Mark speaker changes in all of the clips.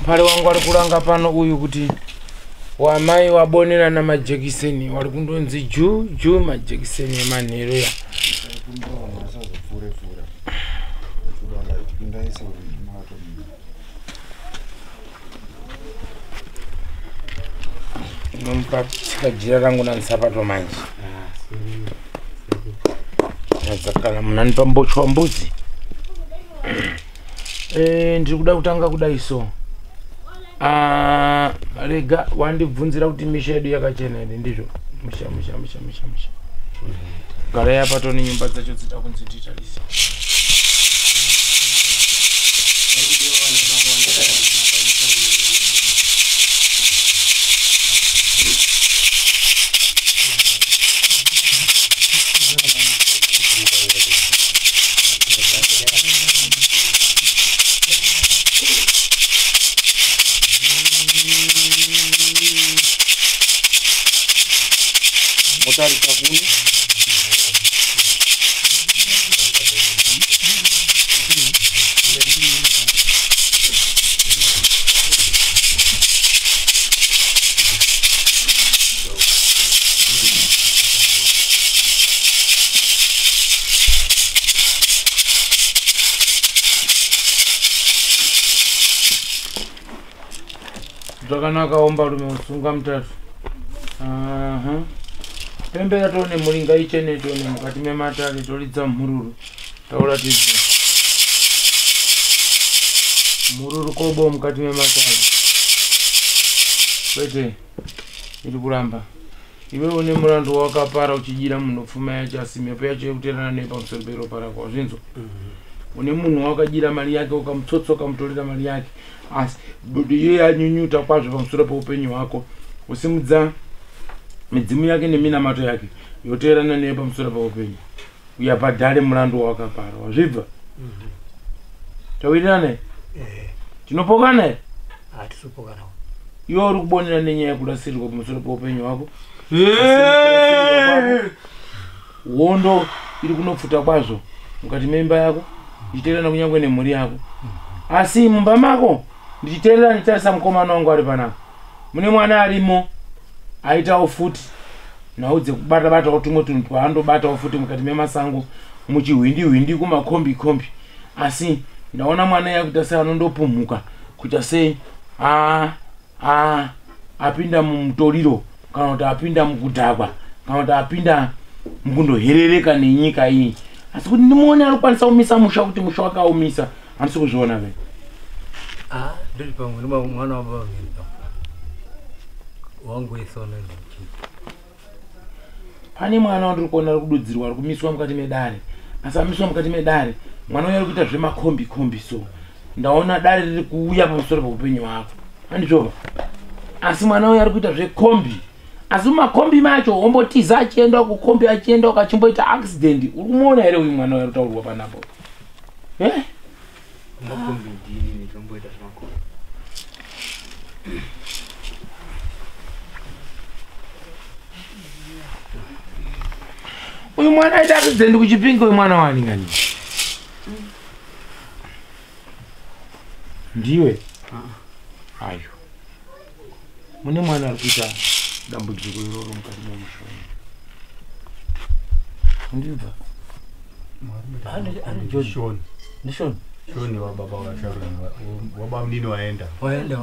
Speaker 1: Pari wangu ari kuranga pano uyu kuti wamai wabonerana majekiseni wari kundonzi ju ju majekiseni emanheru ya. Nomupa tsika jira rangu nansapato manje. Kana munanipa mbocho wambuzi. Ndiri kuda kutanga kudai so. Rega wandibvunzira kuti misha yedu yakachena here, ndizvo? Misha misha misha misha misha. Garai apa tone nyumba dzacho dzida kunzi nditarise. Motarika kuni. Zvakanaka omba rume usunga mutatu. Pembera tone muringa ichene tone mukati mematare toridza mhururu. Tauratidza mhururu kobo mukati mematare. Kwete iri kuramba. Iwe une murandu wakapara uchidyira munhu pfuma yacho asi mhepo yacho yekuteerana nepamusoro peropa rako wazvinzwa. Une munhu wakadyira mari yake ukamutsotsa ukamutorera mari yake asi iyo yanyunyuta kwazvo pamusoro peupenyu hwako. Usimudza midzimu yake neminamato yake yoteerana neyo pamusoro peupenyu uyabhadhare mulandu wawakapara wazvibva. Tawirirana? Tinopokana?
Speaker 2: Hatisopokana.
Speaker 1: Iwe uri kubonera nenyaya yekurasirirwa pamusoro peupenyu hwako. Hondo iri kunopfuta kwazvo mukati memba yako ichiteerana kunyange nemhuri yako. Asi mumba mako ndichiteerera ndichitarisa mukomana wangu ari panapa. Mune mwana arimo aitawo futi nhau dzekubata batawo tumwe tunhu twaandobatawo futi mukati memasango muchihwindi hwindi kumakombi kombi. Asi ndaona mwana yakuita sei anondopumhuka kuita sei apinda mumutoriro kana kuti apinda mukudhakwa kana kuti apinda mukundoherereka nenyika iyi. Asi kuti ndimuone arikukwanisa kumisa musha kuti musha wakaumisa handisi kuzviona ve.
Speaker 2: Ndiri pamwe nemwana wababa wangu isona.
Speaker 1: Pane mwana wandiri kuona ari kududzirwa ari kumiswa mukati medare. Asi amiswa mukati medare mwana uyu ari kuita zvemakombi kombi so. Ndaona dare riri kuuya pamusoro peupenyu hwako. Handizvova? Asi mwana uyu ari kuita zvekombi. Asi mumakombi macho ombotiza achienda kukombi achienda ukachimboita accident. Uri kumuona here uyu mwana uyu ari kutaurwa panapo?
Speaker 2: Makombi ndini nditomboita zvemakombi.
Speaker 1: Uyu mwana aita accident kuChipinge uyu mwana waaningani? Ndiwe? Ayo. Mune mwana ari kuita dambudziko iroro mukati memusha wenyu. Ndibva?
Speaker 2: Ndishoni. Ndishoni.
Speaker 3: Shoni wa baba wa Sharon wa baba mnini waenda.
Speaker 2: Waenda.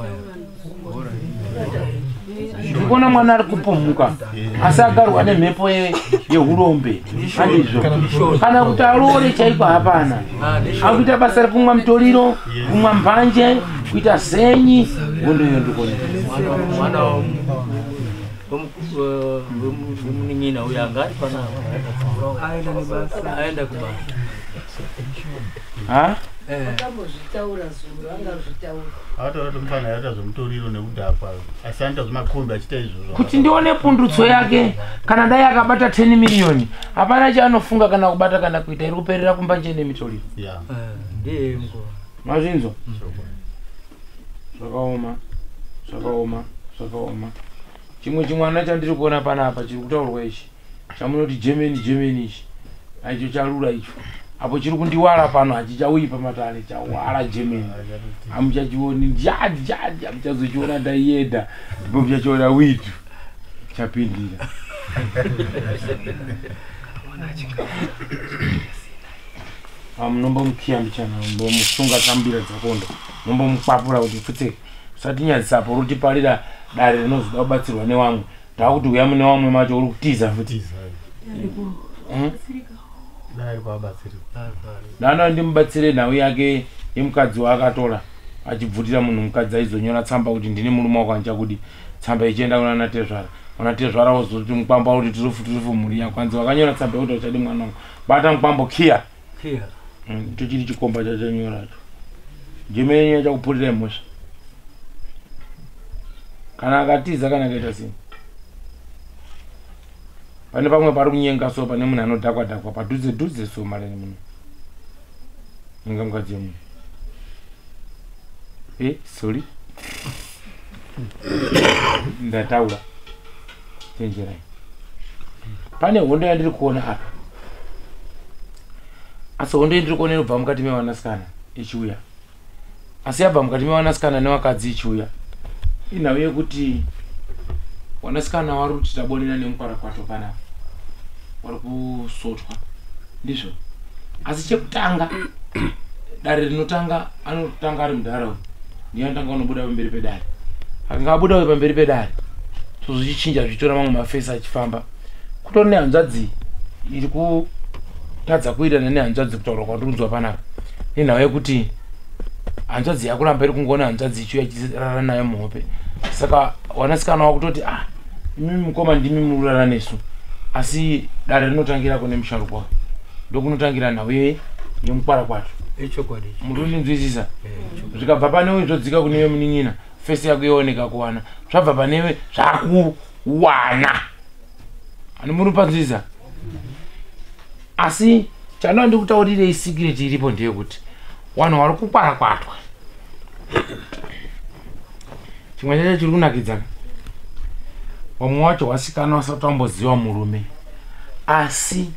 Speaker 1: Ndikuona mwana ari kupumuka asi agarwa nemhepo yehurombe. Handizvo. Kana kuti aroore chaiko hapana. Akuita basa rekumwa mutoriro, kumwa mbanje, kuita senyi, hondo iyo ndikuona.
Speaker 2: Mwana wemunin'ina uyu anga ari panapa. Aenda kubasa.
Speaker 4: Akambozvitaura zuro, angazvitaura.
Speaker 3: Ataura kuti mufana aita zvemutoriro nekudhakwa asi anoita zvemakombi achiita izvozvo.
Speaker 1: Kuti ndione pundutso yake kana dai akabata 10 miriyoni hapana chaanofunga kana kubata kana kuita iri kuperera kumbanje nemitoriro.
Speaker 2: Ndiye mukoma.
Speaker 1: Mazvinzwa? Zvakaoma, zvakaoma, zvakaoma. Chimwe chimwana chandiri kuona panapa chiri kutaurwa ichi chamunoti Germany Germany ichi aicho charura icho. Apo chiri kundiwara pano hachichauyi pamatare, chawara Germany. Hamuchachioni jadi jadi, hamuchazochiona ndaienda. Ndipo muchachiona witu. Chapindira. Munombomukiya mbichana, mumbomusunga tsambira dzakondo. Mumbomukwapura kuti pfutseke. Usatinyadzisa apo rutiparira dare rinozoda kubatsirwa nevamwe. Takuti uya mune vamwe macho uri kutiza futi. Ndanoda ndimubatsire nhau yake yemukadzi waakatora achibvutira munhu mukadzi aizonyora tsamba kuti ndine murume wako andichakudi. Tsamba ichienda kuna natezvara. Kuna tezvara wozoti mukwambo kuti tirufu tirufu mhuri yako. Hanzi wakanyora tsamba yekuti uchadi mwana wangu. Bata mukwambo kiya.
Speaker 2: Kiya.
Speaker 1: Icho chiri chikomba chachanyoracho. Jemeni achakupurira mhosva. Kana akatiza kana akaita sei. Pane pamwe pari kunyenga so pane munhu anodhakwa dhakwa padhuze dhuze so mareni muno. Nyenga mukadzi wemunhu. Sorry. Ndataura. Chenjerai. Pane hondo yandiri kuona apa. Asi hondo yandiri kuona inobva mukati mevanasikana ichiuya. Asi yabva mukati mevanasikana nevakadzi ichiuya. Inhau yekuti wanasikana wari kuti tabonera nemukwarakwato panapa. Wari kusotwa. Ndizvo. Asi chekutanga dare rinotanga anotanga ari mudhara uyu. Ndiye anotanga unobuda pamberi pedare. Akanga abuda uyu pamberi pedare. Tozvichinja zvichitora mamwe mafesi achifamba. Kutori nehanzvadzi iri kutadza kuwirirana nehanzvadzi kutaura kwandiri kunzwa panapa. Nenhau yekuti hanzvadzi yakuramba iri kungoona hanzvadzi ichiuya ichirara nayo muhope. Saka wanasikana wakutoti imimi mukoma ndimi murara nesu. Asi dare rinotangira kune musharukwa. Ndokunotangira nhau yemukwarakwatwa.
Speaker 2: Ichokwadi.
Speaker 1: Muri kundinzwisisa? Zvikabva pane uyu zvodzika kune munin'ina, fesi yako yooneka kuwana. Zvabva panewe zvakuwana. Ani muri panzwisisa? Asi chandinoda ndikutaurirei secret iripo ndeyekuti vanhu vari kukwarakwatwa. Chimwe chacho chiri kunakidza. Vamwe wacho vasikana vasati vamboziva murume. Asi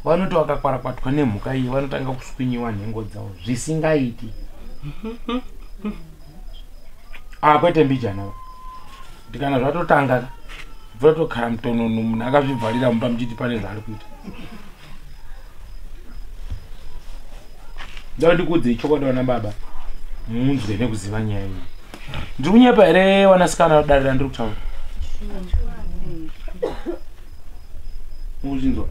Speaker 1: vanoti vakakwarakwatwa nemhuka iyi vanotanga kuswinyiwa nhengo dzavo zvisingaiti. Kwete mbijana. Ndikana zvatotanga zvatokara mutonono munhu akazvivharira mumba muchiti pane zvaari kuita. Ndau ndikuudzei chokwadi vana baba munzwe nekuziva nyaya iyi. Ndiri kunyepa here vanasikana dare randiri kutaura? Mukuzvinzwa?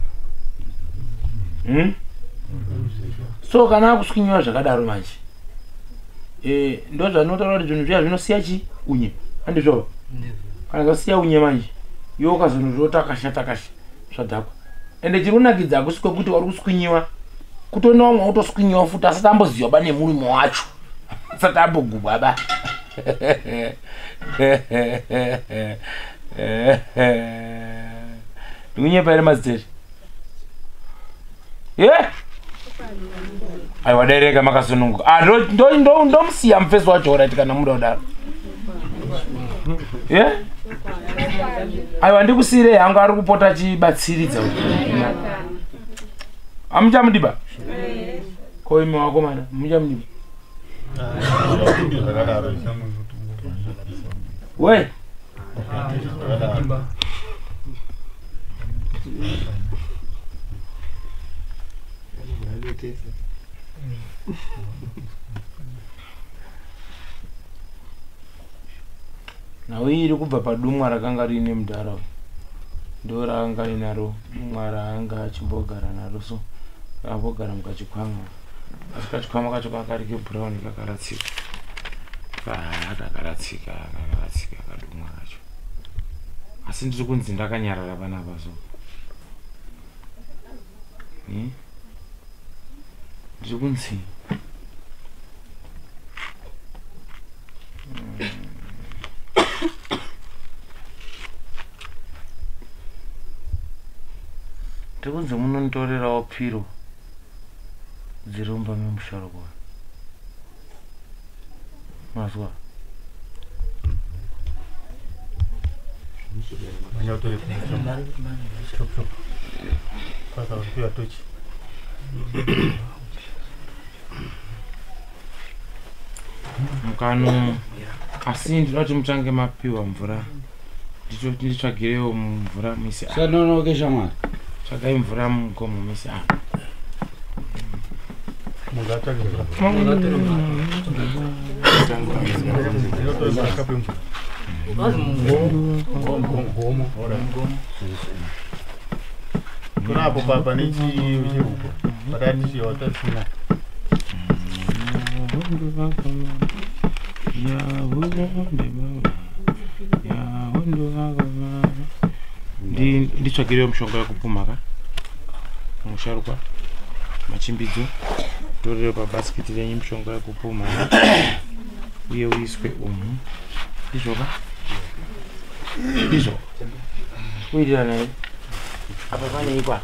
Speaker 1: So kana akuswinyiwa zvakadaro manje ndo zvanotaura kuti zvinhu zviya zvinosiya chi unye. Handizvo? Kana zvasiya unye manje iwe ukazonozvotakasha takasha zvadhakwa. Ende chiri kunakidza hakusi kwekuti wari kuswinyiwa. Kutone vamwe autoswinyiwa futi asati amboziva ba nemurume wacho. Asati ambogubwa ba. Ndikunyepa here madzitete? Aiwa dereka makasununguka. Ndomusiya mufesi wacho right kana muda kudaro. Aiwa ndikusiyirei hangu ari kupota achibatsiridza. Hamuchamudiba? Ko imi wakomana muchamudiba? We? Nhau iri kubva padumwa rakanga riine mudhara uyu. Ndo raanga inaro dumwa raanga achimbogara naro so. Akambogara mukachikwama. Asi kachikwama kacho kakari kebhurauni kakaratsika. Kakaratsika, kakaratsika kadumwa kacho. Asi ndiri kunzi ndakanyarara panapa so. Ndiri kunzi ndiri kunzi munonditorerawo piro dziri mumba memusharukwa. Mazwa. Mukano asi ndinoda kuti mutange mapiwa mvura. Nditsvagirewo mvura muise apa.
Speaker 5: Sanonoke shamwari.
Speaker 1: Tsvagai mvura mugomo muise apa.
Speaker 3: Kunapo papa nechihuku patatichiwa tasina.
Speaker 1: Nditsvagirewo mushonga wekupumha ka musharukwa machimbidzo torero pabhasikiti renyu mushonga wekupumha uye uiswe umu ndizvoka ndizvo kuitirana here apa paneikwa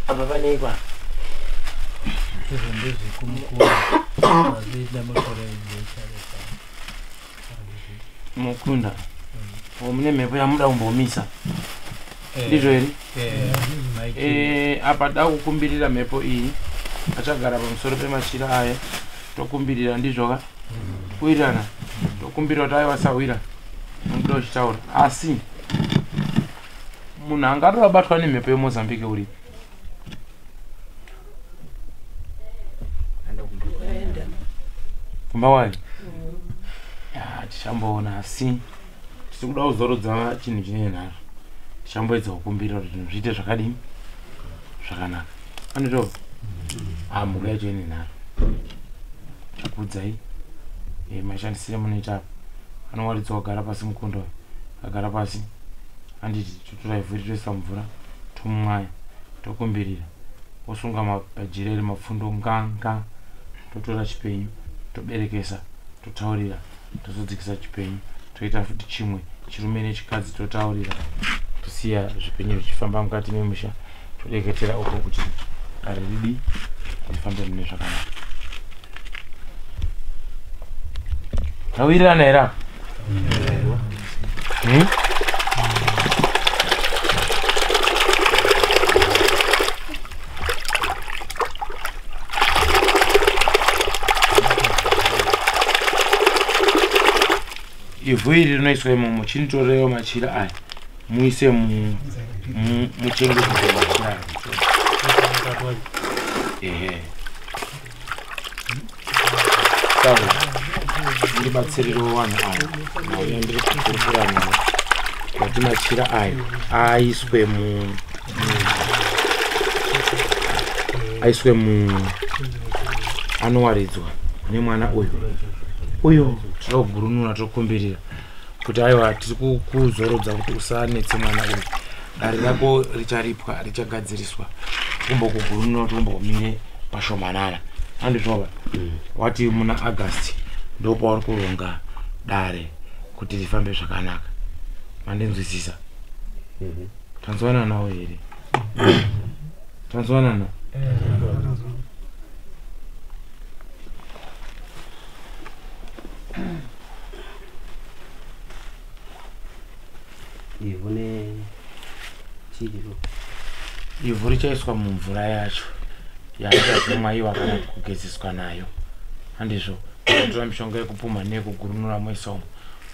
Speaker 1: apa paneikwa
Speaker 2: izvo ndezvekumukura azviita makore echareka
Speaker 1: mukunda mune mhepo yamuda kumbomisa ndizvo here apa da kukumbirira mhepo iyi achagara pamusoro pemachira aya tokumbirira ndizvoka kuitirana tokumbirira kuti aiwa sawira munoda uchitaura asi munhu angatora abatwa nemhepo yeMozambique uri kumba wayo tichamboona asi tiri kuda kuzorodza chinhu chine nharo tichamboedza kukumbirira kuti zvinhu zviite zvakadini zvakanaka anotova mhuka yacho ine nharo chakuudzai mashandisire munoita apa anowaridzwa kugara pasi mukondo agara pasi anditi totora ivhu ritoisa mvura tomumwaya tokumbirira osunga mapajira eri mapfundo nganga totora chipenyu toberekesa totaurira tozodzikisa chipenyu toita futi chimwe chirume nechikadzi totaurira tosiya zvipenyu zvichifamba mukati memusha todeketera uko kuti dare ridi rifambe mune zvakanaka. Tawirirana here apa? Ivhu iri rinoiswa imomo chinitorewo machira aya muise muchengetedze machira aya ehe sawa ndibatsirirewo vanhu ava nauya ndiri kukurukura navo kuti machira aya aiswe aiswe anowaridzwa nemwana uyu uyo tinoda kugurunura tokumbirira kuti aiwa tiri kukuzorodza kuti usanetse mwana uyu dare rako richaripwa richagadziriswa tokumbokugurunura kuti umbomire pashomanana andizvova wati muna August ndopauri kuronga dare kuti rifambe zvakanaka mandinzwisisa tanzwananawo here tanzwanana
Speaker 6: ivhu nechiriro
Speaker 1: ivhu richaiswa mumvura yacho yaachazomwaiwa kana kugezeswa nayo handizvo totora mishonga yekupumha neyekugurunura moisa umu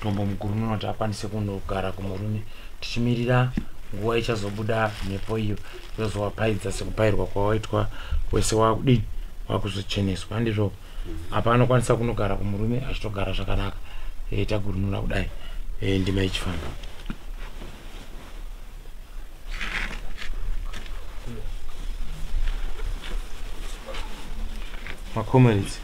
Speaker 1: tombomugurunura kuti akwanise kunogara kumurume tichimirira nguva ichazobuda mhepo iyo yozowapaidza sekupairwa kwawaitwa wese wakudini wakuzocheneswa handizvo apa anokwanisa kunogara kumurume achitogara zvakanaka tagurunura kudai ndima ichifamba makomeredzi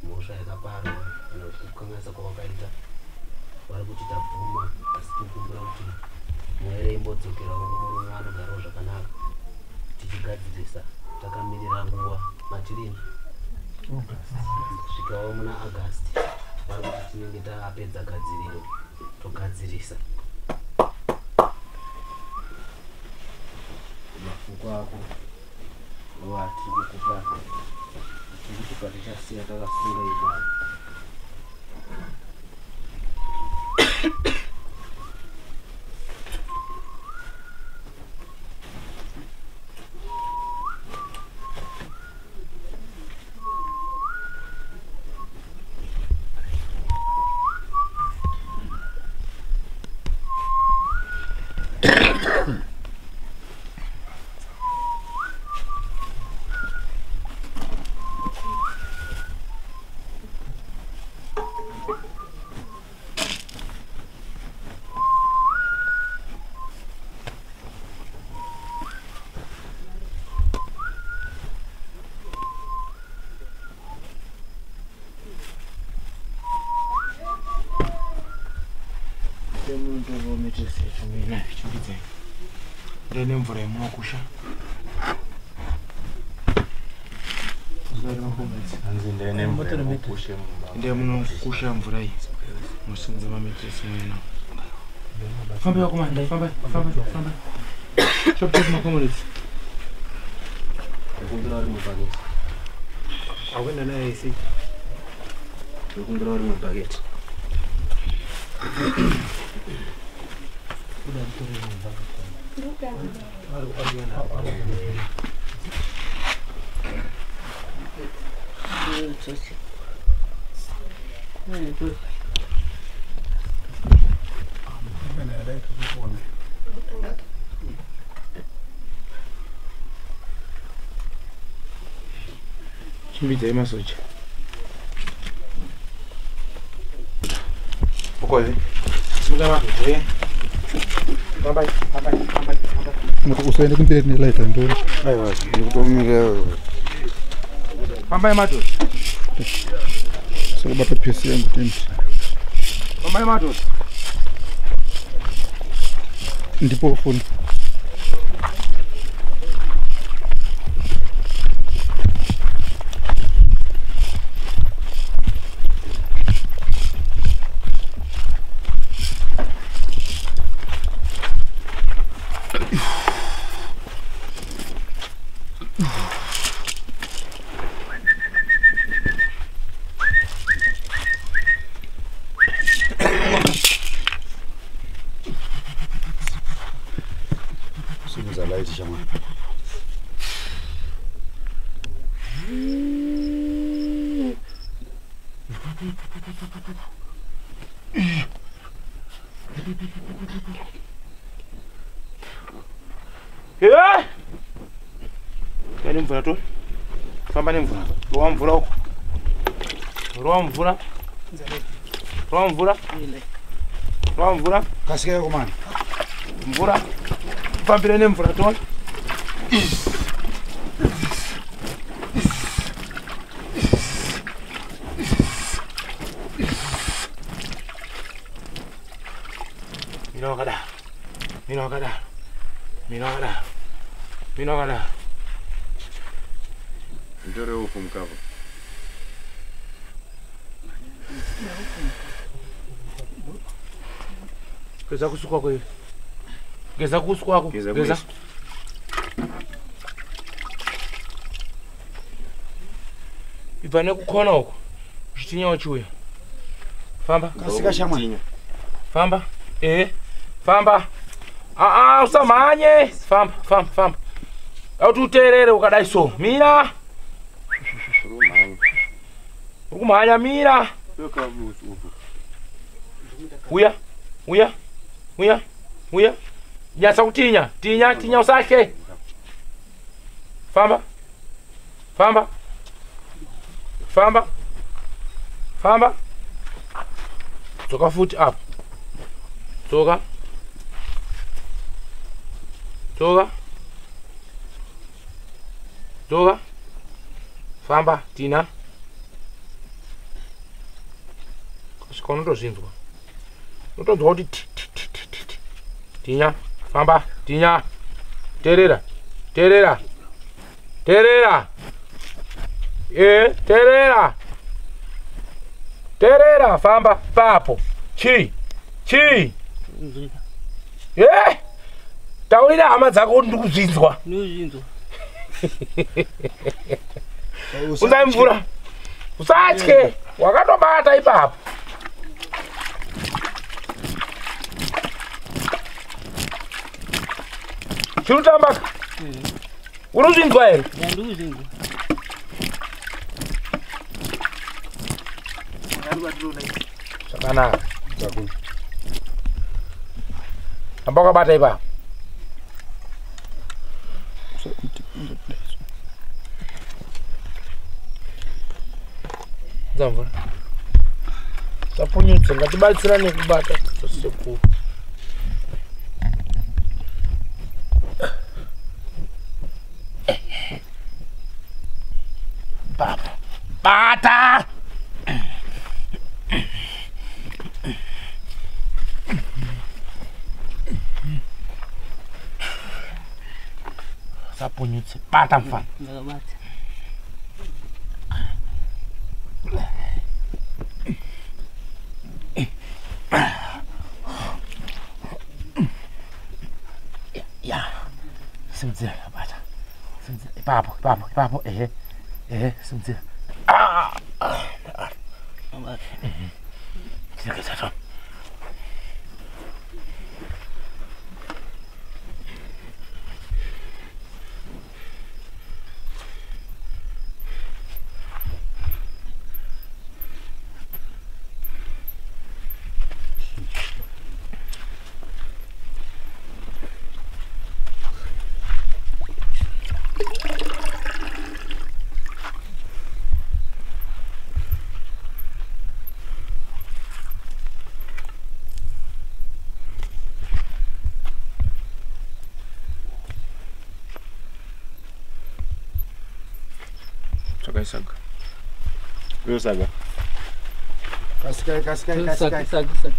Speaker 6: mhosva yakaparwa kana kukanganisa kwavakaita vari kuti tabvuma asi tikumbira kuti muere imbodzokerawo kumurume anogarawo zvakanaka tichigadzirisa takamirira nguva matirini kusvikawo muna August Vari kuti tinenge tapedza gadziriro togadzirisa mafuko ako atiri kukupa tiri kupa tichasiya takasunga ipapo.
Speaker 1: Ndine mvura yemunokusha. Ndiye munokusha mvura iyi. Musinza mametresi mwena. Fambai vakomana, fambai, fambai, fambai. Chop chop makomrades.
Speaker 6: Ndikumbira uri mubhaketi.
Speaker 1: Akuenda naye isi.
Speaker 6: Ndikumbira uri mubhaketi.
Speaker 1: Chimbidzai masoja.
Speaker 3: Okoye.
Speaker 1: Simuka masoja. Fambai, fambai, fambai, fambai.
Speaker 5: Usaende kumberi nelaita ndoni.
Speaker 3: Aiwa, ndikutomira.
Speaker 1: Fambai madoda.
Speaker 5: Sakabata pesi yangu tendi.
Speaker 1: Fambai madoda.
Speaker 5: Ndipo foni.
Speaker 1: Mvura to famba nemvura rova mvura uko rova mvura rova mvura rova mvura
Speaker 3: kasika komana
Speaker 1: mvura fambire nemvura to mira wakadaro mira wakadaro mira wakadaro mira wakadaro.
Speaker 3: Ndore ufu mukava.
Speaker 1: Geza kusuka kwako. Geza kusuka kwako. Geza. Ibva nekukhona uko. Uchitinya wachiuya. Famba.
Speaker 3: Kasika shamwa.
Speaker 1: Famba. Famba. Ah ah, usamhanye. Famba, famba, famba. Auti uteerere ukadai so. Mira. Ukumhanya mira. Uya, uya, uya, uya. Nyatsa kutinya, tinya, tinya usatye. Famba. Famba. Famba. Famba. Tsoka futi up. Tsoka. Tsoka. Tsoka. Famba, tina. Kusvika unotozvinzwa. Unotonzwa kuti ti ti ti ti ti. Tinya, famba, tinya. Teerera. Teerera. Teerera. Teerera. Teerera, famba papo. Chii? Chii? Taurira hama dzako kuti ndikuzvinzwa.
Speaker 6: Ndikuzvinzwa.
Speaker 1: Unzai mvura. Usatye, wakatobata ipapo. Chirutambaka. Urikuzvinzwa here?
Speaker 6: Ndikuzvinzwa.
Speaker 1: Zvakanaka. Amba wakabata ipapo. Mvura. Tapunyutse, ngatibatsirane kubata sekuru. Papo. Bata! Sapunyutse, bata mfana.
Speaker 6: Ndakabata.
Speaker 1: Ya. Simudzira, bata. Simudzira. Ipapo, ipapo, ipapo. Ehe. Ehe, simudzira. Ah.
Speaker 6: Ndakabata.
Speaker 1: Chiregedza to. Saga.
Speaker 3: Saga.
Speaker 5: Kasikai, kasikai, kasikai.
Speaker 2: Saga, saga, saga.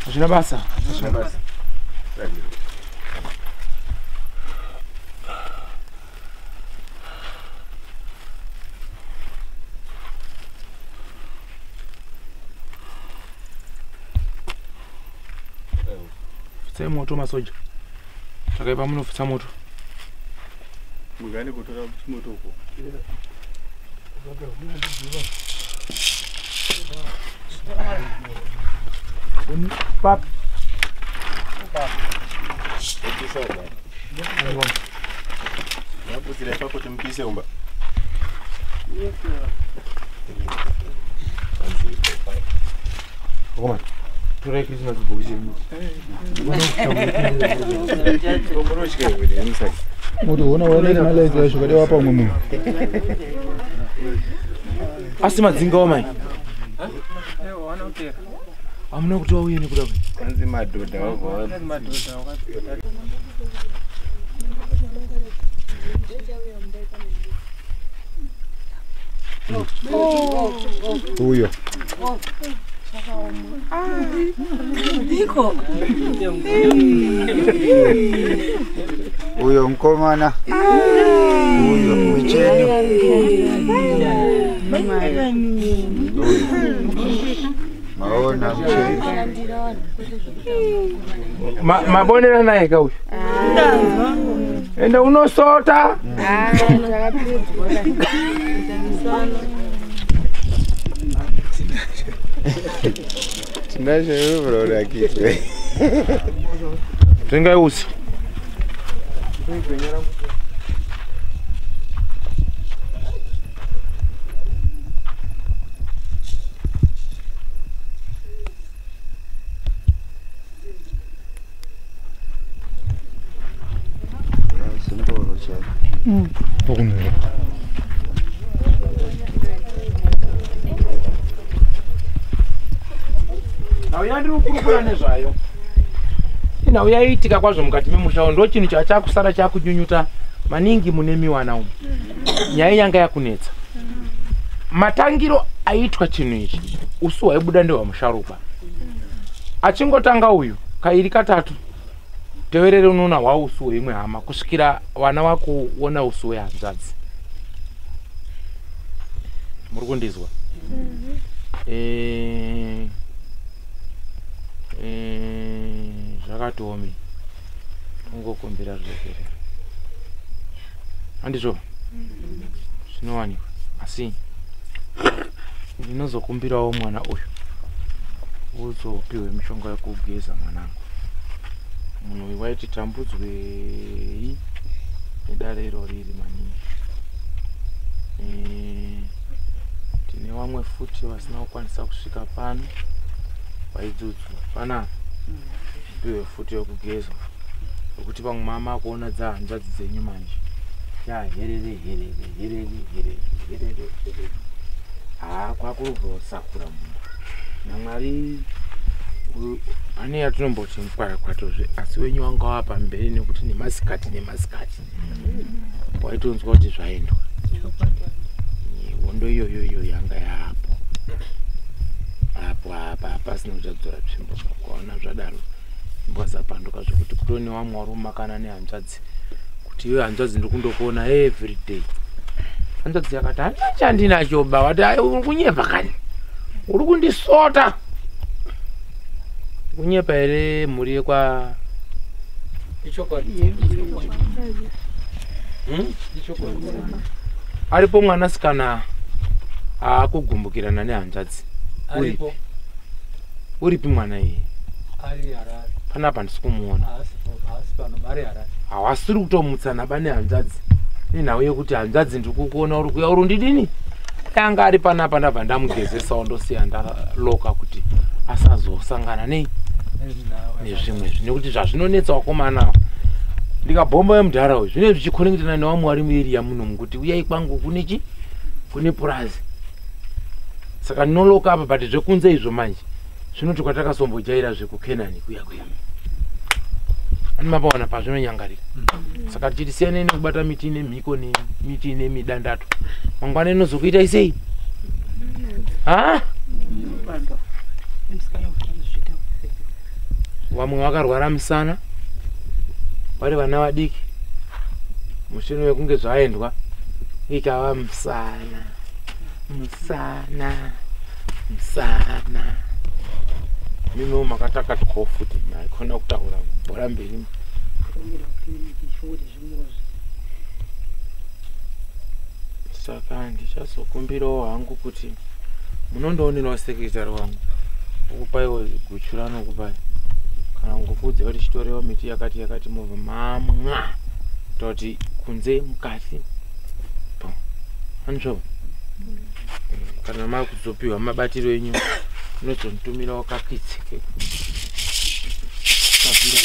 Speaker 1: Hazvina basa. Hazvina basa. Pfutsai moto masoja. Takaipa munopfutsa moto.
Speaker 3: Mugane kutora moto uko.
Speaker 1: Pap.
Speaker 3: Ngaputsira ipapo timupise umba.
Speaker 1: Koma. Torai Christmas bhokisi.
Speaker 5: Muti uona waenda nemalaiti acho kada wapa umwe munhu.
Speaker 1: Asi madzingawo mai. Hamuna kuti wauye nekuda kwe.
Speaker 3: Kwanzi madhodha wabva.
Speaker 5: Uyo.
Speaker 4: Ndiko.
Speaker 7: Uyo mkomana. Uyo mcheni. Maona mcheni.
Speaker 1: Mabonera naye ka uyu. Ende unosota. Tengai usi. Yandiri kukurukura nezvayo inhau yaiitika kwazvo mukati memusha ndo chinhu chachakusara chakunyunyuta maningi mune miwana umu. Nyaya yanga yakunetsa. Matangiro aitwa chinhu ichi usu hwaibuda ndehwamusharukwa. Achingotanga uyu kairi katatu Teverere unoona hwausu hweimwe hama kusvikira vana vakuona usu hwehanzvadzi. Muri kundizwa? Zvakatoome tongokumbira ruregerero, handizvo? Zvinowanikwa, asi ndinozokumbirawo mwana uyu uzopiwe mishonga yekugeza mwanangu. Munhu uyu waiti tambudzwei nedare iro riri maningi. Tine vamwe futi vasina kukwanisa kusvika pano vaidzudzwa panapa, piwe futi yekugezwa, nekuti vamwe mama kuona dzahanzvadzi dzenyu manje ya herere herere herere herere herere herere, haa kwakurubva kusakura munhu naMwari pane yatinomboti mukwarakwatozve, asi wenyu wanga wapamberi nekuti nemasikati nemasikati waitonzwa kuti zvaendwa. Hondo iyoyo iyo yanga yaapo apo apa hapasina kuchadzora tsvimbo. Ukaona zvadaro imbwa dzapanduka zvekuti kutone vamwe varumakana nehanzvadzi kuti iwe hanzvadzi ndikundokuona everyday. Hanzvadzi yakati handina chandinacho ba, wati ai uri kunyepa kani, uri kundisota, kunyepa here mhuri yekwa
Speaker 2: Ichokwadi.
Speaker 1: Hmm?
Speaker 2: Ichokwadi.
Speaker 1: Aripo mwanasikana aakugumbukirana nehanzvadzi?
Speaker 2: Aripo.
Speaker 1: Uripi mwana iye?
Speaker 2: Ari Harare.
Speaker 1: Panapa handisi kumuona.
Speaker 2: Haasi pano, ari Harare.
Speaker 1: Hawasiri kutomutsana ba nehanzvadzi nenhau yekuti hanzvadzi ndiri kukuona uri kuya uri ndidini. Anga ari panapa ndabva ndamugezesawo, ndosiya ndaloka kuti asazosangana nei nezvimwe zvi, nekuti zvazvinonetsa vakomana ndikabhomba yemudhara uyu zvinenge zvichikonekitana nevamwe vari mueriya munomu kuti uyai kwangu kune chi kune purazi, saka ndinoloka apa. But zvekunze izvo manje zvinoti kwatakasombojaira zvekuKenani kuya kuya animapaona pazvinonyangarika. Saka tichiti siyanei nekubata miti ine mhiko nemiti ine midandato, mangwana inozokuitai sei ha? Vamwe vakarwara musana vari vana vadiki, mushure mekunge zvaendwa ikava musana musana musana. Mimiwo makatakatwawo futi, maikona kutaura bhora mberi. Saka ndichazokumbirawo hangu kuti munondoonerawo secretary wangu okupaiwo guchu ranokupai kana kungokuudza kuti chitorewo miti yakati yakati, mobva mamwa toti kunze mukati po anizvo. Kana makuzopiwa mabatiro enyu unozonditumirawo kakitsi kavhira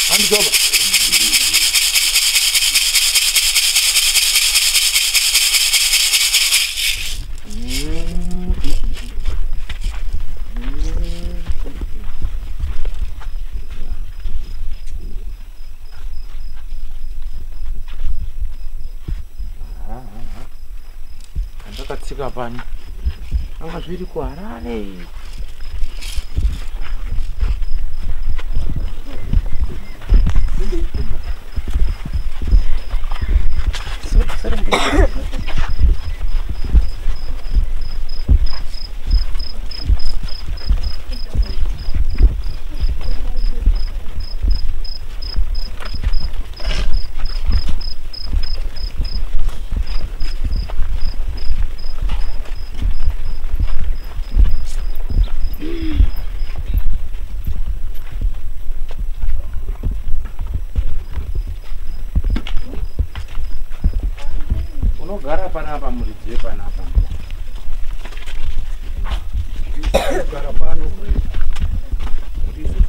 Speaker 1: handizoba. Andakatsika pano anga zviri kuHarare. Unogara panapa, muridzi wepanapa?
Speaker 2: Kugara pano.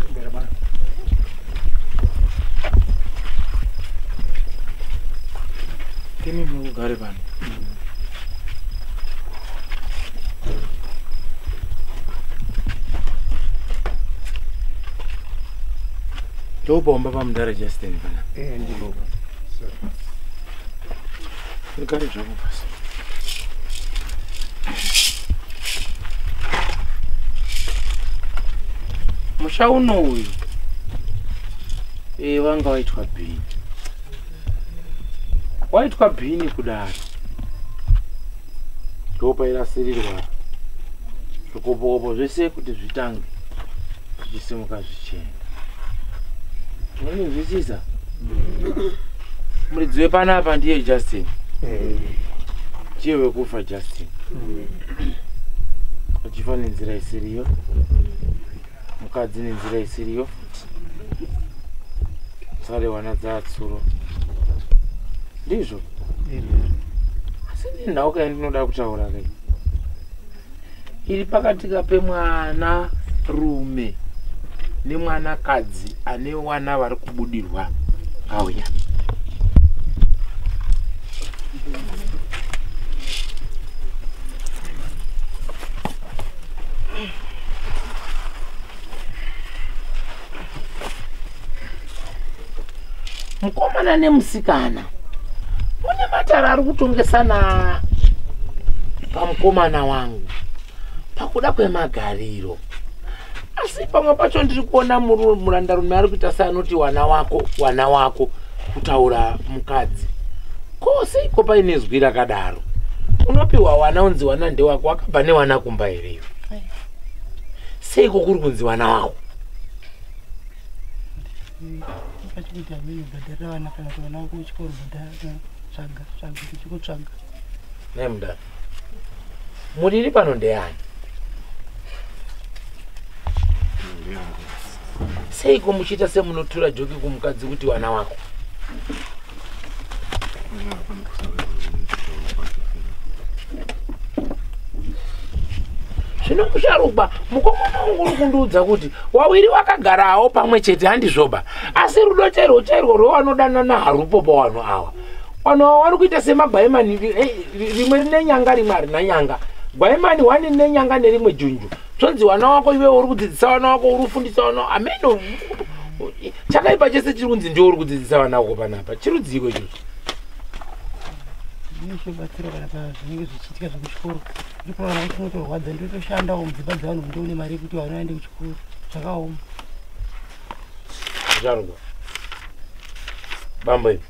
Speaker 2: Kugara pano.
Speaker 1: Kemi muri kugare pano? Topaumba pamudhara Justin pana?
Speaker 2: Eh, ndipo.
Speaker 1: Ndigare zvako pasi. Musha uno uyu Wanga waitwa bhini. Waitwa bhini kudaro. Ndopairasirirwa zvikopokopo zvese kuti zvitange zvichisimuka zvichienda. Unonzwisisa? Muridzi wepanapa ndiye Justin. Ndiye wekufa Justin. Achifa nenzira isiriyo, mukadzi nenzira isiriyo, sare wana dzatsuro. Ndizvo? Asi nenhau yandinoda kutaura kai iri pakati pemwana rume nemwanakadzi ane wana vari kubudirwa auya. Mukomana nemusikana mune matara ari kutongesana pamukomana wangu pakuda kwemagariro. Asi pamwe pacho ndiri kuona murandarume ari kuita seanoti wana wako kutaura mukadzi. Ko seiko paine zwi rakadaro? Unopiwa wana unzi wana ndewako, wakabva newana kumba here? Seiko kuri kunzi wana wako? Nemudaro, muriri pano ndeyani? Seiko muchiita semunotura joki kumukadzi kuti wana wako? Zvino musharukwa, mukomana wangu uri kundiudza kuti wawiri wakagarawo pamwe chete handizvoba, asi rudo chairwo chairwo rwavanodanana harupo pavanhu ava. Vanhu ava vari kuita semagwaimani, rimwe rine nyanga rimwe harina nyanga. Gwaimani wani rine nyanga nerimwe junju. Zvonzi wana wako iwewe uri kudzidzisa wana wako, uri kufundisa wana ameno. Chakaipa chese chiri kunzi ndiwe uri kudzidzisa vana vako panapa. Chirudziko ichocho?
Speaker 6: Ndinochibatsira kana pazvinenge zvichiitika zvekuchikoro. Ndipo vana vachinotorwadza, ndotoshandawo mudzimba dzevanhu ndione mari yekuti vana vaende kuchikoro. Zvakaoma.
Speaker 1: Zvarugwa. Bambo ipi?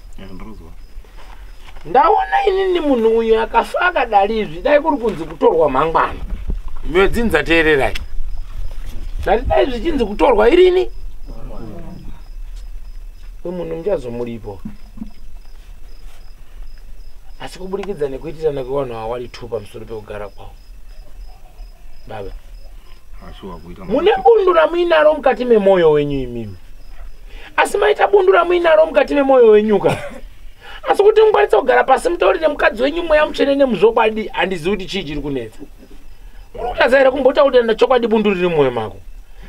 Speaker 1: Ndaona inini munhu uyu akafa akadari izvi, dai kuri kunzi kutorwa mangwana. Mwedzinza teererai. Ndati dai zvichinzi kutorwa irini? Munhu muchazomulipo. Asi kuburikidza nekuitirana kwevanhu ava wari 2 pamusoro pekugara kwavo. Baba, mune bundu ramuinaro mukati memwoyo wenyu imimi. Asi maita bundu ramuinaro mukati memwoyo wenyuka. Asi kuti mukwanise kugara pasi mutaurire mukadzi wenyu mweya mutsvene nemuzvokwadi, handizivi kuti chii chiri kunetsa. Muri kutadza here kumbotaurirana chokwadi bundu riri mumwoyo mako?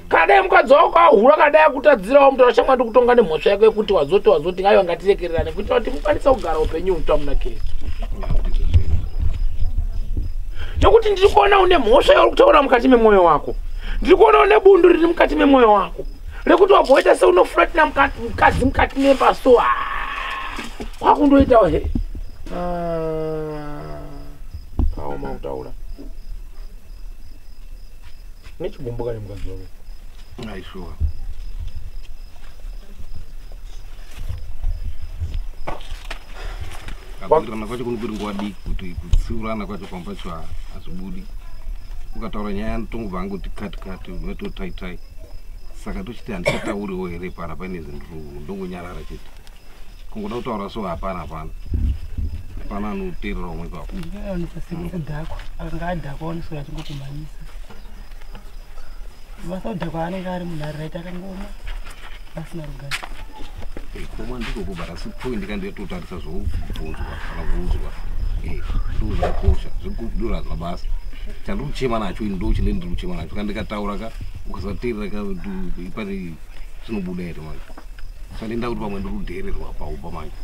Speaker 1: Kana dai mukadzi wako ahura, kana dai akutadzirawo mutaura shamwari kutonga nemhosva yako yekuti wazoti aiwa ngatirekererane kuitira kuti mukwanise kugara upenyu hutsva muna Kristu. Nekuti ndiri kuona une mhosva yauri kutaura mukati memwoyo wako. Ndiri kuona une bundu riri mukati memwoyo wako rekuti wabhoita seunofuratira mukadzi mukati memba so kwakundoitawo he. Kaoma kutaura. Nechigumbuka nemukadzi wako.
Speaker 8: Aishuwa. Kakutirana kwacho kunokuri nguva diki kuti kutsiurana kwacho pamwe pacho hazvibudi. Ukataura nyaya tongobva angoti kati kati unoto tai tai. Saka tochiti handichatauriwo here pana paine zvinhu ndongonyarara chete. Kungoda kutaura so hapana hapana. Hapana anoteerera umwe ipapo.
Speaker 6: Anosasekudhakwa, akanga adhakwa anoswera achingokumhanyisa. Masaudhakwa anenge ari munhu ari right akangoma asina rugare.
Speaker 8: Koma ndiko kubara si point kanditotarisa zvokubvunzwa kana kuudzwa. Ndozvakosha zvekudura mabasa. Chandiri kuchema nacho ini ndo chine ndiri kuchema nacho. Kana ndikataura ka ukasateerera ka pane zvinobuda here manje. Saka ndenda kuti pamwe ndiri kudheererwa paumba manje.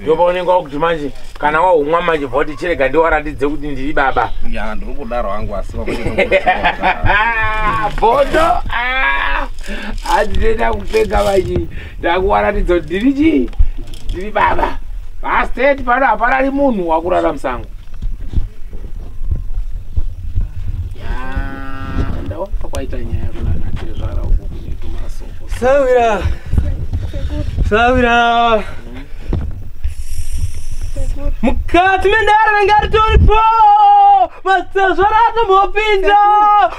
Speaker 1: Ndopaunenge wakuti manje kana wahumwa manje bva kuti chirega ndiwaratidze kuti ndiri baba.
Speaker 8: Ya ndiri kudaro hangu asi
Speaker 1: bodo handinoenda kupenga manje ndakuwaratidza kuti ndiri chii, ndiri baba. Pasteti pano haparari munhu wakurara musango. Ndaona kwaita nyaya kuna natezvara uko kune tumasoko.
Speaker 9: Sawira. Savira. Mukati mendare ranga ritoripo masazvara atombopinda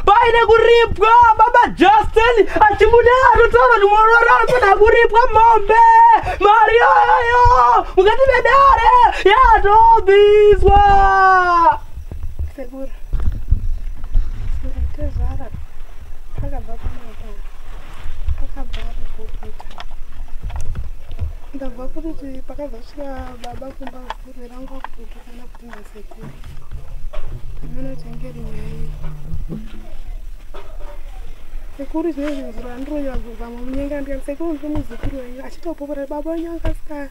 Speaker 9: paine kuripwa baba Justin achibuda atotaura kuti muroora anofanira kuripwa mombe mari yoyoyo mukati medare yatobviswa.
Speaker 10: Sekuru, tezvara akabva panapa akabva arikupota. Ndabva kuti pakazosvika baba kumba guru rangu kutukana kuti nasekuru. Munotengeri nyaya iyi. Sekuru zvinezvi zuro andinonyatso munyenga ndikati sekuru ndiri muzukuru wenyu achitopopota baba wenyu anga asika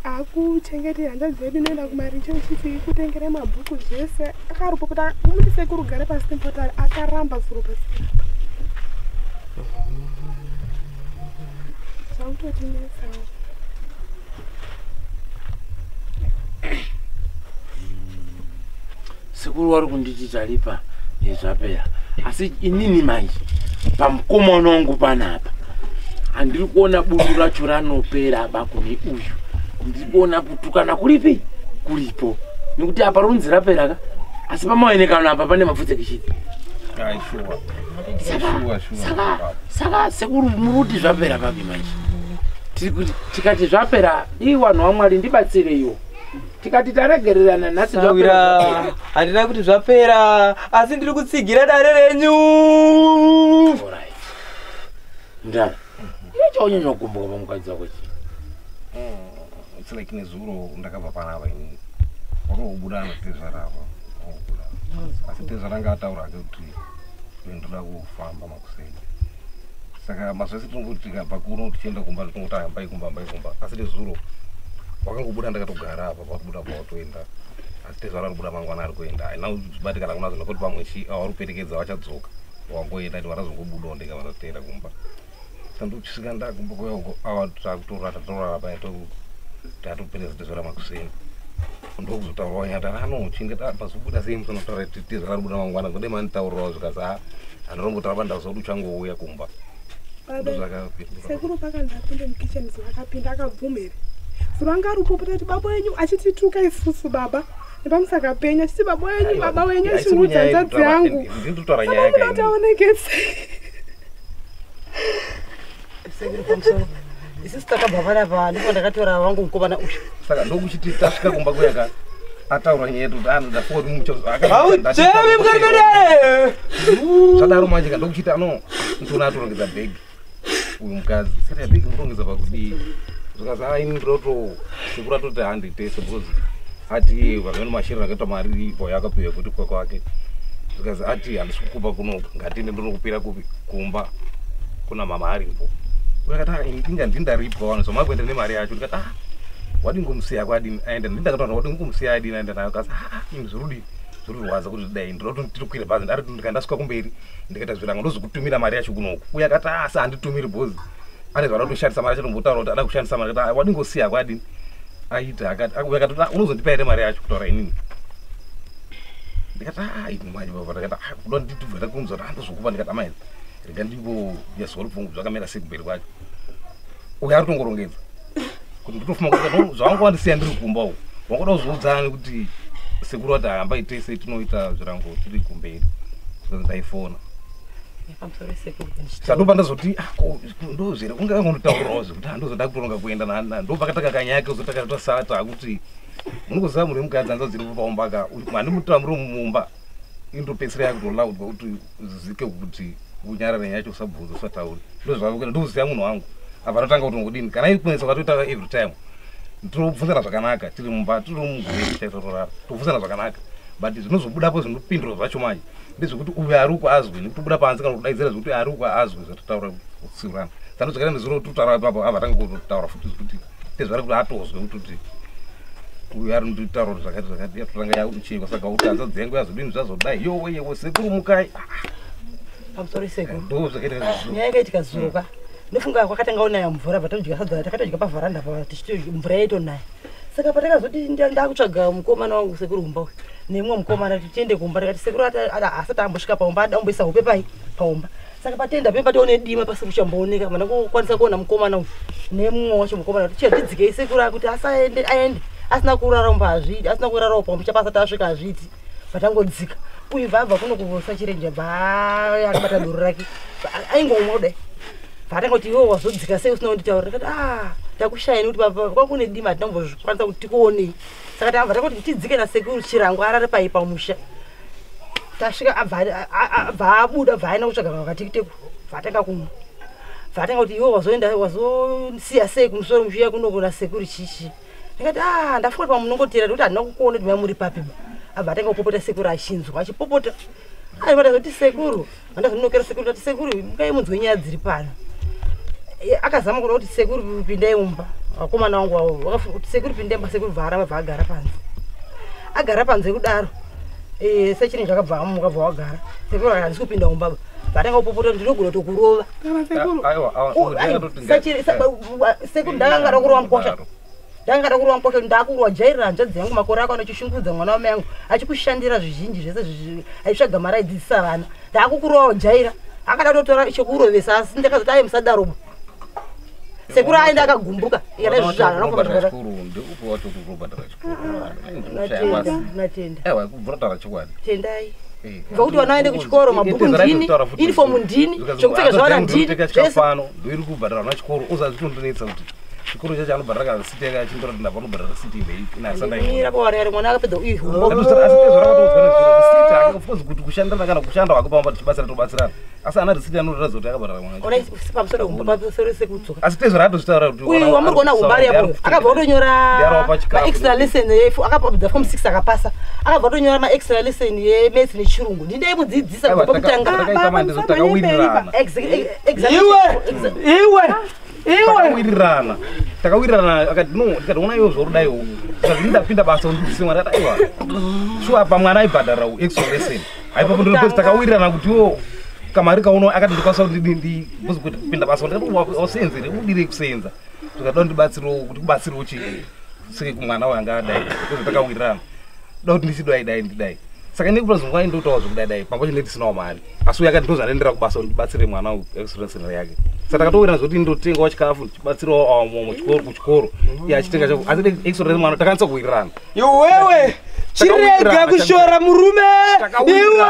Speaker 10: akuchengeti hanzvadzi yedu inoenda kumaricho ichiti ikutengere mabhuku zvese akarupopota kumuti sekuru gare pasi timbotari akaramba zuro pasi apa. Zvakutotinetsa.
Speaker 1: Sekuru vari kunditi taripa nezvapera asi inini manje pamukomana wangu panapa handiri kuona bundu racho ranopera ba kune uyu. Ndiri kuona kutukana kuripi kuripo nekuti apa runzi rapera ka asi pamaonekano apa pane mapfudzi ekishiti. Saka sekuru muruti zvapera papi manje? Tiri kuti tikati zvapera ii vanhu vaMwari ndibatsireiwo. Tikati taregererana nhasi
Speaker 9: zvapera. Handina kuti zvapera asi ndiri kutsigira dare renyu.
Speaker 1: Alright. Ndara. Iwe chaunyanya kukumbuka pamukadzi wako chii?
Speaker 8: It's like nezuro ndakabva panapa ini. Wakabuda natezvara apa. Wakabuda. Asi tezvara anga ataura ake kuti ndoda kufamba makuseni. Saka mazuva ese tinongoti tikabva kuno tichienda kumba tinongoti hambai kumba hambai kumba. Asi nezuro wakangobuda ndakatogara apa pakubuda pawatoenda. Asi tezvara ari kubuda mangwana ari kuenda. Haina kubatikana kunazvo nekuti pamwe chi avari kuperekedza vachadzoka. Wangoenda ndi varazongobudawo ndega vanotoenda kumba. Saka ndochisvika ndakumba kuya uko ava takutorara tatorara paya tatoperekedza tezvara makuseni. Ndokuzotaurawo nyaya ano chingeta pazobuda sei musonotaura kuti tezvara ari kubuda mangwana kode manditaurirawo zvikazi ha handirombotaura pandaziva kuti uchangouya kumba.
Speaker 10: Sekuru pakanzi apinde mukicheni zuva akapinda akabvuma here? Zuva anga aripopota kuti baba wenyu achitituka isusu baba nepamusaka penyu achiti baba wenyu baba wenyu achiudza hanzvadzi yangu.
Speaker 8: Ndinotaura nyaya
Speaker 10: Saka muda kuti aonekese.
Speaker 6: Sekuru pamusoro. Isusu takabva panapa ndipo ndakatora wangu mukomana uyu.
Speaker 8: Saka ndokuchiti tasvika kumba kuya ka ataura nyaya yedu kuti anoda foni mucho
Speaker 9: Auchemi mukati medare.
Speaker 8: Zvadaro manje ka ndokuchiti ano ndona atorongedza bhegi uyu mukadzi. Saka bhegi murongedza pakudii? Zvikazi ah ini ndoto sekuru atoti handitese because ati vamweni mashirira akaita mari ipo yakapiwa kuti kwa kwake. Zvikazi ati handisi kukupa kuno ngatinde ndonokupira kupi kumba kuna mama aripo. Akati ah inga ndindaripwa wano so makuenda nemari yacho ndikati ah wadingomusiya kwadini aenda ndindakataura wadingomusiya adini aenda nayo kasi ah ini zvirudi zvirirwadza kuti dai ndinoti tiri bhazi ndari ndikandasvika kumberi ndikaita zvirango ndozokutumira mari yacho kunoku. Uye akati ah asi handitumiri bhozi ane zvaada kutoshandisa mari yacho tombotaura kuti ada kushandisa mari akati ah wadingosiya kwadini aita akati uye akati ah unozondipa here mari yacho kutaura inini. Ndikati ah ini manje baba ndakati ah kuda nditibva ndakunzwa kuti handozokupa ndikati amai rega ndimbo nyatsoona zvakamira sei kumberi kwacho. Uye ari kutongorongedza kuti nditofuma kuti zvavanga wandisiya ndiri kumba uku wangoda kuzoudzana nekuti sekuru vati hambai tese tinoita zvirango tiri kumberi. Saka ndaifona.
Speaker 6: Pamusoro sekuru.
Speaker 8: Saka ndopa ndazoti ah ko ndozvere unga vangondotaurawo zvekuti handozoda kutoronga kuenda ndopakataka kanyaya kezotaka tasara takuti munongoziva muri mukadzi hanzvadzi dziripo paumba ka handimutaura muri mumba indopedzisira yakutolaudwa kuti zike kuti unyarare yacho usabvunza usataure. Ndozvava ndokuziva munhu wangu. Apa anotanga kuti ngodini kana ikunetsa ukatoita every time tinobvunzana zvakanaka tiri mumba tiri mugore taitororara tobvunzana zvakanaka but zvinozobudapo zvinopindura zvacho manje ndezvekuti uyu ari uku azwe nekutobuda panze kana kudaidzira zvekuti ari uku azwe zvatotaura kutsiurana. Saka ndozvakaita nezuro totaura ipapo abva atanga kutotaura futi zvekuti tezvara kuti atozwe kuti uyu ari nditaura kuti zvakati zvakati yatotanga yakuchekwa saka kuti hanzvadzi yangu yazodini zvazodai yowe yewe sekuru mukai.
Speaker 6: Pamusoro sekuru.
Speaker 8: Ndozvakaita zuro.
Speaker 6: Nyaya yakaitika zuro ka. Ndofunga kwakatanga kunaya mvura patodya sadza takatodya pavharanda pa tichitodya mvura yaitonaya. Saka patakazoti ndakutsvaga mukomana wangu sekuru kumba uyu nemumwe mukomana kuti tiende kumba tikati sekuru asati ambosvika paumba ada kumboisa hope pai paumba. Saka patenda pemba tione dima pasi kuchambooneka mana kukwanisa kuona mukomana uyu Nemumwe wacho mukomana kuti chidzidzikei sekuru kuti asaende aende asina kuraramba hazviiti, asina kurarawo pamusha pasati asvika hazviiti. Vatangodzika. Uyu bva kuno kuvosa chirenje bva akabata doro rake. Aingomwa kudai. Vatanga kuti iwe wazodzika sei usina kunditaurira. Ndakati ah takushayani kuti kwanga kune dima hatina kumbozvikwanisa kuti tikuonei. Saka tabva takoti tidzike nasekuru Chirango arare pai pamusha. Tasvika abva abuda bva aenda kutsvaga vakatikuteku. Vatanga kumwa. Vatanga kuti iwe wazoenda wazosiya sei kumusoro muchiuya kuno kuna sekuru chichi. Ndikati ah ndafunga kuti pamunongotera nekuti handina kukuona kuti mai muri papi ba. Abva atanga kupopota sekuru achinzwa achipopota. Aiwa ndazoti sekuru, ndazonokera sekuru ndati sekuru mukai munzwe nyaya dziri pano. Akazama kuda kuti sekuru pindai mumba. Vakomana vangu avo vakafunga kuti sekuru pindai mumba, sekuru bva aramba bva agara panze. Agara panze kudaro. Sechirinji akabva amuka bva wagara. Sekuru akati handisi kupinda mumba ba. Vatanga kupopota ndinogona kutokurova. Sekuru ndakanga da kurova mukosha. Ndanga da kurova mukosha ndakurwa jairira hanzvadzi yangu makore ako anochishungurudza mwana wamai yangu achikushandira zvizhinji zvese aitsvaga mari aidzidzisa vana. Ndakukurova jaira. Akada kutotora chekurovesa asi ndakazoti aye musadaro. Sekuru aenda akagumbuka. Tendai. Ngokuti vana vaende kuchikoro mabhuku ndini, uniform ndini, zvekupfeka zvavana ndini.
Speaker 8: Zvese ndiri kubhadhara vana chikoro uzazvitondinetsa kuti chikoro chacho anobhadhara kana siti yake achindora ndabva anobhadhara siti ndei
Speaker 6: inasandai. Mira mwana akapedza uyu humbo.
Speaker 8: Asi tezvara vakatoudzwa nezuro siti hake of course kuti kushandana kana kushanda wako pamba tichibatsira tobatsirana. Asi ana risiti anoratidza kuti akabhadhara mwana.
Speaker 6: Ona pamusoro humbo pamusoro sekudzoka.
Speaker 8: Asi tezvara atozvitaura kuti
Speaker 6: uyu wamuri kuona humbari yapo akabva kutonyora ma extra lesson yefu akapedza form 6 akapasa. Akabva kutonyora ma extra lesson ye maths nechirungu. Ndinde mudzidzisa kubva pakutanga.
Speaker 8: Takaita manje takawirirana.
Speaker 6: Exactly.
Speaker 9: Iwe
Speaker 8: Takawirirana. Takawirirana akati no ndikati ona iwe zvorudaiwo. Saka ndapinda basa undidzise mwana akati aiwa. Shuwa pa mwana aibhadhara extra lesson. Aipa kundopedza takawirirana kuti iwo kamari kauno akati ndikwanisa kuti ndi kuti kupinda basa ndikati wasenzere udire kusenza. Tikada ndibatsirewo kuti kubatsirewo chi seke kumwana wanga adai. Because takawirirana. Da kuti ndichidai dai ndidai. Saka ndikupedza nguva ndotaura zvekudai dai pamwe chine ndisinawo mari. Asi uyu akati ndozvanendera kubasa ndibatsire mwana extra lesson yake. Saka takatowirirana zvekuti ndotengawo chikafu ndichibatsirawo muchikoro kuchikoro. Iye achitenga chikafu asi extra lesson mwana takanatsa kuwirirana.
Speaker 9: Iwewe chirega kushora murume. Iwe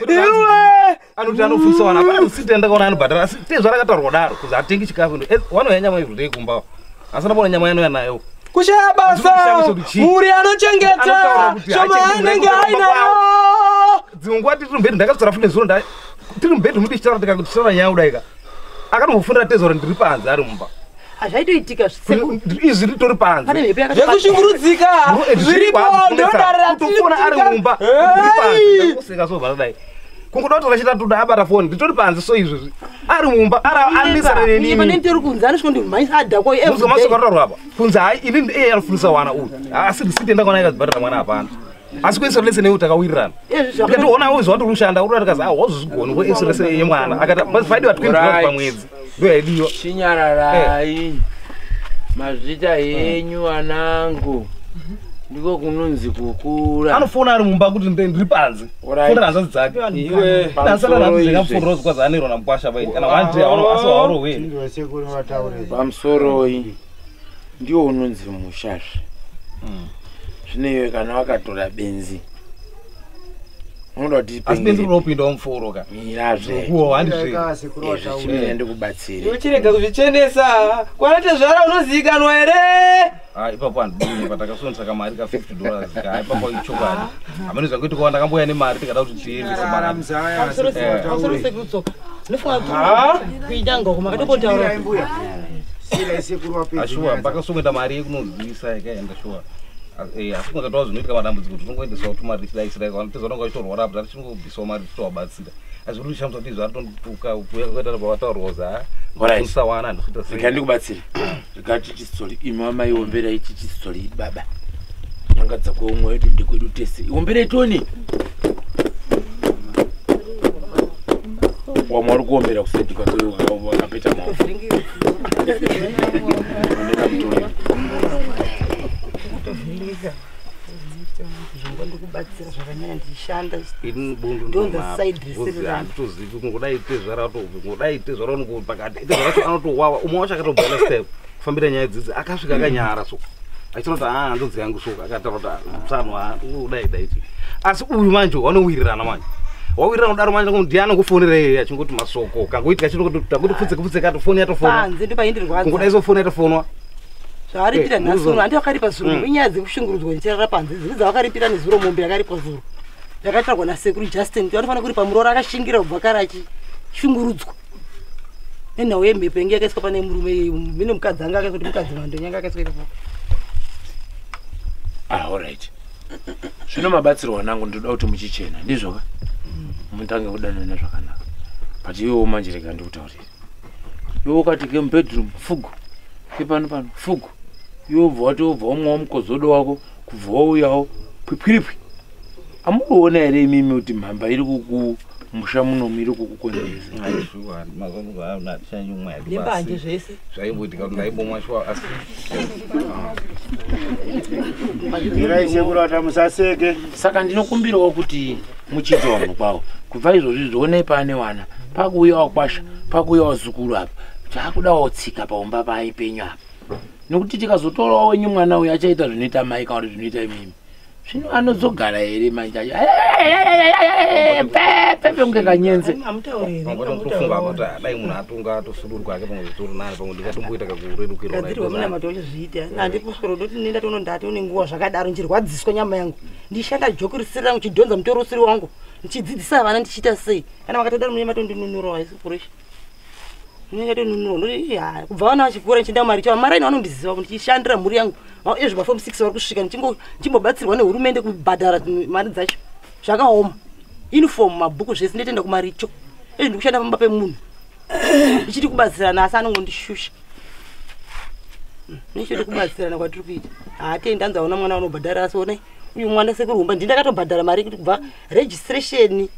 Speaker 9: iwe
Speaker 8: anoti anofundisa vana hapana risiti ndakaona anobhadhara asi tezvara akataurwa daro kuzi atengi chikafu wanoya nyama everyday kumba asi ndabona nyama yanoya nayo.
Speaker 9: Kushaya basa muri anochengeta shoma anenge ainayo.
Speaker 8: Dzimwe nguva tiri mubhedhi ndakazotaura futi nezuro tiri mubhedhi muti tichitaura tikataura nyaya kudaika. Akatombofundira tezvara ndiri panze ari mumba.
Speaker 6: Hazvaitoitika
Speaker 8: izvi ritori panze.
Speaker 9: Zvekushungurudzika zviripo ndodarira
Speaker 8: tofona ari mumba ndiri panze ndakoseka so zvakadai. Kungoda kuti rachitatu abata foni nditori panze so izvozvi ari mumba anisana nenini.
Speaker 6: Pane ndiri kunze anosvika ndimhanyisa adhakwa every
Speaker 8: day. Muzwa mataurwa apa kunze hai ini iye anofundisa wana uyu asi risiti ndakaona yakazibhadhara mwana hapana. Asi kuextra lesson yedu takawirirana. Tikatoona uyu zvauri kushanda uri tikazi ah wazozvigona kuextra lesson yemwana akati paidiwa $20 pamwedzi ndo yaidiwa.
Speaker 1: Chinyararai mazvita yenyu anangu. Ndiko kunonzi kukura.
Speaker 8: Anofona ari mumba kuti ndiri panze. Fonera hanzvadzi dzake.
Speaker 1: Iwe
Speaker 8: ndasara hanzvadzi dzakafonera zvikwazi anerwa namukwasha vai kana one day asi hawarohwe.
Speaker 1: Pamusoroi ndiwo unonzi mushazve. Zvino iwe kana wakatora benzi unoda kuti
Speaker 8: asi benzi rinopindawo muforo ka.
Speaker 1: Mirazve.
Speaker 8: Kuwa handizve.
Speaker 1: Chimene ndikubatsire.
Speaker 9: Iwe chirega kuzvichenesa. Kwana tezvara unozivikanwa here?
Speaker 8: Ah ipapo handidini patakasonesa kamari ka $50 ka ipapo ichokwadi. Hamene zvakuitika kwa ndakamboya nemari tikada kuti tiendese mari.
Speaker 6: Pamusoro sekutsoka. Ndinofunga kuti kuita ngoma makatopotaura.
Speaker 8: Ashuwa pakasongoenda mari yekunozivisa yakaenda shuwa. Asi kungataura zvinoitika madambudziko tinongoendesawo tumari tichidai chidai kana tezvara unga uchitorwara apa tichingobvisawo mari tichitovabatsira. Asi kuti shamisa kuti izvi aritondotuka kuuya kwakaita pavataurwa kuzi ha usawana handikuita sei.
Speaker 1: Rega ndikubatsire. Rega tichisoli imi amai omberai tichisoli baba. Nyanga dzako umwe wedu ndekwedu tese. Omberai tione. Wamwe uri kuombera kuseti kwako wakapeta maoko.
Speaker 6: Ndikubatsira zvakanyanya ndichishanda.
Speaker 8: Ini bundu
Speaker 6: ndonza side risiri rangu.
Speaker 8: Handitozivi kungodai tezvara kungodai tezvara pakati. Tezvara anotowawa umwe wacho akatobva last time. Kufambira nyaya dzidzi akasvika akanyara so. Achitaura kuti ah ndodzi yangu so akataura kuti mutsano dai dai. Asi uyu manje wanowirirana manje. Wawirirana kudaro manje ndiani anokufonera iye achingoti masoko. Kangoitika chino kuti pfutse pfutse kati foni yatofona.
Speaker 6: Panze ndopaindirwadza.
Speaker 8: Kungodai so foni yatofonwa.
Speaker 6: Zvaaripira nhasi uno handi wakaripa zuro. Inyaya dzekushungurudzwa ndichirara panze. Dziri dzawakaripira nezuro mombe yakaripa zuro. Yakatarwa nasekuru Justin kuti anofanira kuripa muroora akashingira kubva kare achishungurudzwa. Nenhau yemhepo yange yakaiswa pane murume mune mukadzi anga akaiswa kuti mukadzi mando yanga akaiswa ipapo.
Speaker 1: Ah, alright. Zvino mabatsiro wanangu ndinoda kuti muchichena ndizvo ka? Mutange kudanana zvakanaka. But iwewo manje rega ndikutaurire. Iwe ukati ke mubedroom fugu. Ke pano pano fugu. Iwe ubva wati ubva wamwawo mukozodo wako kubva wauyawo pwipwiripwi. Amukuona here imimi kuti mhamba iri kukumusha munomu iri kukukonzeresa?
Speaker 6: Nembanje zvese.
Speaker 8: Zvaimboitika kuti ndaimbomwa shuwa asi.
Speaker 7: Mirai sekuru ata musaseke.
Speaker 1: Saka ndinokumbirawo kuti muchiite wanhu kwawo. Kubva izvozvi zvionei paane wana. Pakuuyawo kwasha, pakuuyawo zukuru apa. Taakudawo tsika paumba paipenyu apa. Nekuti tikazotorawo wenyu mwana uyu achaita zvinoita mai kana kuti zvinoita imimi. Zvino anozogara here manje acho? Pepe kunge kanyenze.
Speaker 8: Tofunga kuti dai munhu atunga atosuduruka ake pamwe zvitori nani pamwe ndingatomboita kakurerukirwa
Speaker 6: Gadzirwa munamato uchizviita. Handiposwero ndoti nenda tono ndati une nguva zvakadaro ndichirwadziswa nyama yangu. Ndishanda joki risiri rangu chidhonza mutoro usiri wangu. Ndichidzidzisa vana ndichiita sei. Kana vakatodaro mune matondinunurawo haisi kuresha. Ndinenge tonunurwa ndoti ha kubva vana vachikura ndichienda mari chavo mari aino vanondiziva kuti ndichishandira mhuri yangu. Izvo pafomu 6 vari kusvika ndichimbobatsirwa nehurumende kubhadhara mari dzacho. Zvakaoma. Uniform mabhuku zvese nditoenda kumaricho. Izvo ndikushanda pamba pemunhu. Ndichiti kubatsirana asi anongondishusha. Ndichiti kubatsirana kwatiri kuita. Haatendi anzi aona mwana anobhadhara asi onai uyu mwana sekuru humba ndini ndakatobhadhara mari kuti kubva registration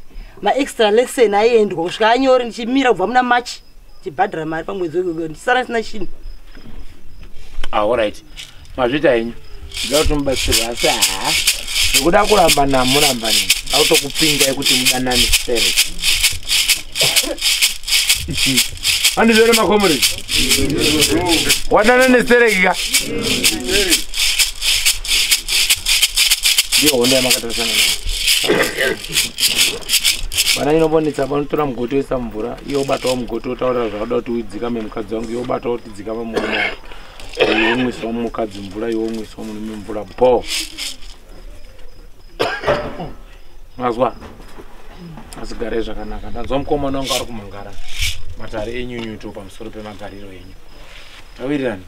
Speaker 6: maextra lesson aiendwa kusvika anyore ndichimira kubva muna March ndichibhadhara mari pamwedzi wega ndichisara ndisina chinhu.
Speaker 1: Ah, alright. Mazvita henyu. Ndoda kuti mubatsirwe asi haa. Nekuda kuramba namuramba nini. Autokupingai kuti mudanane sere. Andizvere makomuri. Wadanane sere ka. Ndiyo hondo yamakatarisana nayo. Vana inombonetsa vanotora mugoti woisa mvura, iye obatawo mugoti otaurira zvakada kuti udzikame mukadzi wangu, iye obatawo kuti dzikama murume wako. Iwe omwisawo mukadzi mvura, iwe omwisawo murume mvura bho. Mazwa? Asi garai zvakanaka. Ndanzwa mukomana wangu ari kumangara matare enyunyuto pamusoro pemagariro enyu. Tawirirana?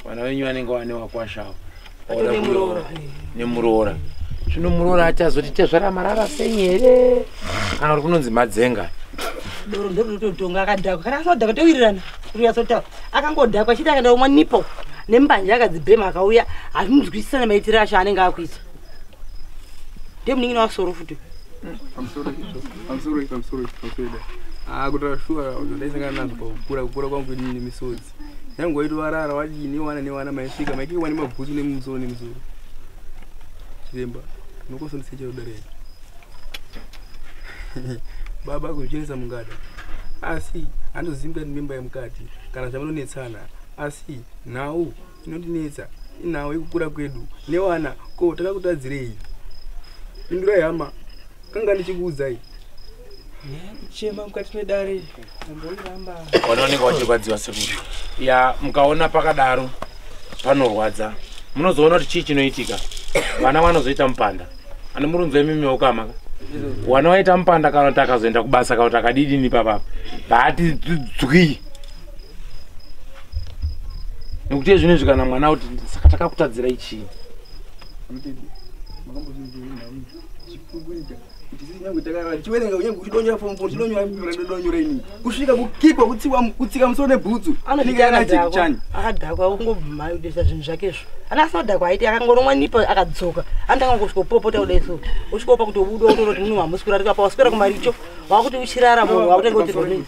Speaker 1: Vana venyu vanenge vane wakwashawo. Nemuroora. Zvino muroora achazoti tezvara marara sei here? Kana kuti kunonzi madzenga.
Speaker 6: Doro ndorototonga akadhakwa. Kana asina kudhakwa towirirana. Kunyatsotaura. Akangodhakwa achiti akaenda kumwa nipo nembanje akadzibhema akauya hazvinzwisisana maitiro acho anenge akuita. Ndiye munin'ina wasoro futi.
Speaker 9: Pamusoro pamusoro pamusoro da. Ah kutaura shuwa ndaisangana nazvo pakukura kukura kwangu ini nemisodzi. Nyange waiti warara wadini wana newana maisvika maikikwa nemabhutsu nemumusoro nemusoro. Chiremba unokosondisa chero dare. Baba kuzvichenesa mungada. Asi handizivi mukati memba yemukati kana zvamunonetsana asi nhau inondinetsa inhau yekukura kwedu newana ko takakutadzirei. Pindurai hama kanga ndichikuudzai.
Speaker 11: Kuchema mukati medare amboiramba.
Speaker 1: Wanaoneka wachirwadziwa sekuru. Ya mukaona pakadaro panorwadza. Munozoona kuti chii chinoitika. Vana vanozoita mupanda. Ani murunzo imimi ukama ka? Wana waita mupanda kana kuti akazoenda kubasa kana kuti akadidini papapa. Paati dzwi. Nekuti zvinezvi kana mwana kuti saka takakutadzirai chii?
Speaker 9: Kusvika kukikwa kutsika musoro nebhutsu
Speaker 6: akadhakwa ungobmaudesa zvinhu zvakezvo ana asina kudhakwa aiti akangonomwa nipo akadzoka anotanga kusvikopopota kudai so usvikopa kuti ubude wotoona kuti munhu hamuswera ari apa waswera kumaricho wakuti uchirara munhu wakutenga kuti ronei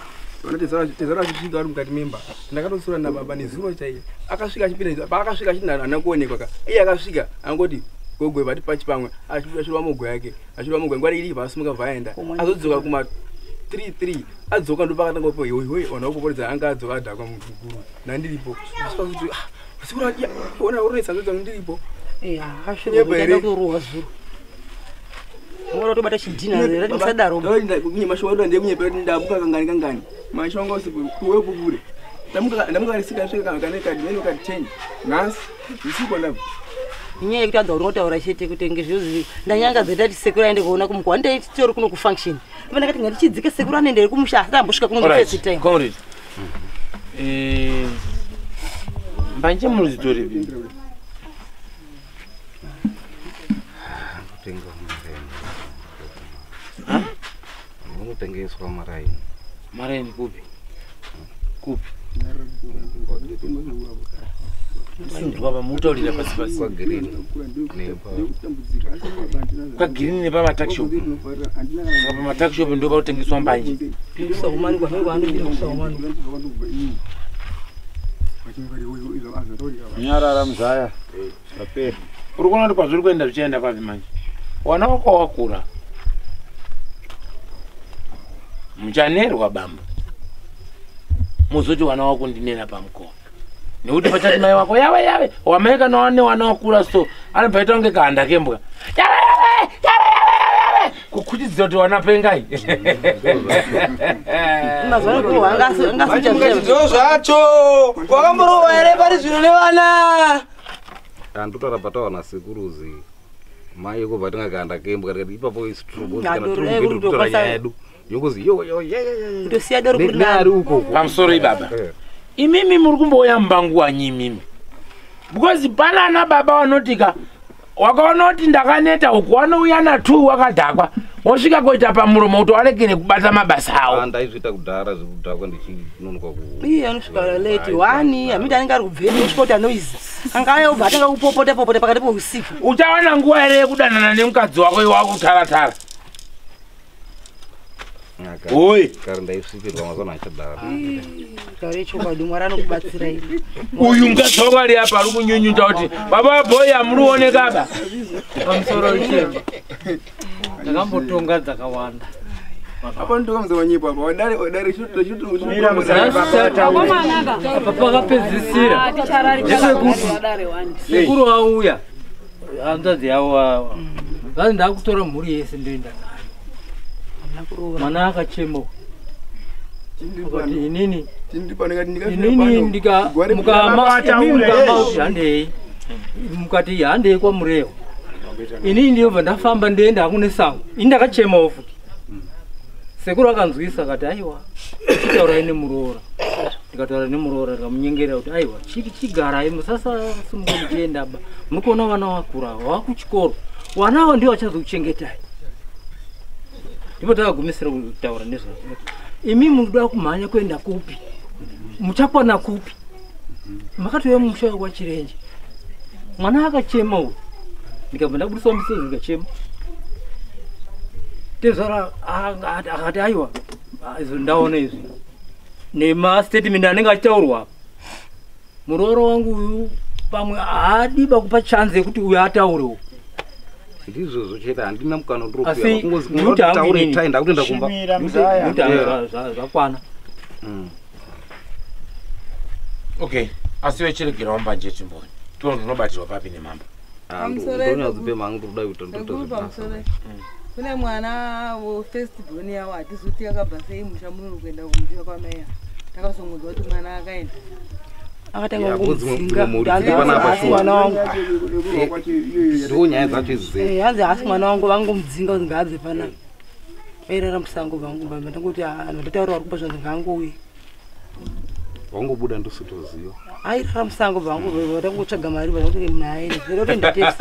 Speaker 9: tezvara achisvika ari mukati memba ndakatosura nababa nezuro chaiye akasvika achipinda paakasvika achiti haana kuonekwa ka iye akasvika angoti gogwe vati pachi pamwe achirova mogo yake achirova mogo nguva iri vaasimuka vaenda azodzoka kuma 3 adzoka ndopakatanga kupa hoi ona upoporedza anga adzoka adhakwa munhu mukuru nandiripo asvika kuti sekuru ona uronetsa hanzvadzi yangu ndiripo.
Speaker 6: Akasvirwa kurohwa zuro. Ngora tobata chidhina rati musadaro.
Speaker 9: Mashoko ndeye kunyepa ndamuka kangani kangani. Mashoko usiku kuwe pupure. Ndamuka risika svika kangani kadi ka 10. Nhasi usiku ndabva.
Speaker 6: Inyaya yekuti anza unotaura chete kuti ngezvozvi ndanyanga dzatati sekuru aende kuona kumuko handei titori kuno kufunction. Ivo ndakati ngatichidzike sekuru anoendere kumusha asati ambosvika kuno first time.
Speaker 1: Comrade. Mbanje munodzitoripi?
Speaker 8: Kutenga maraini. Munotengeswa maraini.
Speaker 1: Maraini kupi? Kupi? Sunzwa pamutaurira pasi pasi.
Speaker 8: Kwa green. Nepa.
Speaker 1: Kwa green nepa matakshop. Saka pamatakshop ndo panotengeswa mbanje.
Speaker 6: Kusaumani kwa anobira kusaumani.
Speaker 7: Nyarara mzaya. Zvapera.
Speaker 1: Uri kuona kuti kwazviri kuenda zvichaenda papi manje? Wana wako wakura. Muchanerwa bamba. Muzoti wana wako ndinena pamukova. Nekuti pachati mai wako yawe yawe wamai kana wane wana wakura so anobva aita kunge kahanda kembwa. Yawe yawe yawe yawe kukuchidzira kuti wana pengai.
Speaker 6: Mazuva ano kurohwa angasicha
Speaker 11: zvo zvacho wakamborohwa here pari zvino nevana.
Speaker 8: Andotaura patawana sekuruzi mai kubva tingakahanda kembwa tikati ipapo is true because kana tiri kutaura nyaya yedu yongozi yo yo ye
Speaker 6: kutosiya doro kuri
Speaker 8: nari uko
Speaker 1: pamusoro ibaba. Imimi muri kumbouya mumbanguwanyi imimi because pana ana baba vanotika wakaona kuti ndakaneta uku wanouya na2 wakadhakwa wosvika koita pamuromo kuti warekere kubata mabasa awo.
Speaker 8: Ndaizviita kudhara zvekudhakwa ndichinonoka ku
Speaker 6: iye anosvika late 1 hamiti anenge ari kubveni osvika kuti anoizi angauya ubva atanga kupopota popota pakati peusiku.
Speaker 1: Uchawana nguva here yekudanana nemukadzi wako iwe wakutaratara? Oi
Speaker 8: kare ndaisvikirwa mazuva achadhara.
Speaker 6: Taure chokwadi Mwari anokubatsira iri.
Speaker 1: Uyu mukadzi wako ari apa ari kunyunyuta kuti baba bhoyi hamurioneka ba.
Speaker 12: Pamusoro ichema. Ndakambotonga dzakawanda.
Speaker 9: Apa ndokamza manyepo apa wadare wadare chito
Speaker 12: apa pakapedzisira ndepekuti sekuru auya hanzvadzi yavo vanzi ndakutora mhuri yese ndoenda nayo. Mwana akachema akati inini mukama kuti handei mukati handei kwaMurewa inini ndinobva ndafamba ndoenda hangu nesango ini ndakachemawo futi. Sekuru akanzwisa akati aiwa chitaurai nemuroora. Ndikataura nemuroora ndikamunyengerera kuti aiwa chigarai musasasimuka muchienda ba muri kuona vana vakura vakuchikoro vana ava ndivo vachazokuchengetai. Ndipo takagumisira kutaura nezvazvo. Imi munoda kumhanya kuenda kupi? Muchakwana kupi? Makatouya mumusha kwaChirenje. Mwana akachema uyu. Ndikabva ndabudisa misodzi ndikachema. Tezvara akati aiwa izvo ndaona izvi. Nemastatement anenge achitaurwa apa. Muroora wangu uyu pamwe haadiba kupa chance yekuti uyu ataurewo.
Speaker 8: Ndizvozvo chete handina mukana
Speaker 12: Asi
Speaker 8: ndiri kutaure tai ndakutoenda kumba.
Speaker 12: Zvakwana.
Speaker 1: Okay, asi wechiregerawo mbanje timboni. Tione unobatirwa papi nemamba.
Speaker 8: Ndonyadzipe mangu kuda kuita ndotoza.
Speaker 4: Kune mwana wefirst born yawo hatizuti yakabva sei musha muno kuenda kumusha kwamai. Takazongonzwa kuti mwana akaenda.
Speaker 6: Akatanga kungomudzinga hanzi mwana wangu.
Speaker 8: Ndo nyaya dzacho idzi.
Speaker 6: Hanzi haasi mwana wangu vangomudzinga kuti ngaabve panapa. Vairara musango vangu baba ndangoti ndataura vari kupa zvanzi ngaangouye.
Speaker 8: Wangobuda ndositoziva.
Speaker 6: Airara musango vangu vatangotsvaga mari vakuti munhu aende. Ndotoenda tese.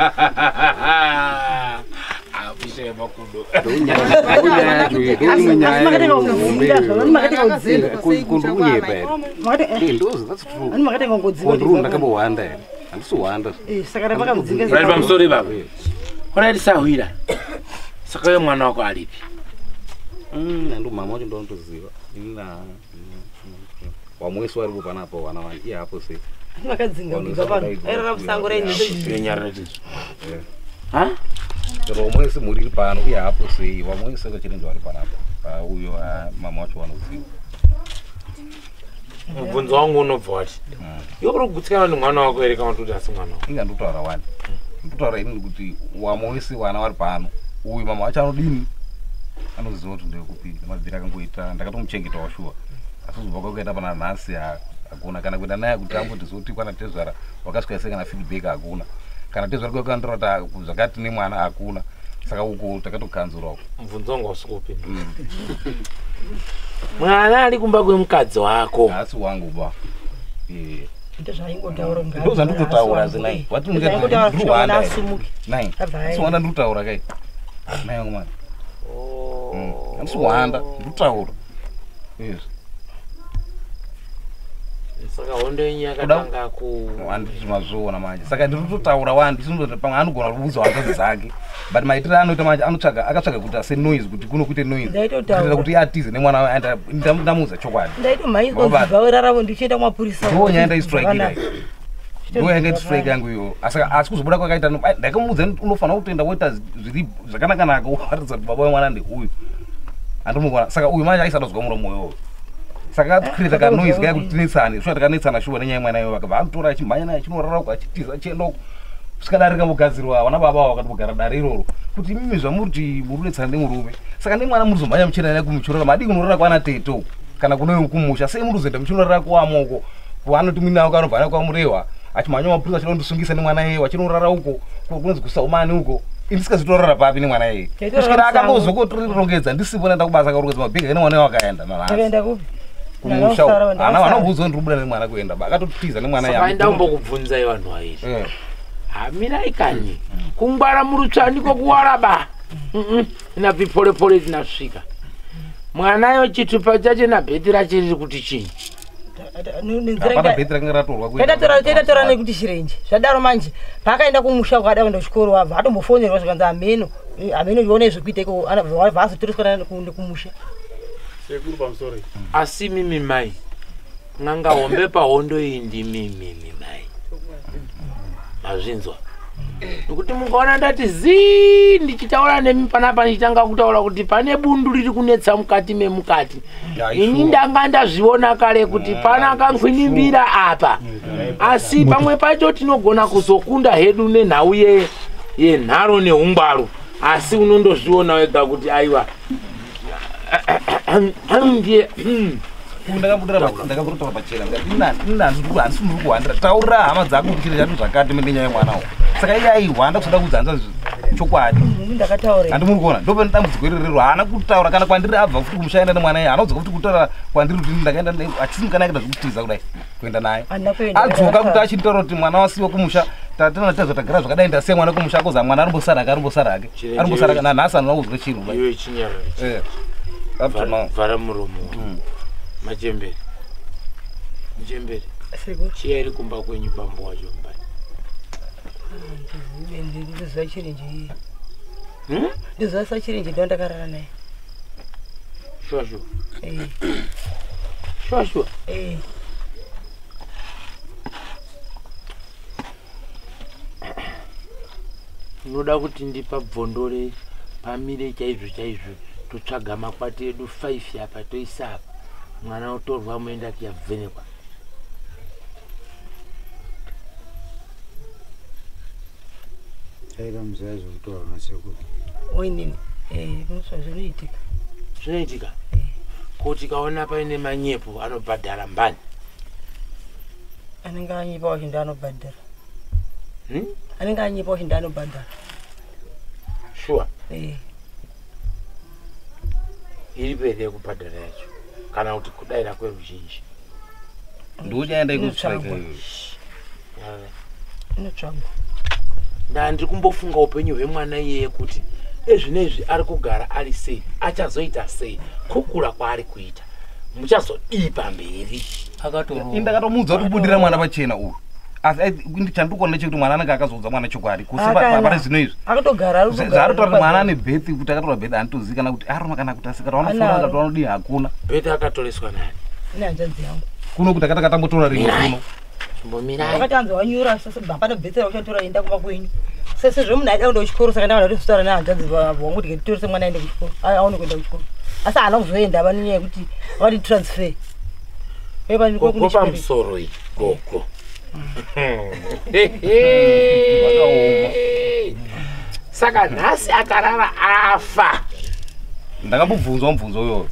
Speaker 1: Apishe makudo.
Speaker 8: Ndakambohwanda here? Handisi
Speaker 6: Saka rapakamudzinga.
Speaker 1: Right pamusoro ibaba. Kona tisahwira. Saka uyo mwana wako aripi?
Speaker 8: Ndo mama wacho ndonotoziva. Ina wamwesi waripo panapa wana wani iye hapo sei.
Speaker 6: Vakadzinga kubva pano. Airara musango rainendo.
Speaker 1: Nyarara tizvo. Ha?
Speaker 8: Chero wamwe mhuri iri pano uye hapo sei vamwe seka chirenje vari panapa uyo mama wacho vanoziva.
Speaker 1: Mubvunzo wangu unobva wati iwe uri kugutsikana nemwana wako here kana kuti asi mwana wako?
Speaker 8: Inga ndikutaura wani. Ndikutaura ini kuti wamwe wese vana vari pano uyu mama wacho anodini anoziva kuti ndekupi nemabviri akangoita ndakatomuchengeta washuwa asi kuzobva kwakaita pana nhasi hakuna kana kuenda naye kuti ambotizoti kwana tezvara wakasvika sei kana feedback hakuna kana tezvara kwakanditora kuti zvakati nemwana hakuna saka uko takatokanzura uko.
Speaker 1: Mubvunzo wangu hausi kuupindura. Mwana ari kumba kwemukadzi wako
Speaker 8: haasi wangu ba.
Speaker 6: Ndozvaingotaura
Speaker 8: ndo zvandikutotaura zinai wati ndikuhwanda nai siwanda ndikutaura kai mai wangu mwana andisi kuhwanda ndikutaura izvi.
Speaker 1: Saka hondo yenyu yakatanga ku
Speaker 8: handiti mazviona manje saka ndiri kutotaura wandi sinototi pamwe anogona kuudza hanzvadzi dzake but maitiro anoita manje anotsvaga akatsvaga kuti ase noise kuti kuno kuite noise kuitira kuti atize nemwana ndamuudza chokwadi.
Speaker 6: Ndaitomhanyiswa raravo ndichienda kumapurisa.
Speaker 8: Ndo nyaya ndaistrike ndo yanga istrike yangu iyo asi kuzobuda kwakaita ndakamuudza unofanira kutoenda woita zviri zvakanaka-naka woratidza kuti baba wemwana ndeuyu andimukuona saka uyu manje aisada kuzwa muromo iwoyo. Saka create ka noise kaya kuti tinetsane shuwa takanetsana shuwa nenyaya yemwana iyoyo akabva amutora achimhanya naye achinorara uko achitiza achienda uko kusvika dare rikambogadzirwa vana baba avo vakatombogara dare iroro kuti imimi zvamuri kuti muri kunetsana nemurume saka nemwana muri kuzomhanya muchienda naye kumuchorora madii kunorara kwana tete uko kana kune kumusha sei muri kuzoenda muchinorara kuamoko kwaanoti muinavo kanobva naye kwamurehwa achimhanya mapurisa achida kundisungisa nemwana iyeye achinorara uko kunonzi kusaumani uko indisikazitorara papi nemwana iyeye kusvikira akangozokotirongedza ndisipo naenda kubasa akarongedza mabhegi ake nemwana iye akaenda nanhasi kumusha ana vanobvunzwa ndiri kubuda nemwana kuenda ba akatotiza nemwana
Speaker 1: yake. Saka ndambokubvunzai vanhu vairi hamirai kani kungwara murutsva ndiko kuwara ba inabvi pole pole tinasvika mwanayo chitupa chache nabheti rache riri kuti chinyi
Speaker 6: tatora nekuti chirenje zvadaro manje paakaenda kumusha kwakada kuenda kuchikoro wabva atombofonerwa zvikanzi hameno hameno ione zvekuita iko wabva azotoreswa nekumusha.
Speaker 3: Sekuru pamusoro.
Speaker 1: Asi mimi mai n'anga hombe pahondo iyi ndimimi mai mazvinzwa nekuti mukaona ndati zii ndichitaura nemi panapa ndichitanga kutaura kuti pane bundu riri kunetsa mukati memukati ini ndanga ndazviona kare kuti pana kangwinimbira apa asi pamwe pacho tinogona kuzokunda hedu nenhau yenharo neungwaru asi unondozviona wega kuti aiwa ndiye
Speaker 8: ndakabudira pachena handisi ndiri kuhwandira taurira hama dzako kuti chiro chacho zvakati nenyaya yemwana uyu saka iye aihwanda kusada kuudza hanzvadzi chokwadi handimuri kuona ndopane dambudziko irerero haana kutaura kana kwandiri abva futi kumusha aenda nemwana iye haana kudzoka futi kutaura kwandiri kuti ndakaenda achisimuka naye kuita zvekutiza kudai kuenda naye adzoka kuti achinditaura kuti mwana wasiwa kumusha tatana tazva tagara zvakadai ndasiya mwana kumusha akoza mwana arimbosara hake arimbosara hake arimbosara nanhasi anoda kuzwa chinhu
Speaker 1: iwe chinyararo vhara muromo machembere muchembere chiya iri kumba kwenyu bambo wacho mbai
Speaker 6: ndiziva chirenje ndiziva sachirenje ndo ndakarara naye
Speaker 1: shuwa shuwa shuwa shuwa unoda kuti ndipabvondore pamire chaizvo chaizvo totsvaga makwati edu 5 apa toisa apa mwana otorwa muenda kuyabvenekwa
Speaker 7: aika muzaya zvekutaura nasekuru
Speaker 6: oinini zvinoitika
Speaker 1: zvinoitika ko tikaona paine manyepo anobhadhara mbani
Speaker 6: anenge anyepa wacho ndoanobhadhara anenge anyepa wacho ndoanobhadhara
Speaker 1: shuwa iripo here yekubhadhara yacho kana kuti kudaira kweruzhinji
Speaker 8: ndochaenda ikustrike
Speaker 6: inotsvagwa
Speaker 1: ndandiri kumbofunga upenyu hwemwana iyeye kuti ezvinezvi ari kugara ari sei achazoita sei kukura kwaari kuita muchazodii pamberi
Speaker 8: indakatomuudza kuti budira mwana pachena uyu asi chandikuona chekuti mwana anenge akazoudza mwana chokwadi kusipapari zvino izvi zvaari kutaura kuti mwana ane bhethi kuti akatora bhethi handitozivi kana kuti aroma kana kuti asi kana vanofona kana kuti vanodii hakuna
Speaker 1: bhethi akatoreswa nani
Speaker 6: nehanzvadzi yangu
Speaker 8: kuno kuti akatanga tambotora rimwe kuno
Speaker 1: chimbomirai
Speaker 6: wakati anzi wanyura hapana bhethi rauchatora enda kumba kwenyu Sezvo munhu aida kuenda kuchikoro saka ndakada kutozotaura nehanzvadzi vangu kuti titorese mwana aende kuchikoro, aone kuenda kuchikoro. Asi haana kuzoenda ava nenyaya yekuti vati transfer.
Speaker 1: Gogo pamusoro iyi gogo. Saka nhasi akarara afa.
Speaker 8: Ndakambobvunzwa mubvunzo uyoyo.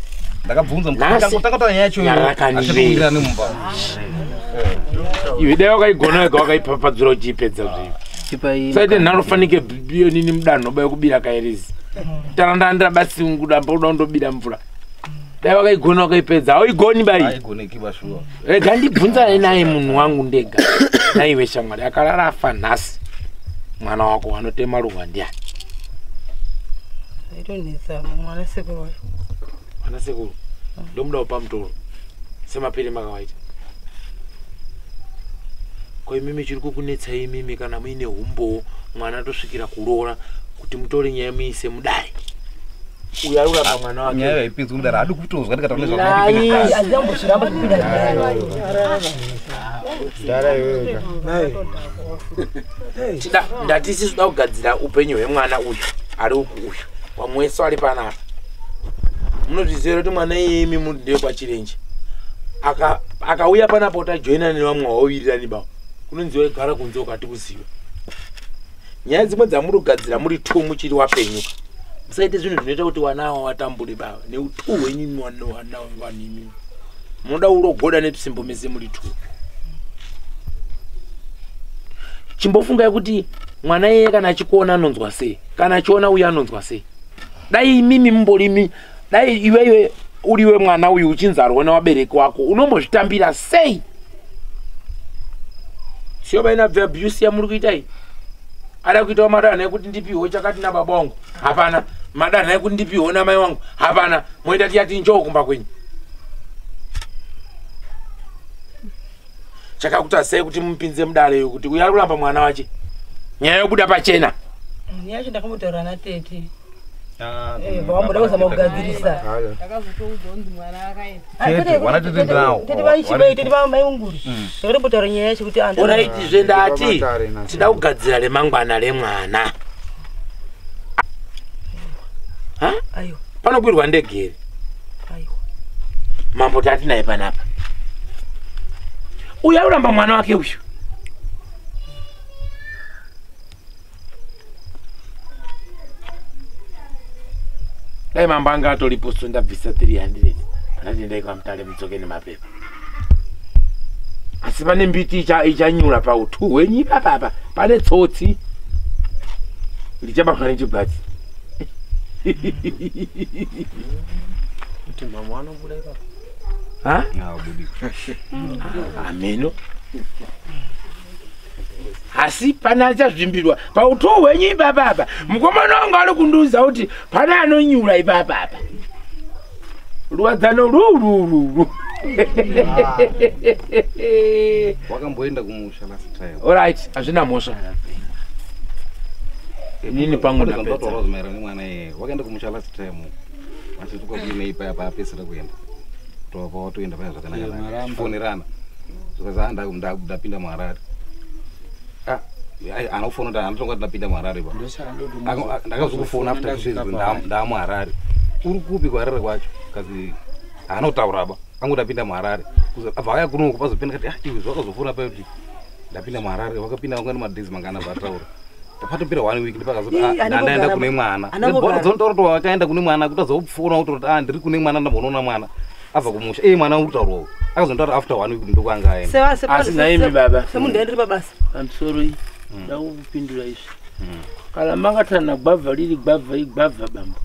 Speaker 8: Ndakabvunza
Speaker 1: Nhasi-
Speaker 8: takataura nyaya yacho
Speaker 1: Nyarakanire.
Speaker 8: mumba.
Speaker 1: Iwe dai wakaigona wega wakaipapadzura uchiipedza zvivi. Saite nharo fanike biyo nini mudanho bai kubira kairizi. Tarandandira basi ngudamba uda kundobira mvura. Dai wakaigona wakaipedza hauigoni bai.
Speaker 8: Aigoneki bashuwa.
Speaker 1: Rega ndibvunzane naye munhu wangu ndega. Naiwe shamwari akarara afa nhasi. Mwana wako anotema ruwa ndiani?
Speaker 6: Zaitonetsa mwana sekuru wacho.
Speaker 1: Mwana sekuru ndomuda kupa mutoro semapere makawaita. Ko imimi chiri kukunetsai imimi kana muine humbowo mwana tosvikira kuroora kuti mutore nyaya muise mudare. Uyu ari kuramba mwana wake.
Speaker 8: Nyaya haipinzwi mudare haadi kutozwa ndikataura
Speaker 6: Nai,
Speaker 8: nezvazvo.
Speaker 6: handina kumbozviramba kupinda mudare.
Speaker 7: Ndara iwewe
Speaker 1: Tida ndati isusu toda kugadzira upenyu hwemwana uyu ari uku uyu vamwe wese ari panapa. Munozviziva kuti mwana iyeye imi muri ndekwachirenje. Akauya panapa kuti ajoinane nevamwe vaowirirani bavo. Kunonzi waigara kunze ukati kuziva. Nyaya dzimwe dzamuri kugadzira muri two muchiri wapenyuka. Musaite zvinhu zvinoita kuti vana ava vatambure baba neutu hwenyu imi vana vanhu imimi. Munoda urogoda netsimbo mese muri two. Chimbofungai kuti mwana iyeye kana achikuona anonzwa sei, kana achiona uyu anonzwa sei. Dai imimi mumborimi, dai iwewe uriwe mwana uyu uchinzarwa nevabereki wako unombozvitambira sei? Siyo baina bve abuse yamuri kuita iyi. Ada kuitawo madanho ekuti ndipiwe chakati nababa wangu hapana, madanho ekuti ndipiwe namai wangu hapana, moita tiyati njoo kumba kwenyu. Chakakuta sei kuti mupinze mudare kuti uyu ari kuramba mwana wache, nyaya yobuda pachena.
Speaker 6: Nyaya yacho ndakambotaura natete. Vamboda kuzama kugadzirisa.
Speaker 4: Ndakazotoudzwa kunzi mwana akaenda.
Speaker 8: Tete, wana tete ndinawo.
Speaker 6: Tete vaichibai, tete vamaiunguri. Ndakatombotaura nyaya yacho kuti andu.
Speaker 1: Oraiti zve ndati tida kugadzira remangwana remwana. Ha?
Speaker 6: Aiwa.
Speaker 1: Panokwirwa ndege here?
Speaker 6: Aiwa.
Speaker 1: Mambo tati naye panapa. Uyu aruramba mwana wake uyu. Dai mambo anga atoripo so ndabvisa 300. Ndati ndai kwamutare mudzoke nemapepa. Asi pane mbiti ichanyura pautu hwenyu ipapapa. Pane tsotsi richabatwa nechigwadzi.
Speaker 7: Kuti mama anobuda ipapo.
Speaker 1: Ha?
Speaker 8: Abudi.
Speaker 1: Ameno. Asi pane achazvimbirwa pautu hwenyu ipapapa. Mukomana wangu ari kundiudza kuti pane anonyura ipapapa. Ruwadzano rurururu.
Speaker 8: Wakamboenda kumusha last time.
Speaker 1: Alright, hazvina mhosva. Inini pangu ndapedza.
Speaker 8: Ndapedza. Nemwana iyeye wakaenda kumusha last time. Vachituka kuine paya paapedzisira kuenda. Tobva watoenda paya zvakanaka. Tichifonerana. Zvikanzi ndapinda muHarare. Anofona kuti anotonga kuti ndapinda muHarare pa. Ndakazokufona after 2 days ndamuHarare. Uri kupi kuHarare kwacho? Kazi haana ba. Angu ndapinda muHarare. Abva auya kuno pazopinda kati ah iwe zvakazofona paya kuti ndapinda muHarare wakapinda wanga nemadays mangana vataura. Patopera 1 week ndipakazoti ndaenda kune mwana. Bora dzonotaura kuti wakaenda kune mwana kuti azopfona kuti ah ndiri kune mwana ndambonoona mwana. Abva kumusha. Mwana uri kutaurawo. Akazontaura after 1 week ndokwanga aenda.
Speaker 1: Asi naimi baba.
Speaker 6: Semunhu ndiri pabasa.
Speaker 1: Pamusoro iyi. Ndakupindura izvi. Kana mangatana gwavha riri gwavha igwavha bambo.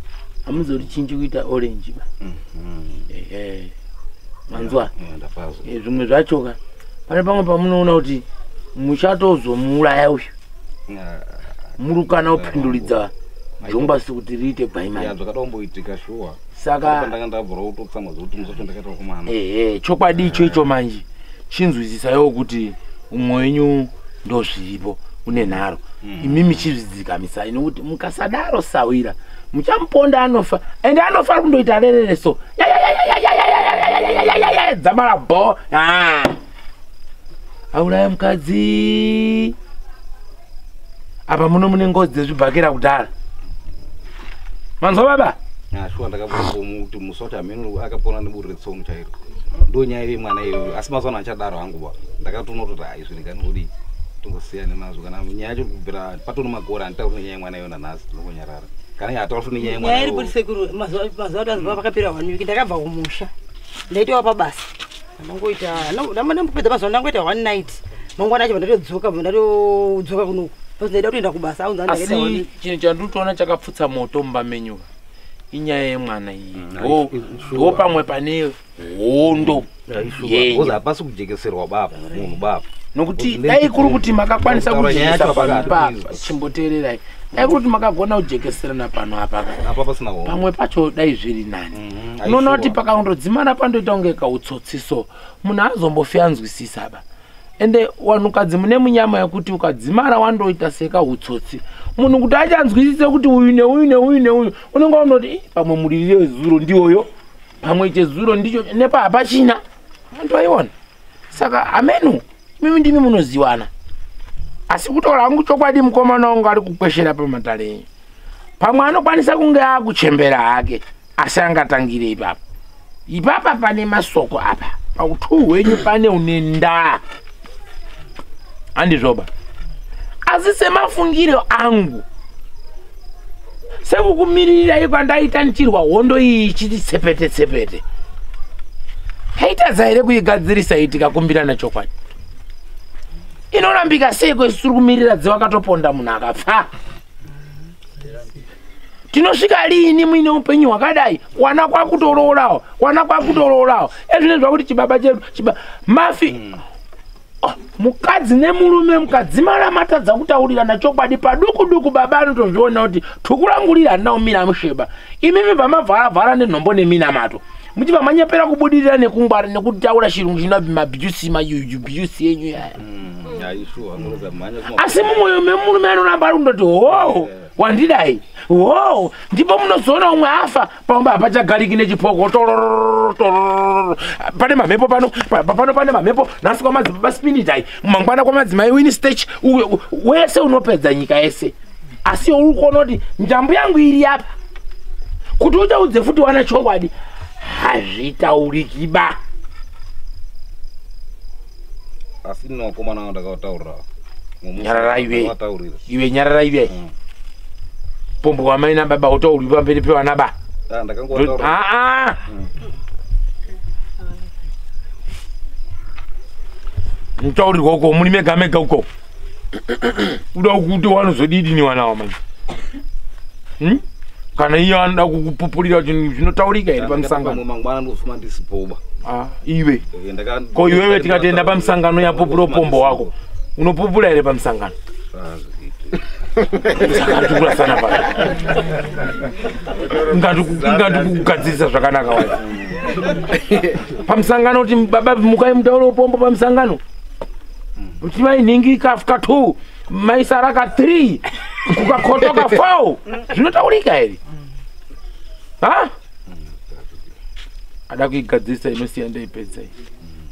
Speaker 1: Hamuzorichinji kuita orange ba. Manzwa. Zvimwe zvacho ka. Pane pamwe pamunoona kuti muchatozomuuraya uyu. Murukana upindulidza jongwasi kuti riite gwaimani.
Speaker 8: Zvakadomboitika shuwa.
Speaker 1: Saka
Speaker 8: ndanga ndabvura kutotsamwa zvekuti musi wacho ndakaita kumana.
Speaker 1: Chokwadi icho icho manje chinzwisisaiwo kuti umwe wenyu ndozviripo une nharo. Imimi chizvidzikamisai nokuti mukasadaro sawira muchamuponda anofa ende anofa kundoita rerereso dzamara bo auraya mukadzi Apa muno mune ngozi dzezvibhakera kudhara. Manzwa baba?
Speaker 8: Shuwa ndakabvunza kuti musi wacho hameno akapona neburi retsono chairo. Ndo nyaya yemwana iyoyo asi mazuva ano achadaro hangu ba. Ndakatoona kuti hai izvi ndingangodii tongosiyana nazvo kana nyaya yacho kubvira patone makore handitauri nenyaya yemwana iyoyo nanhasi ndinongonyarara. Kana iye hatauri futi nenyaya yemwana
Speaker 6: Nyaya iri
Speaker 8: iyoyo.
Speaker 6: kuti sekuru mazuva atazuva pakapera 1 week ndakabva kumusha. Ndaitawa pabasa. Ndangoita ndambopedza mazuva ndangoita 1 night. Mangwana acho ndatodzoka ndatodzoka kunoku. Basi ndaida kutoenda kubasa aunza ndakaita 1
Speaker 1: Asi
Speaker 6: week.
Speaker 1: chinhu chandinotoona chakapfutsa moto mumba menyuka inyaya yemwana iyi. Ndo pamwe pane hondo yenyu.
Speaker 8: Because hapasi kujekeserwa baba munhu baba.
Speaker 1: Nokuti dai kuri kuti makakwanisa
Speaker 8: Kutaura nyaya
Speaker 1: kujekesa
Speaker 8: yacho
Speaker 1: pano
Speaker 8: pakati,
Speaker 1: papa,
Speaker 8: please.
Speaker 1: chimboteererai. Dai kuri kuti makagona kujekeserana pano apa.
Speaker 8: Apa pasina hondo.
Speaker 1: Pamwe pacho dai zviri nani. Unoona kuti pakandodzimana pandoita kunge kautsotsiso munhu azombofi anzwisisa ba. Ende wanhukadzi mune munyama yekuti ukadzimara wandoita sekautsotsi munhu kuti achanzwisise kuti uyu neuyu neuyu neuyu unenge waunoti "Ih, pamwe muririro wezuro ndiwoyo pamwe chezuro ndicho nepa hapachina antu aiona saka amenu mimi ndimi munoziwana asi kutaura hangu chokwadi mukomana wangu ari kukweshera pamatare enyu pamwe anokwanisa kunge akuchembera hake asi angatangire ipapa ipapa pane masoko apa pautu hwenyu pane une ndaa handizvoba asi semafungiro angu sekukumirirai kwandaita ndichirwa hondo iyi ichiti tsepete tsepete taitadza here kuigadzirisa iyi tikakumbirana chokwadi inorambika sei kwesi tiri kumirira dzewakatoponda munhu akafa tinosvika riini muine upenyu hwakadai wana kwakutoroorawo wana kwakutoroorawo ezvine zvakuti chibaba chedu chiba mafi Oh, mukadzi nemurume mukadzimara matadza kutaurirana chokwadi paduku duku baba anotozviona kuti tukurangurira handina kumira musheba imimi bvamavharavhara nenhombo neminamato muchibva manyepera kubudirira nekungwara nekutaura chirungu chino mabhijusi mayubhijusi yenyu yaya
Speaker 8: Aishuwa anoroza mhanya kuma.
Speaker 1: asi mumwoyo memurume anoramba ari kundoti ho wandidai ho ndipo munozoona umwe afa pamwe hapachagariki nechipoko torororo, torororo. Pane mamhepo pano pano pane mamhepo nhasi kwamadzibaba spinidai mangwana kwamadzimai winstach wese unopedza nyika yese asi uri kuona kuti njambu yangu iri apa kuti uchaudze futi wana chokwadi hazvitauriki ba
Speaker 8: Asi ini vakomana vangu ndakavataurira.
Speaker 1: Nyarara iwe.
Speaker 8: Ndakavataurira.
Speaker 1: Iwe nyarara iwe pombo wamai nababa utauri pamberi pevana ba
Speaker 8: Ah, ndakangovataurira.
Speaker 1: aa mutaurirwa uko muri mega mega uko uda kuti wanozodidini wanawa manje Kana iye anoda kukupupurira chinhu zvinotaurika here pamusangano
Speaker 8: Mangwana ndofuma ndisipoba.
Speaker 1: Ah, iwe
Speaker 8: Eh, ndaka-
Speaker 1: ko iwewe tikatoenda pamusangano yapupura upombo wako unopupura here pamusangano
Speaker 8: Ah,
Speaker 1: Saka pa ingati kugadzirisa zvakanaka wacho pamusangano kuti baba mukai mutaure upombo pamusangano kuti mainhingi ka 2 maisara ka 3 kukakotoka 4 zvinotaurika here ha ada kuigadzirisa inosiya ndaipedza iyi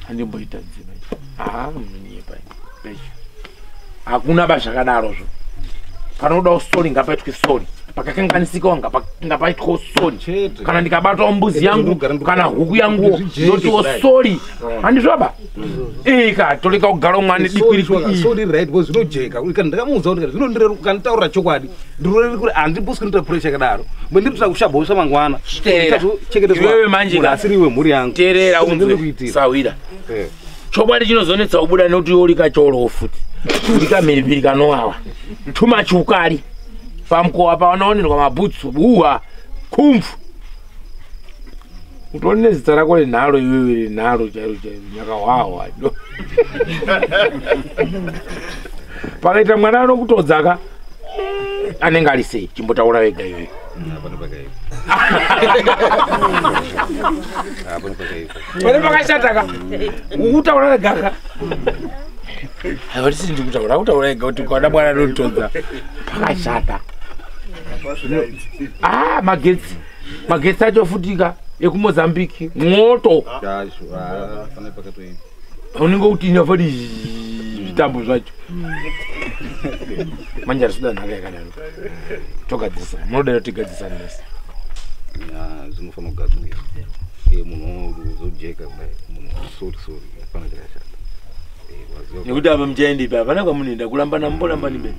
Speaker 1: handimboita dzima ha munonyepa pecho hakuna ba zvakadarozvo panoda usori ngapaitwe sori pakakanganisikawo ngapaitwewo sori kana ndikabatwawo mbuzi yangu kana huku yanguwo ndotiwo sori handizvoba ika toleka kugara umwe
Speaker 8: Sorry, sorry, right because zvinojeka kana ndakamuudza kuti zvinondireruka kanditaurira chokwadi ndiroreri kuti handimbosi kunoita pressure yakadaro mbe ndiri kushabhosa mangwana
Speaker 1: Teerera. Iwewe manje
Speaker 8: munhu asiri iwe mhuri yangu
Speaker 1: teerera
Speaker 8: Ndiri
Speaker 1: unzwe
Speaker 8: kuitira.
Speaker 1: sawira chokwadi chinozonetsa kubuda nekuti iwe uri kachorowo futi uri kamhiripiri kanowawa tuma chukari pamukova pavanowanerwa mabhutsu uha kumfu utori nezita rako renharo iwewe renharo chairo chairo nyakahwahwa pakaita mwana anokutodzaka anenge ari sei chimbotaura wega iwewe
Speaker 8: Hapana pakaipa. Hapana pakaipa.
Speaker 1: pane pakashataka ukutaura wegaka aiwa tisii ndikutaura kutaura ega kuti ukaona mwana anotodza pakashata ah magetsi magetsi acho futika ekumozambiki mwoto
Speaker 8: Chasho, ah, pane pakatoipa.
Speaker 1: unenge kuti inafoti zvitambo zvacho Manje harisuda nhaka yakadaro. Togadzisana. Munoda tigadzirisane nesi.
Speaker 8: Zvinofanira kugadzirisa. Munhu uzojeka kudai, munhu sorry sorry, hapana chakashata.
Speaker 1: Nekuti apa muchaendepi? Hapana kwamunoenda, kurambana mumborambani be.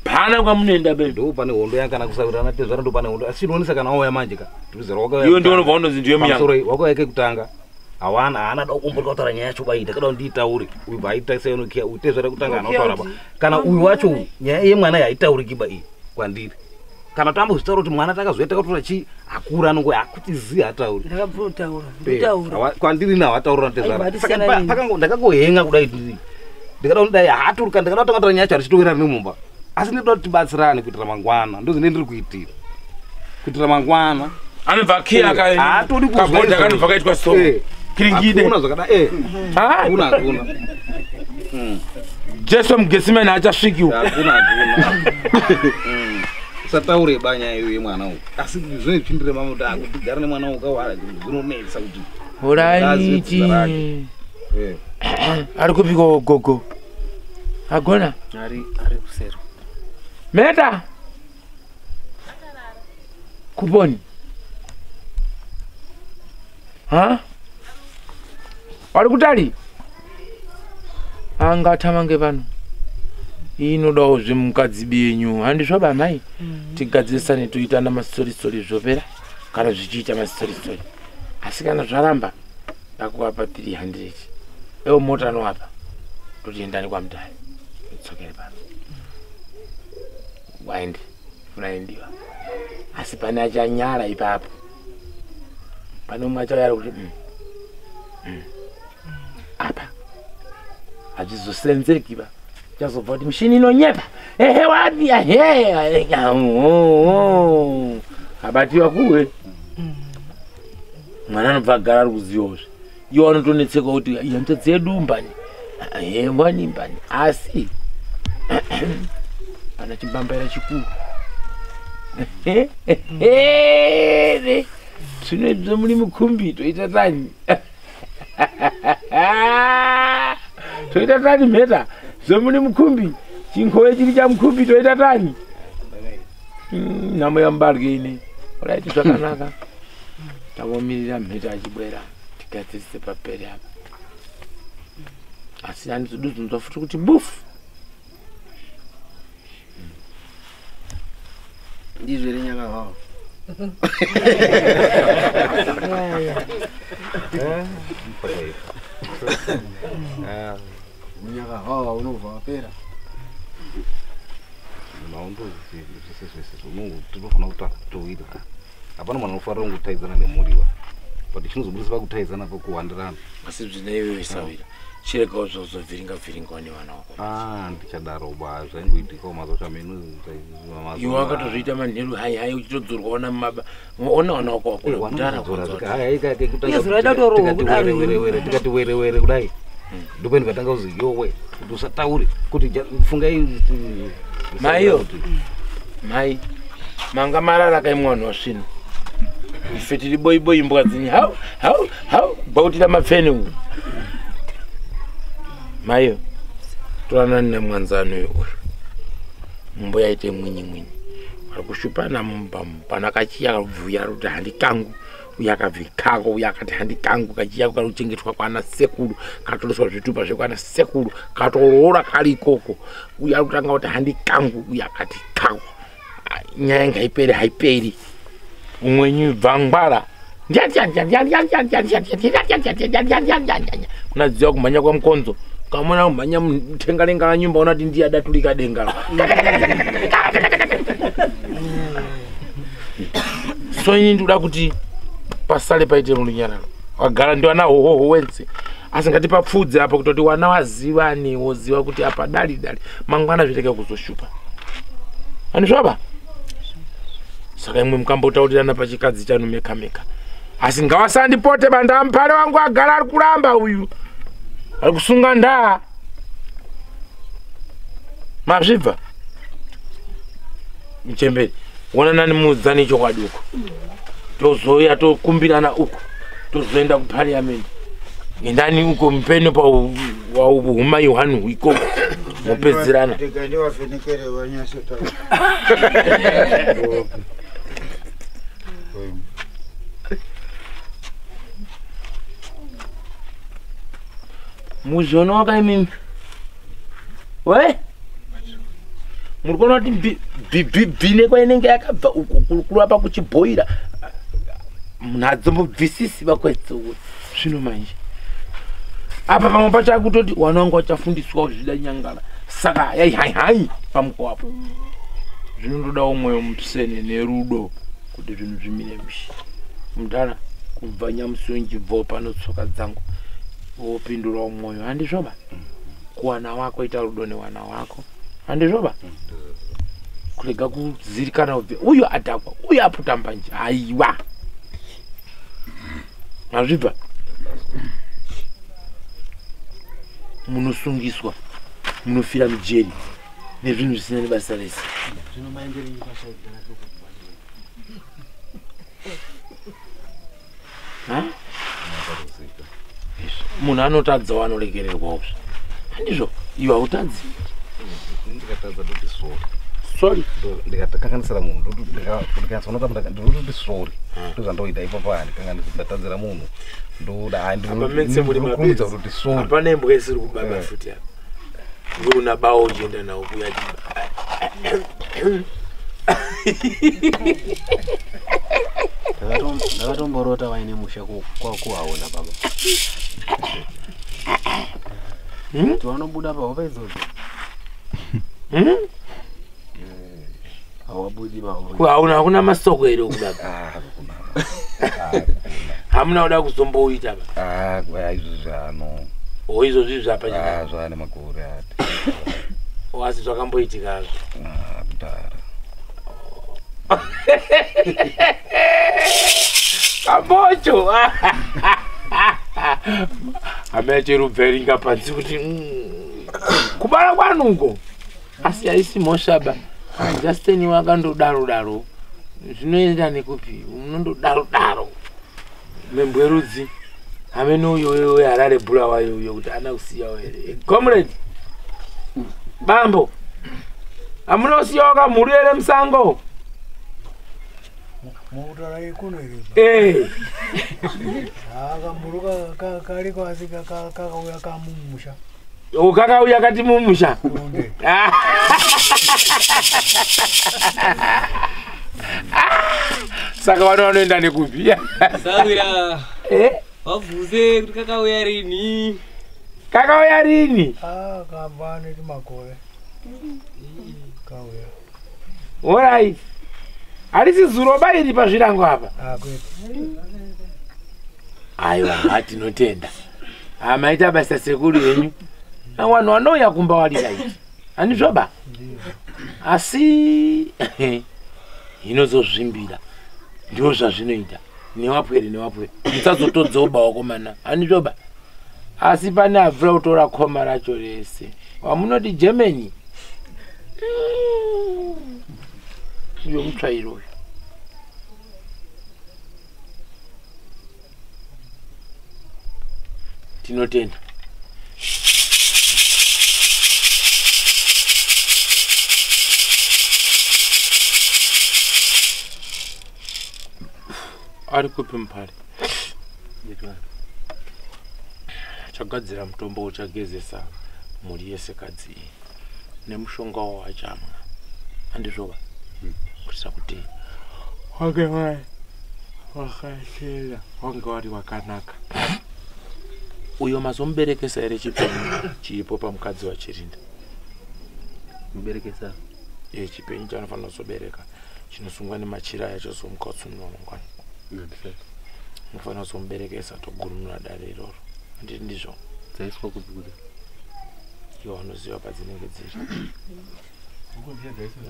Speaker 1: Pana kwamunoenda be.
Speaker 8: Ndo pane hondo yanga kana kusawirirana tezvara ndo pane hondo. Asi chinoonesa kana wauya manje ka. Ndizera wakauya.
Speaker 1: Iwe ndiwe unobva unonzi ndiwe muyanga.
Speaker 8: Pamusoro wakauya kekutanga. Hawana haana da kuomborwa kutaura nyaya yacho baita kada ndiitaure. Uyu bva aita seanokiya uyu tezvara kutanga haana kutaura ba. Kana uyu wacho nyaya yemwana haitauriki ba iyi kwandiri. Kana tambozvitaura kuti mwana takazoita takatora chi akura anongo akuti zi hatauri.
Speaker 6: Ndakabvotaura. Ndotaura.
Speaker 8: Kwandiri na hataura tezvara.
Speaker 6: Aiwa,
Speaker 8: Saka
Speaker 6: hatisiyana nini.
Speaker 8: pakango ndakagohenga kudai ndiri. Ndikada kuti dai haturika ndikada kutanga taura nyaya yacho richitowira nemumba. Asi ndinoda kuti tibatsirane kuitira mangwana. Ndozvine ndiri kuitira. Kuitira mangwana.
Speaker 1: Anobva akiya ka
Speaker 8: Haatodi kuzwa
Speaker 1: kabhodha
Speaker 8: izvozvo.
Speaker 1: kanobva kaitwa so. Kiringide.
Speaker 8: Hakuna zvakadai. Hakuna hakuna.
Speaker 1: Jesu mugesimeni haachasvikiwo.
Speaker 8: Hakuna hakuna. Usataure banya iyo yemwana uyu. Asi zvinopindire mama kuti akutigara nemwana uyu kawara zvinonetsa kuti.
Speaker 1: Oraiti. Ari kupiko gogo? Agona?
Speaker 9: Ari kusero.
Speaker 1: Meta. Kuponi. Ha? Wari kutali? Angatama pano. Inodawo zvemukadzi benyu. Handizvo bamai? Tigadzirisane toitana masorisori zvopera kana zvichiita masorisori. Asi kana zvaramba ndakuvapa 300. Ewo mota anoapa. Toti endani kwaMutare. Tsokere pano. Waende. Unaendiwa. Asi pane achanyara ipapo. Pane umwe achauya kuti apa hazvizosenzeki ba. Chazobva kuti mishini inonyepa. Ehe wadi ehe. Abatiwa kuwe. Mwana anobva agara ari kuziwazve. Iwo anotonetseka kuti hanzvadzi yedu mbani. Ehe wani mbani. Asi pana chimbambaira chikuru. Zvino muri mukumbi toita tani. Toita tani mheta. Zvomuri mukumbi. Chinkowe chiri chamukumbi toita tani. Nhamo yamubarwe ine. Oraiti zvakanaka. Tavomirira mheta achibwera tigadzirise papere apa. Asi handizoduzunzwa futi kuti bufu.
Speaker 9: Ndizvo here nyakahwawa? Munyakahwawa unobva wapera.
Speaker 8: Maondo zvese zvese tinofanira kutowira. Hapana mwana unofanira kungotaidzana nemhuri. But chinozobudisa pakutaidzana pakuwandirana.
Speaker 1: Asi zvine iwewe isawira. Chirekawo zvozovhiringa vhiringawo nevana wako.
Speaker 8: Ndichadaro ba zvaingoitikawo mazuva chameno.
Speaker 1: Iwe wakatozviita manheru hai hai uchitodzorwa ona mumaba. Ona wana wako wakura kudhara
Speaker 8: Tikati were were kudai. Ndopeni vatanga kuzi yowe kuti usataure kuti fungai
Speaker 1: maiyo. Mai manga marara kaimwana wasvino. Ife tiri boi boi mbwa dzini hau hau hau bautira mapfeni uyu. Maiyo toranani nemwanzano uyu. Mumbo yaite mwinyi mwinyi. Vari kushupana mumba pana kachiya kabvuya kuti handikangu. Uya akabvikako uya akati handikangu kachiya kari kuchengetwa kwana sekuru katoreswa zvitupa zvekwana sekuru katoroora kari ikoko. Uya ari kutanga kuti handikangu uya akati kako. Nyaya ngaiperi haiperi. Umwenyu bvangwara. Unadziwa kumhanya kwamukonzo. Kamona kumhanya mutengalenga la nyumba unati ndiye adatulika denga. So ini ndikuda kuti pasale paite murunyararo. Wagara ndiwo ana hohoho wense. Asi ngatipapfudze apa kutoti wana wazivani woziva kuti apa dali dali mangwana zvireke kuzoshupa. Andizvo? Saka imwe mukambotaurirana pachikadzi chanu meka meka. Asi ngawasandipote banda mupare wangu agara ari kuramba uyu. Ari kusunga ndaa. Mazvibva? Muchemberi, wonanani muudzani chokwadi uko. Tozoya tokumbirana uko. Tozoenda kuparliament. Endani uko mupeni pa humai hwanhu ikoko. Mopedzerana.
Speaker 7: Ndikandivavhenekere vanyatsotaura.
Speaker 1: Muzviona wakaimimi we muri kuona kuti bhibhibhine kwainenge yakabva uku kurapa kuchibhoira munhu adzombobvisisi vakwetsowe zvino manje apa pamwe pacho akutoti wana wangu wachafundiswa kuzvida nyangara saka yaihaihai pamukowapo zvinondodawo mwoyo musene nerudo kuti zvinhu zvimire mishe mudhara kubva nyamusi unjibvawo pano tsoka dzangu wopindurawo mwoyo handizvoba kuwana wako ita rudo newana wako handizvoba kurega kuzirikana ubve uyu adhakwa uyu aputa mbanje haiwa hazvibva munosungiswa munofira mujeri nezvinhu zvisina nebasa rese. Munhu anotadzawo anoregererwawo handizvo iwe hautadzi.
Speaker 8: Ndikatadza ndoti sorry.
Speaker 1: Sorry.
Speaker 8: Ndikatakanganisira munhu ndikatsoona ndoti sorry. Ndozvandoita ipapo handikanganisi ndatadzira munhu. Ndoda ndinokurumidza kuti sorry.
Speaker 1: Hapana imbwa isiri kubaba futi apa. Iwe una bawo uchienda nawo kuya
Speaker 13: Ndakatomborota vaine musha kwakuhaona baba. Kuti vanobuda pahope idzodzo. Hawabudi pahope.
Speaker 1: Kuhaona hakuna masoko here ukubaba? Hamuna kuda kuzomboita ba?
Speaker 8: Izvozvi ano.
Speaker 1: O izvozvi zvapa
Speaker 8: zvane makore ati.
Speaker 1: Asi zvakamboitikazvo.
Speaker 8: Kudhara.
Speaker 1: Kabocho. Hama cherubveringa panzi kuti kubara kwanuko. Asi haisi mhosva ba. Justin wakandodaro daro. Zvinoenda nekupi? Unondodaro daro. Membwerudzi. Hamene uyo weHarare Bulawayo uyo kuti ana kusiyawo here. Comrade. Bambo. Hamuna kusiyawo kamhuru here musango?
Speaker 2: Mukutaura ikuno here?
Speaker 1: Eh.
Speaker 2: Kamhuru kariko asi kakauya kamumusha.
Speaker 1: Kakauya kati mumusha. Saka vanhu vanoenda nekupi?
Speaker 11: Sawira. Vabvunze kuti kakauya rini.
Speaker 1: Kakauya rini?
Speaker 2: Kabva netumakore. Kauya.
Speaker 1: Alright. Harisi zuro ba iri pazvirango apa?
Speaker 2: Kwete.
Speaker 1: Aiwa, tinotenda. Maita basa sekuru yenyu. Vanhu vanouya kumba warira iti. Handizvoba? Asi inozozvimbira. Ndizvo zvazvinoita. Newapwere newapwere. Musazotodzoba wakomana. Handizvoba? Asi pane abvira kutora koma racho rese. Wamunoti Germany. Uyo mutsvairo uyu. Tinotenda. Ari kupi mupari? Achagadzira mutombo uchagezesa mhuri yese kadzi iyi nemushonga wawachamwa. Handizvoba? Kuitira kuti wange wakachena, wange wari wakanaka. Uyo mazomuberekesa here chipenyu chiripo pamukadzi waChirinda?
Speaker 13: Muberekesa?
Speaker 1: Chipenyu chaanofanira kuzobereka chinosungwa nemachira aya chozomuka utsununwa mangwana. Unofanira kuzomuberekesa togurunura dare iroro. Handiti ndizvo?
Speaker 13: Dzaiswa kupi kuti?
Speaker 1: Iwo anoziva padzinenge dziri.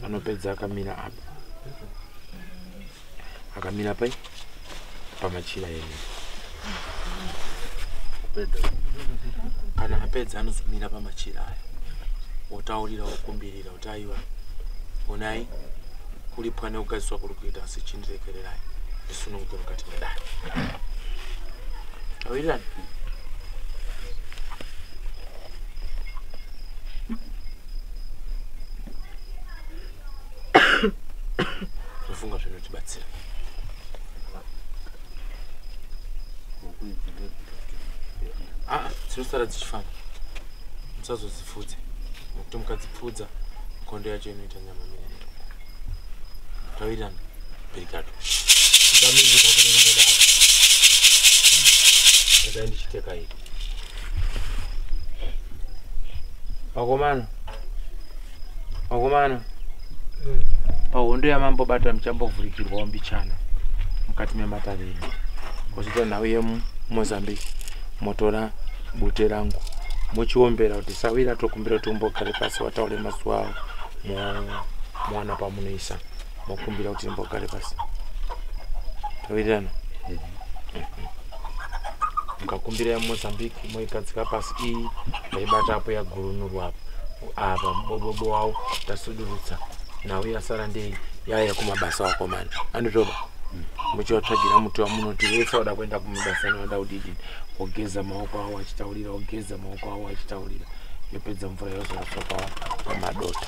Speaker 1: Anopedza akamira apa. Akamira pai? Pamachira enyu. Kana apedza anozomira pamachira aya. Otaurira okumbirira kuti aiwa. Onai kuripwa nekugadziswa kuri kuita asi chindirekererai. Ndisununguke mukati medare. Awirirani? Dzinosara dzichifamba, musazodzipfudze, nokuti mukadzipfudza mikondo yacho inoita nyama minene. Tawirirana? Brigado damizikakunekunodaro regai ndichiteka iri. Vakomana, vakomana, pahondo yamambobata muchambovhurikirwawo mbichana mukati mematare enyu. Kozoita nhau yemuMozambique, motora bute rangu mochiombera kuti sawira tokumbira kuti umbogare pasi wataure mazuva avo, mowana pamunoisa mokumbira kuti imbogare pasi. Tawirirana? Mukakumbira yeMozambique moigadzika pasi, iyi ndaibata apo yagurunurwa apo apa mubobobo wavo tasudurutsa. Nhau yasara ndei yaya kumabasa wakomana anditoba muchivatsvagira muti wamunoti vese vada kuenda kumabasa nevada kudidini, wogeza maoko avo achitaurira, wogeza maoko avo achitaurira, yopedza mvura yozoraswa pamadota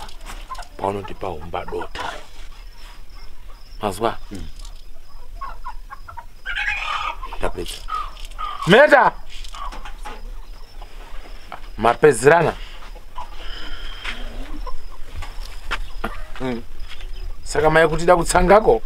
Speaker 1: paunoti pahumba dota. Mazwa? Tapedza. Meta mapedzerana. Saka mai kuti da kutsangako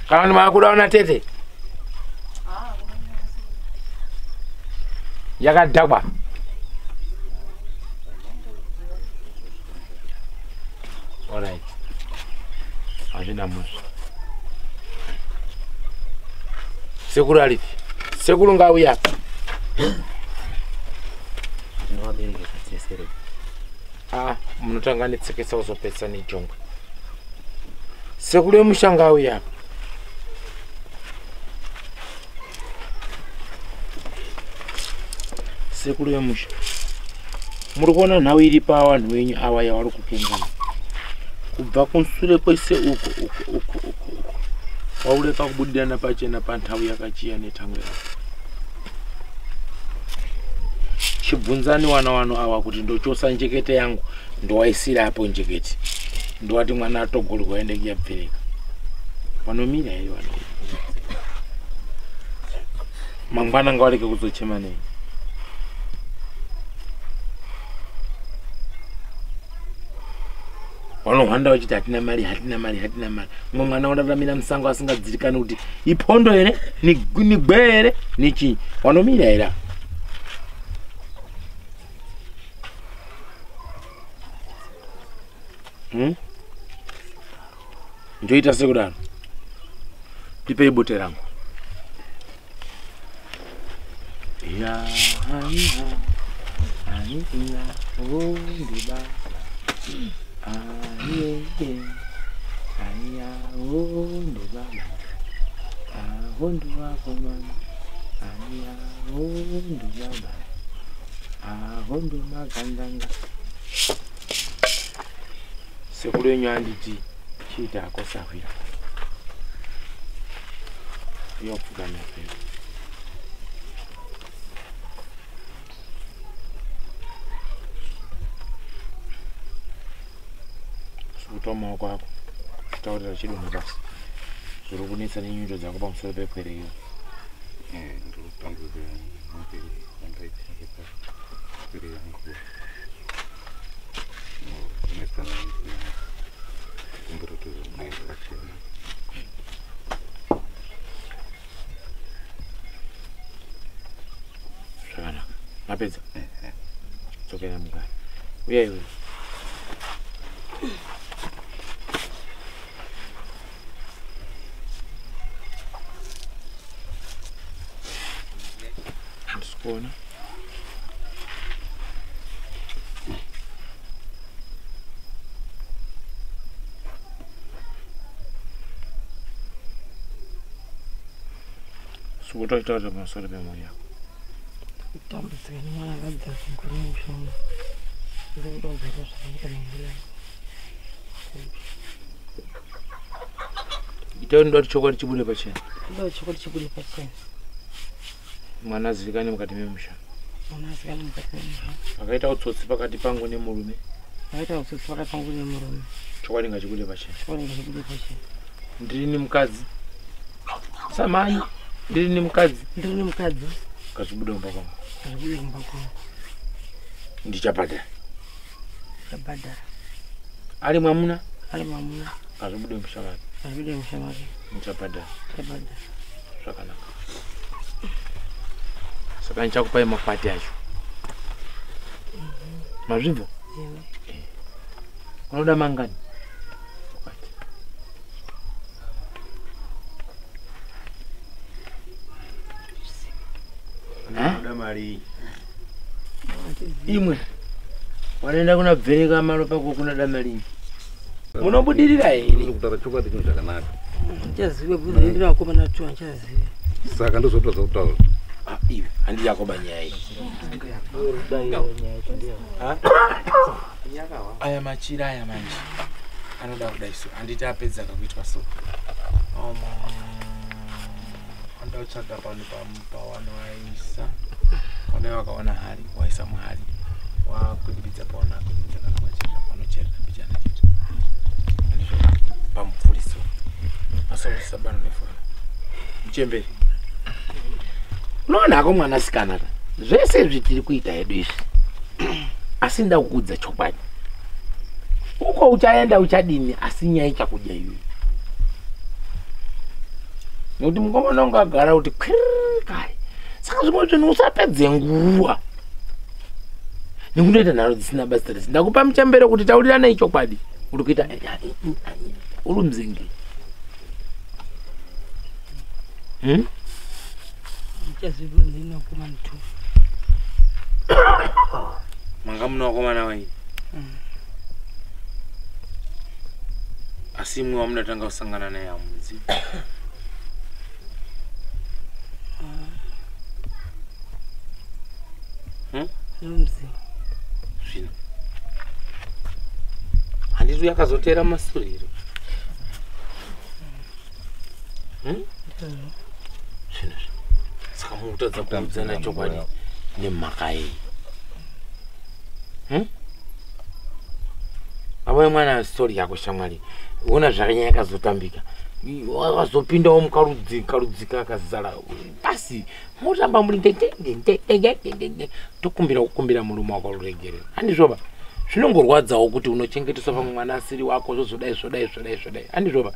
Speaker 1: kana makudaona tete yakadhakwa. Alright, hazvina mhosva. Sekuru aripi? Sekuru ngauya apa. Ah, munotanga netsekesa uzopedza nejongwe. Sekuru yemusha ngauya apa. Sekuru yemusha, muri kuona nhau iri pavanhu venyu ava yavari kupungana kubva kunsure kwese uko uko uko uko uko waureka kubudirana pachena panhau yakachiya netango yavo. Chibvunzani wana wano awa kuti ndochosa njekete yangu ndowaisira apo njekete ndowati mwana atogorwa aende kuyabvereka. Vanomira here vano? Mangwana ngawareke kuzochema nei. Vanohwanda vachiti hatina mari, hatina mari, hatina mari. Mumwe mwana unoraramira musango asingadzirikani kuti ipondo here nigwee here nechii. Vanomira here? Ndoita sekudaro. Ndipei bute rangu. Ya ya oh ndiba. Sekuru yenyu anditi chiita akosahwira yopfugamira pedu. Sukuta maoko ako taurira chidonha pasi zviri kunetsa nenyundo dzako pamusoro pepwere iyo.
Speaker 5: Ndinotambudzika nemhuri yandaichengeta pwere yangu inetsana kumbira kuti zvibude pachena.
Speaker 1: Zvakanaka, mapedza? Dzokera mugare. Uya iwe. Handisi kuona. Sikutoitaura pamusoro pemhuri yako.
Speaker 6: Kutambudzika nemwana akabva kugore musha uno. Ndiri kutomboita zvakanaka nemhuri yangu.
Speaker 1: Ita ndoda kuti chokwadi chibude pachena.
Speaker 6: Ndoda kuti chokwadi chibude pachena.
Speaker 1: Mwana azivikane mukati memusha.
Speaker 6: Mwana azivikane mukati memusha.
Speaker 1: Pakaita utsotsi pakati pangu nemurume.
Speaker 6: Pakaita utsotsi pakati pangu nemurume.
Speaker 1: Chokwadi ngachibude pachena.
Speaker 6: Chokwadi ngachibude pachena.
Speaker 1: Ndirini mukadzi. Samai, ndirini mukadzi.
Speaker 6: Ndirini mukadzi.
Speaker 1: Ngachibude mumba kwangu.
Speaker 6: Ngachibude mumba kwangu.
Speaker 1: Ndichabhadhara.
Speaker 6: Ndichabhadhara.
Speaker 1: Ari mwamuna?
Speaker 6: Ari mwamuna.
Speaker 1: Ngachibude musha make.
Speaker 6: Ngachibude musha make.
Speaker 1: Ndichabhadhara.
Speaker 6: Ndichabhadhara.
Speaker 1: Zvakanaka. Saka ndichakupai makwati acho. Mazvibva? Unoda mangani? Makwati.
Speaker 3: Unoda mari.
Speaker 1: Imwe. Wanoenda kuna bveneka malopa ko kunoda mari. Munobudirira here?
Speaker 8: Kutaura chokwadi chinhu chakanaka.
Speaker 6: Ndichaziva bhuzi ndina vakomana tu handichaziva.
Speaker 8: Saka ndozvotadza kutaura.
Speaker 1: Ah, iwe handi yako banyaya iyi. Aya machira aya manje anoda kudai so handiti apedza kakuitwa so. Anoda kutsvaga pano pawanoaisa. Kudai wakaona hari waisa muhari wakwidibidza pawana kwidibidza kana kwachera panocherera mbichana chete. Handizvo pamupfuri so. Asabudisa bano nefona. Muchembere. Unoonako mwanasikana ka zvese izvi tiri kuita hedu izvi asi nda kukuudza chokwadi uko uchaenda uchadini asi nyaya ichakudya iyoyo nekuti mukomana unga agara kuti kwiriri kai saka zvimwe zvinhu usapedze nguva nekundoita nharo dzisina basa rese ndakupa muchembere kuti tauriranai chokwadi uri kuita uri mzingi. Manga muna vakomana vaini asi imwe wamunatanga kusangana naye hamuzivi. Zvino handiti yakazotera masure here? Zvino saka mukutadza kuudzana chokwadi nemhaka yei? Avo mwana story yako shamwari ona zvakanyanya yakazotambika wakazopindawo mukarudzi karudzika akazara pasi motamba muri ndendendendendendende tokumbira kukumbira murume wako ruregerero handizvoba zvinongorwadzawo kuti unochengeteswa pamwe mwana asiri wako zvozodai zvodai zvodai zvodai handizvoba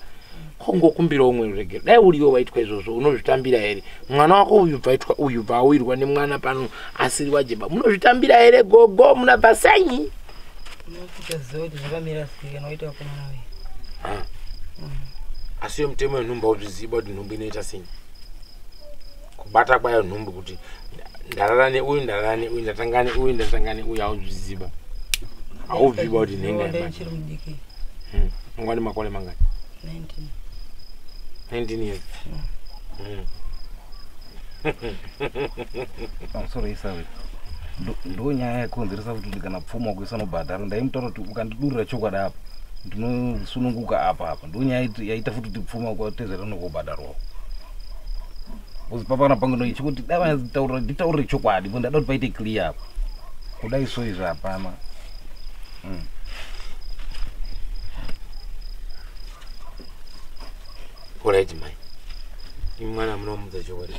Speaker 1: kongokumbirawo umwe ruregero dai uriwo waitwa izvozvo unozvitambira here mwana wako uyu bvaitwa uyu bvaawirwa nemwana pano asiri wajeba munozvitambira here gogo munabva senyi asi iyo mutemo yenhumbu hauzviziva kuti nhumbu inoita sei kubata kwayo nhumbu kuti ndarara neuyu ndarara neuyu ndatanga neuyu ndatanga neuyu hauzviziva haubviba kuti nhenga ungwani makore mangani 19 years.
Speaker 8: Pamusoro isawe ndo nyaya yakonzeresa kuti kana pfuma kuisa nobhadhara ndaimutaura kuti ukandidurira chokwadi apa ndinosununguka apa apa ndo nyaya yaita futi kuti pfuma kwatezera nokobhadharwawo because papana pangu ndoichikuti dai nditaurire chokwadi bo ndada kuti paite clear apa kudai so izvi hapana.
Speaker 1: Alright mai. Imi mwana munomudza chokwadi.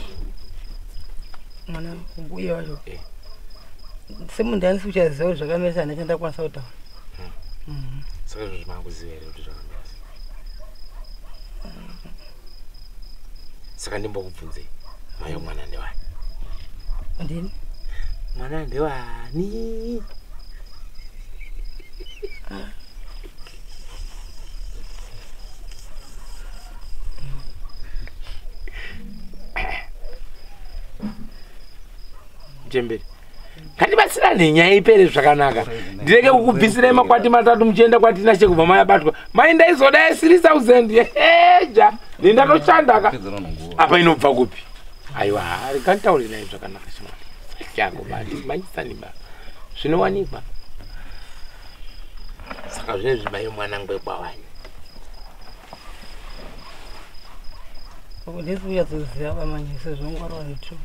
Speaker 6: Mwana uye wacho. Semunhu andisi kuchaziva zvakamira sei handina chandakwanisa kutaura.
Speaker 1: Saka izvozvo makuziva here kuti zvakamira sei? Saka ndimbokubvunzei mai mwana ndewani?
Speaker 6: Ndini.
Speaker 1: Mwana ndewani? Muchembere ngatibatsirane nyaya ipere zvakanaka ndirege kukubvisirai makwati matatu muchienda kwaTinashe kubva mayabatwa mai ndaizodai 3000 eja ndindatoshandaka apa inobva kupi aiwa nganditaurirai zvakanaka shamwari chako bati manyisani ba zvinowanikwa saka zvinezvi mai mwana ngwekwawani
Speaker 6: ndisi kunyatsoziva pamanye sezvo ngwarwa netu.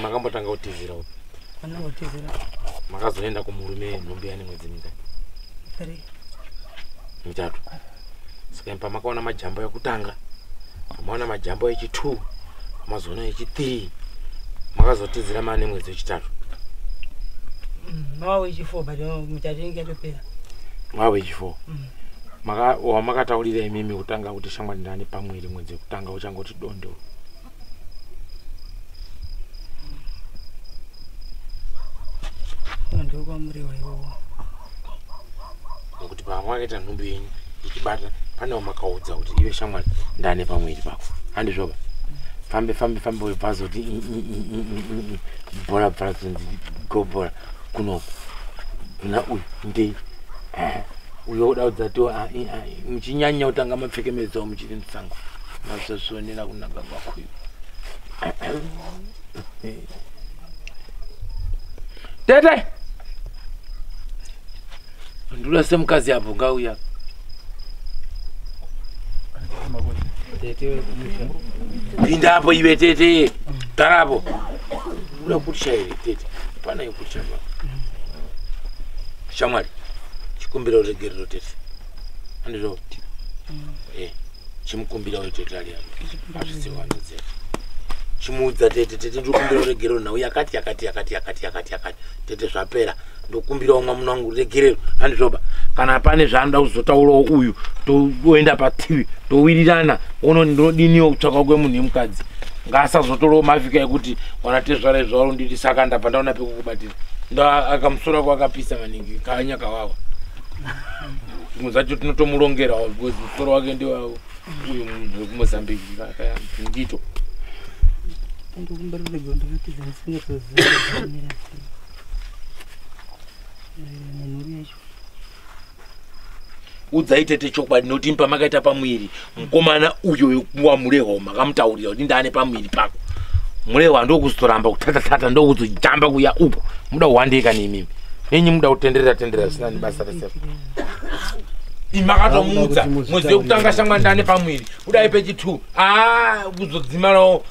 Speaker 1: Makambotanga kutizira upi?
Speaker 6: Anangotizira.
Speaker 1: Makazoenda kumurume nhumbi yani mwedzi mingani?
Speaker 6: 3.
Speaker 1: Mitatu. Saka pamakaona majambo ekutanga, maona majambo echi2, mazoona echi3, makazotizira mane mwedzi wechitatu.
Speaker 6: Mawa wechi4 but mitatu inenge yatopera.
Speaker 1: Mawa wechi4. Wamakataurira imimi kutanga kuti shamwari ndani pamwiri mwedzi wekutanga uchangoti dondo.
Speaker 6: Ndokwamurewa iwowo.
Speaker 1: Nokuti pamwakaita nhumbi yenyu ichibata pane wamakaudza kuti iwe shamwari ndane pamwiri pako. Handizvoba. Fambe fambe fambe webvazoti bhora bhora go bhora kuno kuna uyu ndei uyo uda kudzatiwa muchinyanya kutanga mapfekemedzo muchiri musango mazozvionera kunaka kwakuyo. Tete ndula semukazi apo ngauya. Pinda apo iwe tete, gara apo. Uda kutisha here tete? Pana yekutisha pa. Shamwari, chikumbira uregerero tete. Handizvo? Chimukumbira uyo tete ari apo. Azviziwanza. Chimuudza tete, tete ndikumbira uregerero nhau yakati yakati yakati yakati yakati yakati. Tete zvapera. Ndokumbirawo mwamuna wangu uregerero. Handizvoba. Kana pane zvaanoda kuzotaurawo uyu, toenda pativi, towirirana, ono ndinodiniwo kutsvaka kwemunhu yemukadzi. Ngaasazotorawo mavhika ekuti wanatezvara izvaro nditi saka ndabva ndaona pekukubatira. Akamusoro wako akapisa maningi, kanya kawawa. Zvimwe zvacho tinotomurongerawo because musoro wake ndiwa uyu munhu wekuMozambique ngito.
Speaker 6: Ndokumbira uregerero ndakatiza ndisingatozivi.
Speaker 1: Udzai tete chokwadi nokuti pamakaita pamwiri mukomana uyo wamurehwa makamutaurira kuti ndane pamwiri pako. Murehwa ndokuzotoramba kutatatata ndokuzojamba kuya upo. Muda kuwandika neimimi. Nenyi muda kutenderera tenderera zvisina nebasa rese. Imi makatomuudza mwedzi wekutanga shamwari ndane pamwiri. Kudai pechi2 kuzodzimarawo.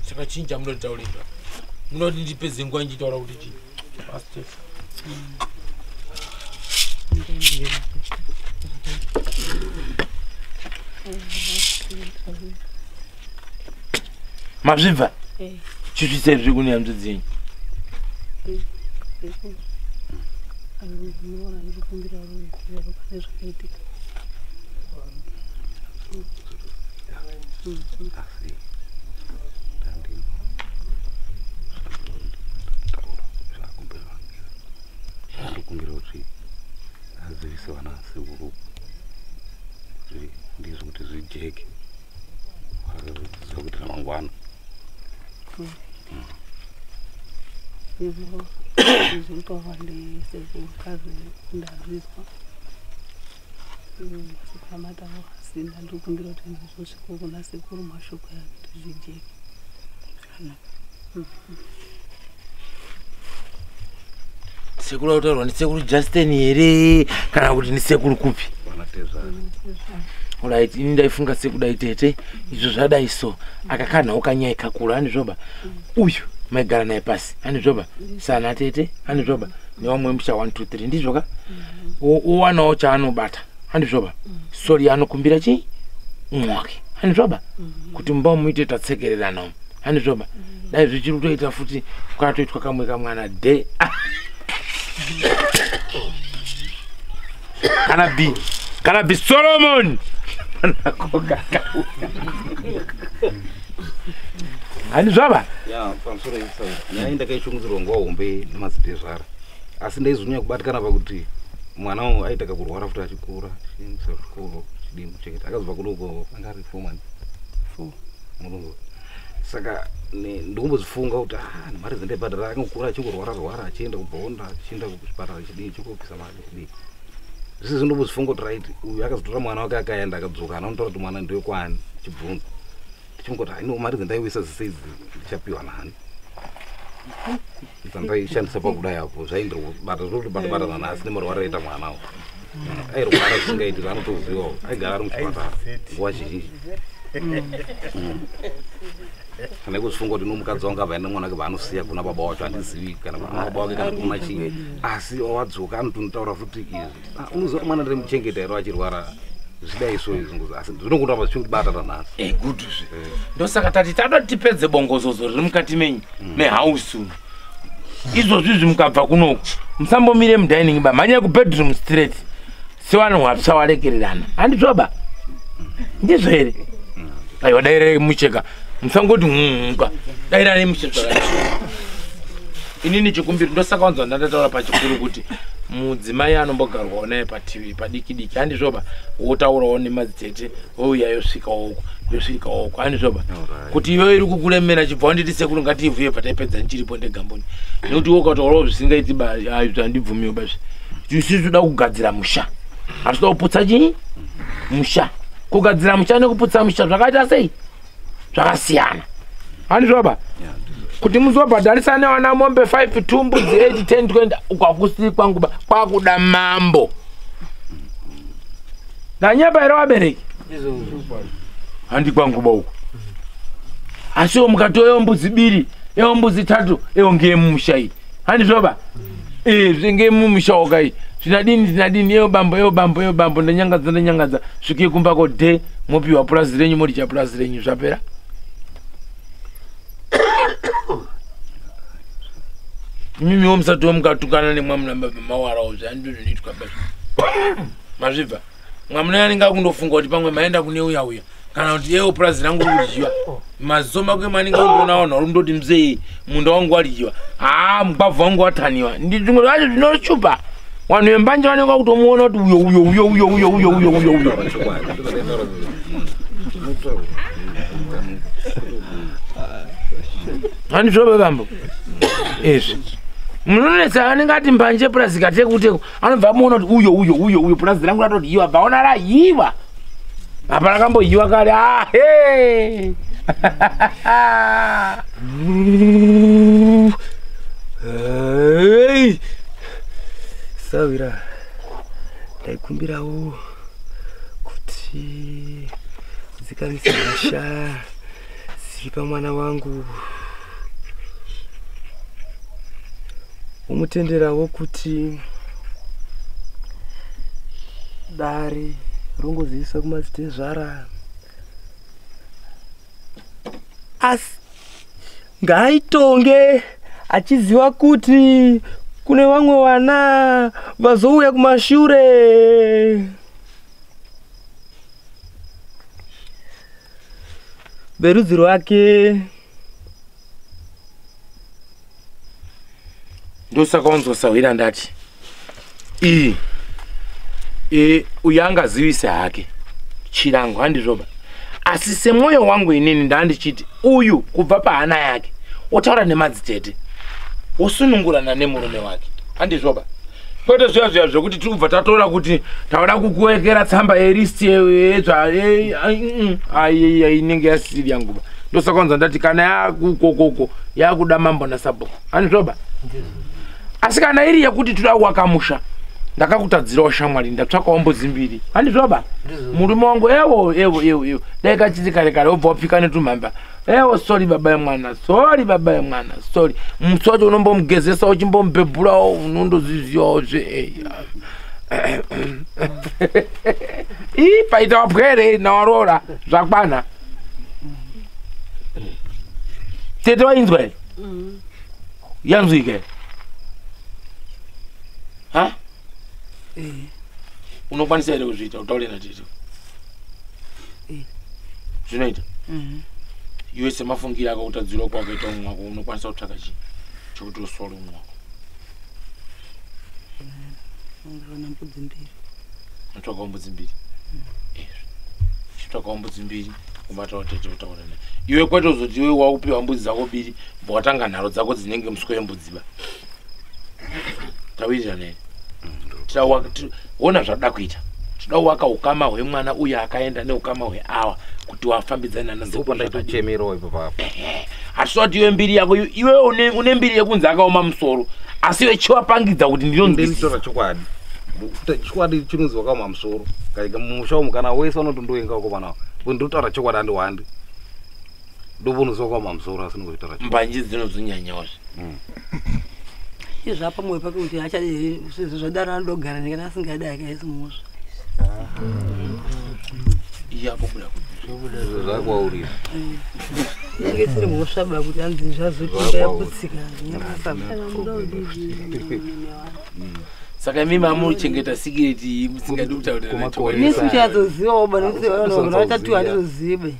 Speaker 1: Saka chinja munotaurira. Munoti ndipedze nguva ndichitaura kuti chii? Pastor. Mazvibva? Chisvitse zviri kune hanzvadzi dzenyu.
Speaker 8: Ndokumbira kuti azivise vana sekuru kuti ndizvo kuti zvijeke vaziva kuti ramangwana.
Speaker 10: Izvo zvinotaurwa ndisekurukazi ndazvizwa mashoko amataura asi ndandokumbira kuti ndizosvika kuna sekuru mashoko aya kuti zvijeke zvakanaka.
Speaker 1: Sekuru autaurwa ndisekuru Justin here kana kuti ndisekuru kupi? Alright, ini ndaifunga sekudai tete izvo zvadai so akakanhawo kanyaya kakura handizvoba. Uyu maigara naye pasi handizvoba sana tete handizvoba nevamwe musha 1 2 3 ndizvoka owanawo chaanobata handizvoba. Sori anokumbira chii umwe wake handizvoba kuti mumba muite tatsekererana handizvoba. Dai zvichiri kutoita futi kwatoitwa kamwe kamwana de kana bi Solomon handizvaba.
Speaker 8: Ya pamusoro nyaya ndakaishungudzirwa nguva hombe nemadzitezvara asi ndaizonyanya kubatikana pakuti mwana wangu aita kakurwara futi achikura achiendesa kuchikoro chidini kuchengeta akazobva kunoko anga ari 4 months 4 murungu. Saka ndikumbozifunga kuti mari dzandaibhadhara akangokura achingorwara rwara achienda kubhonda achienda kuchipatara chidii chingobvisa mari chidii. Zvese ndombozifunga kuti right uyu akazotora mwana wake akaenda akadzoka anotora kuti mwana ndewekwani achibvunza ndichingoti haino mari dzandaiwisa dzese idzi ndichapiwa nani dzandaishandisa pakudai apo zvaindirobata zvinotobata bata nanhasi nemarwara aita mwana uyu. Airwara zvisingaiti zvaanotozivawo. Aigara ari muchipatara nguva zhinji. Kana ikuzifunga kuti nomukadzi wangu abva nemwana wake vaanosiya kuna baba wacho handizivi kana kuti kuna baba wake kana kuna chii. Asi wadzoka anotonotaura futi izvi. Unoziva mwana ndiri muchengeta here achirwara zvidai so izvi ngozi asi zvinongoramba zvichindibata nanhasi.
Speaker 1: Good zve. Ndosaka tati tada tipedze bongozozo riri mukati menyu mehausi umu. Izvozvi izvi mukabva kunoku musambomire mudining ba mhanyai kubedroom straight sevanhu hwapsa warekererana. Handizvo ba? Ndizvo here? Aiwa dairai mucheka musangoti ngunga dairai mucheka. Inini chikumbiro ndosaka wanzwa ndandataura pachikuru kuti mudzimai anombogarwawo naye pativi padiki diki handizvo ba? Wotaurawo nemadzitete ouya yosvikawo uko yosvikawo uko handizvo ba? Kuti iwe iri kukuremera chibva wanditi sekuru ngatiivhuye pataipedza ndichiripo ndegamboni nekuti iwe ukataurawo zvisingaiti ba handibvumiwo ba isusu toda kugadzira musha hatitoda kuputsa chii musha. Kugadzira musha nekuputsa musha zvakaita sei? Zvakasiyana handizvo ba? Kuti muzobhadharisane vana mombe 5 2 mbudzi 8 10 20 ukwakusiri kwangu ba kwakuda mambo. Ndanyeba here vabereki? Handi kwangu ba uku. Asiwo mukatoyo mbudzi 2 ewo mbudzi 3 ewo ngeyemumusha iyi handizvo ba? Ngeyemumusha wakai zvinadini zvinadini ewo bambo ewo bambo ewo bambo ndanyangadza ndanyangadza svikei kumba ko de mopiwa purazi renyu modya purazi renyu zvapera. Mimiwo musati mukatukana nemwamuna mawarawo zvandizvo zvinoitwa basa. Mazvibva mwamuna anenge akundofunga kuti pamwe maenda kune uya uya kana kuti yewo purazi rangu riri kudyiwa. Maziso mako manenge undoona vanhu vari kundoti mzee munda wangu wadyiwa, haa mugwavha wangu wataniwa. Zvimwe zvacho zvinochupa vanhu vembanje vanenge vakutomuona kuti uyo uyo uyo uyo uyo uyo uyo uyo uyo. Handizvo bambo izvi munonetsa anenge ati mbanje purazi kateku teku anobva amuona kuti uyo uyo uyo uyo purazi rangu ratodyiwa bvaona rayiwa apa rakamboyiwa kare. Ahe
Speaker 9: Sawira ndaikumbirawo kuti dzikamise hasha dziri pamwana wangu umutenderawo kuti dare rongozivisa kumadzitezvara asi ngaitonge achiziva kuti kune vamwe vana vazouya kumashure. Verudzi rwake.
Speaker 1: Ndosaka wanzwa sahwira ndati iyi uyu angazivise hake chirango handizvo ba? Asi semwoyo wangu inini ndandichiti uyu kubva pahana yake otaura nemadzitete osunungurana nemurume wake handizvo ba? Kwete zviya zviya zvekuti tiri kubva tatora kuti tauda kukuwekera tsamba yeristi inenge yasiri yangu ba. Ndosaka wanzwa ndati kana yakukokoko yakuda mambo nasabhuku handizvo ba? Asi kana iri yekuti toda kuwaka musha ndakakutadzirawo shamwari ndatsvakawo mbudzi 2 handizvo ba? Murume wangu ewo ewo ewo ewo dai kachiti kare kare wobva wapfika netumhamba ewo sori baba yemwana sori baba yemwana sori musi wacho unombomugezesa uchimbomubhebhurawo unondozvizivawo zve ii paita wapwere nawarora zvakwana. Tete wainzwa here? Yanzwika here? Ha? Unokwanisa here kuzviita utaure natete? Zvinoita? Iwe semafungiro ako kutadzirwa kwakaita umwe wako unokwanisa kutsvaka chii chekuti usole umwe wako?
Speaker 4: Mbudzi 2.
Speaker 1: Unotsvakawo mbudzi 2? Chitsvakawo mbudzi 2 ubatawo tete utaura naye. Iwe kwete uzoti iwe wakupiwa mbudzi dzako 2 bva watanga nharo dzako dzinenge muswe wembudzi ba. Tawirirana here? Ona zvatoda kuita. Toda kuwaka ukama hwemwana uyu akaenda neukama hweawa kuti wafambidzana
Speaker 8: nasekuru.
Speaker 1: Hatitoda kuti iwe mbiri yako iwe une mbiri yekunzi akaoma musoro asi iwe chiwapangidza kuti ndinonzwisisa
Speaker 8: chokwadi. Chokwadi chinonzi wakaoma musoro. Kaika mumusha umu kana wese unotondoenga uko ndotaura chokwadi handiwandi. Ndobonozwa wakaoma musoro asi ndingotaura chokwadi.
Speaker 1: Mbanje dzinozonyanyawazve.
Speaker 6: Izvo apa mwoyo pake kuti achadi sezvo zvadaro anodogara nekana asingadi akaisi mhosva.
Speaker 1: Iyakubuda
Speaker 8: zvakwaurira.
Speaker 6: Inenge isiri mhosva ba kuti anzi zvazotinga yaputsika zvinyabasa.
Speaker 1: Saka imi mamuchengeta sikireti musingadi kutaura
Speaker 6: Nesu tichazozivawo ba nekuti vanhu vatatu handizozive.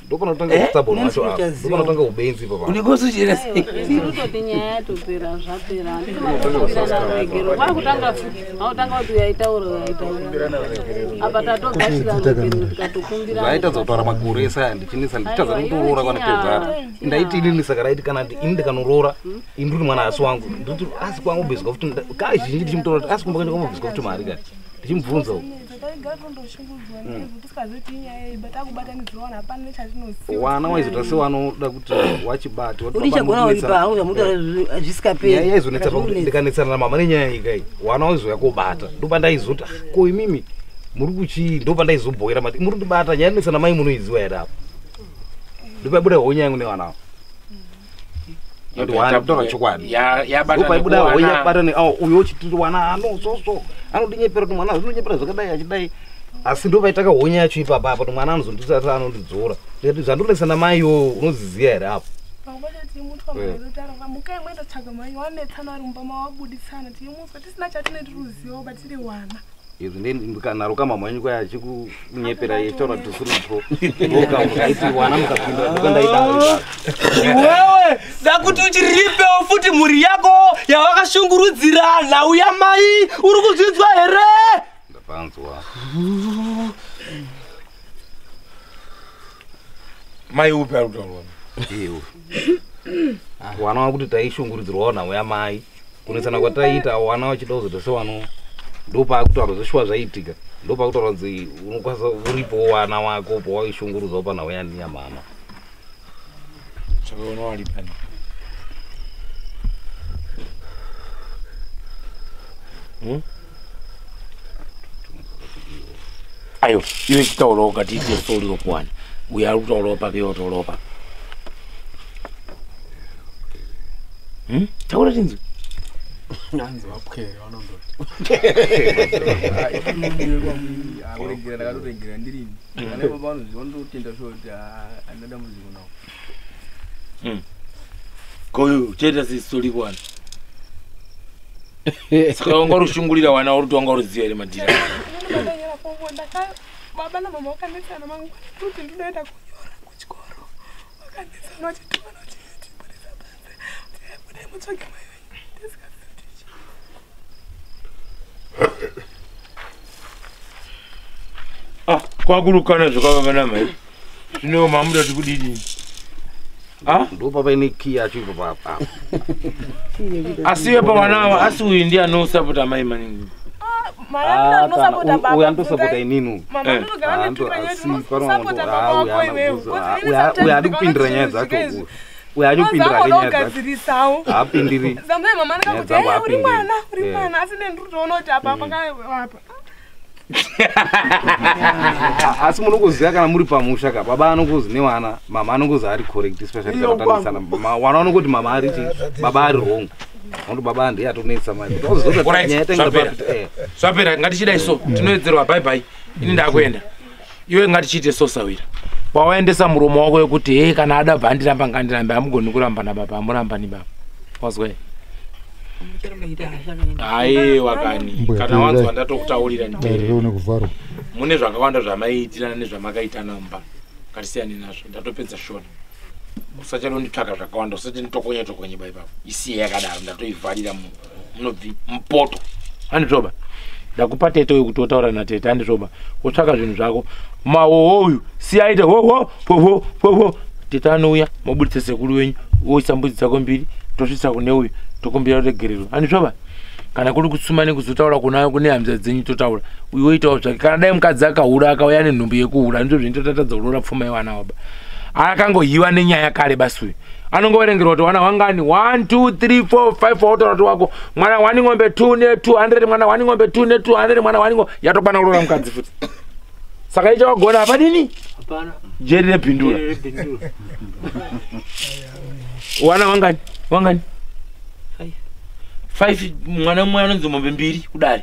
Speaker 8: Ndopanotanga stubborn wacho apa. Ndopanotanga ubenzi papa.
Speaker 1: Unikosuchera sei?
Speaker 14: Tirikutoti nyaya yatopera zvapera. Handikumbirana ruregero. Kwakutanga futi. Vakutanga kuti yaitaura yaitaura. Apa tatogashira ruregero tikatokumbirana.
Speaker 8: Zvaita kutaura makore ese aya ndichinetsa ndichitadza nekuroora kwanatezvara. Ndaiti inini saka raiti kana ini ndikanoroora ini ndiri mwana asi wangu. Ndoti asi kwangu bviswa futi kazhinji ndichimutora kuti asi kumba kwangu kwambobviswa futi mari kani. Ndichimubvunza uko. Wana waizoita sewanoda kuti wachibata
Speaker 6: Urichagona uripa hangu zvamutaura zvisikaperi.
Speaker 8: Nyaya yaizonetsa pakuti ndikanetsana namama nenyaya iyi kai wana waizouya kobata ndopandaizoti ko imimi muri kuchii ndopandaizobhoera mati muri kundibata nyaya inonetsana mai munoiziwa here apa ndopaibuda honya yangu nevana ava kutaura chokwadi ndopaibuda honya yabata uyo uchitiri wana ano soso anodinyepera kuti mwana zvinonyepera zvakadai achidai asi ndopaitaka honya yacho ipapa apa kuti mwana anozondisati anondidzora ndikati zvandonetsana mai iwowo unoziziya here apo
Speaker 10: Mukai mwenda tsvaga mai wanetsana vari mumba mawabuditsana tichimutswa tisina chatineti ruzivo batiri wana.
Speaker 8: Izvi naro kamama wenyu kwaya achikunyepera yechitaura kuti usiripo ndokaiti wana mukapindura ndokandaidaro.
Speaker 11: Iwewe ndakuti uchiripewo futi mhuri yako yawakashungurudzira nhau yamai uri kuzvinzwa here?
Speaker 8: Ndapanzwa.
Speaker 1: Mai upi ari kutaurwa?
Speaker 8: Iwe. Wana wakuti taishungurudzirwawo nhau yamai kunetsana kwataiita wana wachida kuzoita sewano ndopakutaura zveshuwa zvaiitika ndopakutaura kunzi unokwanisa uripowo wana wako pawaishungurudzawo panhau yamama.
Speaker 1: Saka unowalipani? Ayo, iwe chitaurawo katiite sori rokuwana. Uyo ari kutaurawo pake iwe utaurawo pake. Taura tinzwe.
Speaker 9: Hanzi vapwere vanondoti. Kuregera ndakatoregera ndirini. Kana baba vanozviona ndotenda sure kuti handina dambudziko nawo.
Speaker 1: Koyo chaita sesori kuwana. Saka wanga urushungurira wana uri kuti wanga uruziva here madhira?
Speaker 10: Baba namama vakanetsana mangwana kuti ndinoenda kunyora kuchikoro. Vakanetsana vachitukana vachitibudisa panze. Budai mutsvage mai venyu. Ndisingazivi kuti chii.
Speaker 1: Ah, kwakurukana zvakavava namai. Zvino mamuda kuti kudini?
Speaker 8: Ndopapaine key yacho ipapo apa.
Speaker 1: Asi iwe pawana ava asi uyu ndiye anosapota mai maningi.
Speaker 8: Uyu andosapota inini. Uyu haadi kupindira nyaya dzacho uyu. Uyu haadi kupindira hake nyaya dzacho. Haapindiri.
Speaker 10: Zamai mama ndikakuti
Speaker 8: Nyaya dzangu
Speaker 10: uri mwana, uri
Speaker 8: haapindiri.
Speaker 10: mwana asi ndiri kutoona kuti apa apa.
Speaker 8: Asi munokuziva kana muri pamusha ka baba anokuzi nevana mama anokuzi ari correct especially kana tandisana wana vanongoti mama ari chi baba ari wrong vanoti baba ndiye atonetsa mai
Speaker 1: Alright, zvapera. Zvapera ngatichidai so tinoedzerwa bye bye. Ini ndakuenda. Iwe ngatichiite so sawira. Wawaendesa muromo wako wekuti hey kana ada bva andiramba ngandirambe hamugoni kuramba nababa hamurambani baba. Wazwa here? Aiwa kani kana wanzwa ndatokutaurira nditeerere. Mune zvakawanda zvamaiitirana nezvamakaitana mumba. Ngatisiyane nazvo ndatopedza shona. Usachadonditsvaka zvakawanda usati nditokonye tokonye bai baba. Isiye yakadaro ndatoivharira munobvi mupoto. Handizvoba. Ndakupa tete uyu kuti wotaura natete handizvoba. Wotsvaka zvinhu zvako. Mawowo uyu siyaite hoho popo popo. Tete anouya mobuditsa sekuru wenyu woisa mbudzi dzako mbiri tosvitsa kune uyu tokumbira ruregerero. Handizvoba. Kana kuri kutsuma nekuzotaura kuna kune hamza dzenyu totaura. Uyu woitawo zvake. Kana dai mukadzi akahura akauya nenhumbu yekuhura ndizvo zvinototatadza kuroora pfuma yevana baba. Akangohiwa nenyaya kare basi uyu. Anongoverengerwa kuti wana wangani 1 2 3 4 5 wotaura kuti wako mwana wani ng'ombe 2 ne 200 mwana wani ng'ombe 2 ne 200 mwana wani ng'ombe yatokwana kuroora mukadzi futi. Saka icho wagona hapadini?
Speaker 12: Hapana.
Speaker 1: Jeri rebhindura.
Speaker 12: Jeri rebhindura.
Speaker 1: Wana wangani? Wangani? 5 mwana mumwe anonzi mombe mbiri kudare.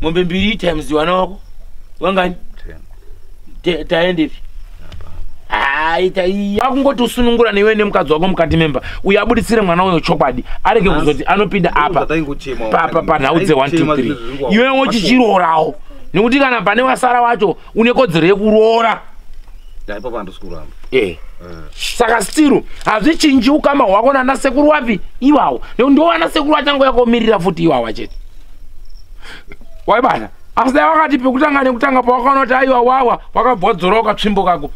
Speaker 1: Mombe mbiri times wana wako. Wangani? 10. Taendepi? Ai akungoti usunungura newe nemukadzi wako mukati memba. Uyu abuditsire mwana uyo chokwadi. Arege kuzoti anopinda apa. Pa panhau dze 1 2 3. Iwe wochichirorawo. Nekuti kana pane wasara wacho une kodzero yekuroora.
Speaker 8: Ipapo handisi kuramba.
Speaker 1: Saka stiru hazvichinji ukama hwako nana sekuru wapi iwawo. Nekuti ndo vana sekuru vachango yakomirira futi iwawa chete. Waibata. Asi dai wakati pekutanga nekutanga pawakaona kuti aiwa wawa wakabva wadzora ukatsvimbo kako.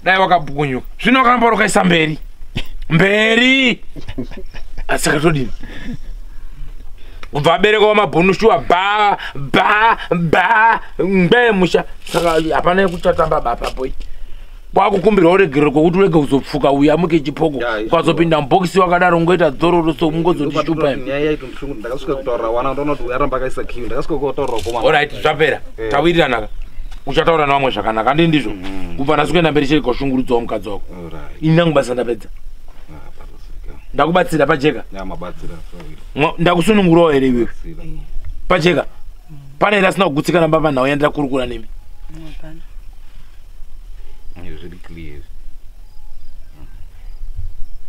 Speaker 1: Dai wakabhukunyuka. Zvino wakaramba wakaisa mberi. Mberi. Asi saka todini? Ubva abereka wamabhunu shuwa ba ba ba ngwe musha. Saka hapana yekuchatamba bapa boy. Kwakukumbirwa uregerero kwokuti urege kuzopfuka uya muke chipoko. Ukazopinda mubhokisi wakadaro ungoita dzororo so ungozondishupa imi.
Speaker 8: Nyaya yaitondishungu ndakasvika kutaurira wana ndaona kuti uyaramba akaisa kiu ndakasvika kutaurira komana.
Speaker 1: Alright zvapera. Tawirirana. Uchataura nevamwe zvakanaka handi ndizvo. Kubva nhasi kuenda mberi chiri koshungurudzawo mukadzi wako. Ini nangu basa ndapedza. Ndakubatsira pacheka. Ndakusunungurawo here iwewe? Pacheka. Pane here asina kugutsikana baba nhau yandakurukura nemi?
Speaker 8: Zviri clear.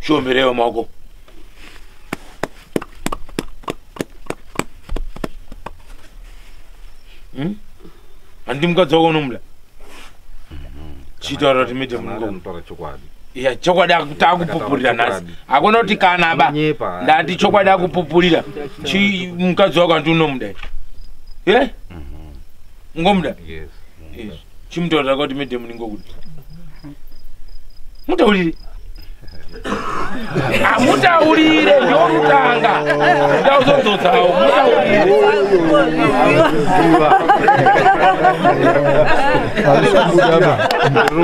Speaker 1: Shomberewo maoko. Handi mukadzi wako unomuda? Chitaura kuti mede
Speaker 8: munhu chokwadi.
Speaker 1: Iya chokwadi akupupurira nhasi. Hakuna kuti kana ba. Ndati chokwadi akupupurira. Chi mukadzi wako handi unomuda. Eh? Ungomuda?
Speaker 8: Yes.
Speaker 1: Chimutaurira kuti mede munhu ngokuti. Mutaurire. Amutaurire ndorutanga. Ndauzodzosawo mutaurire.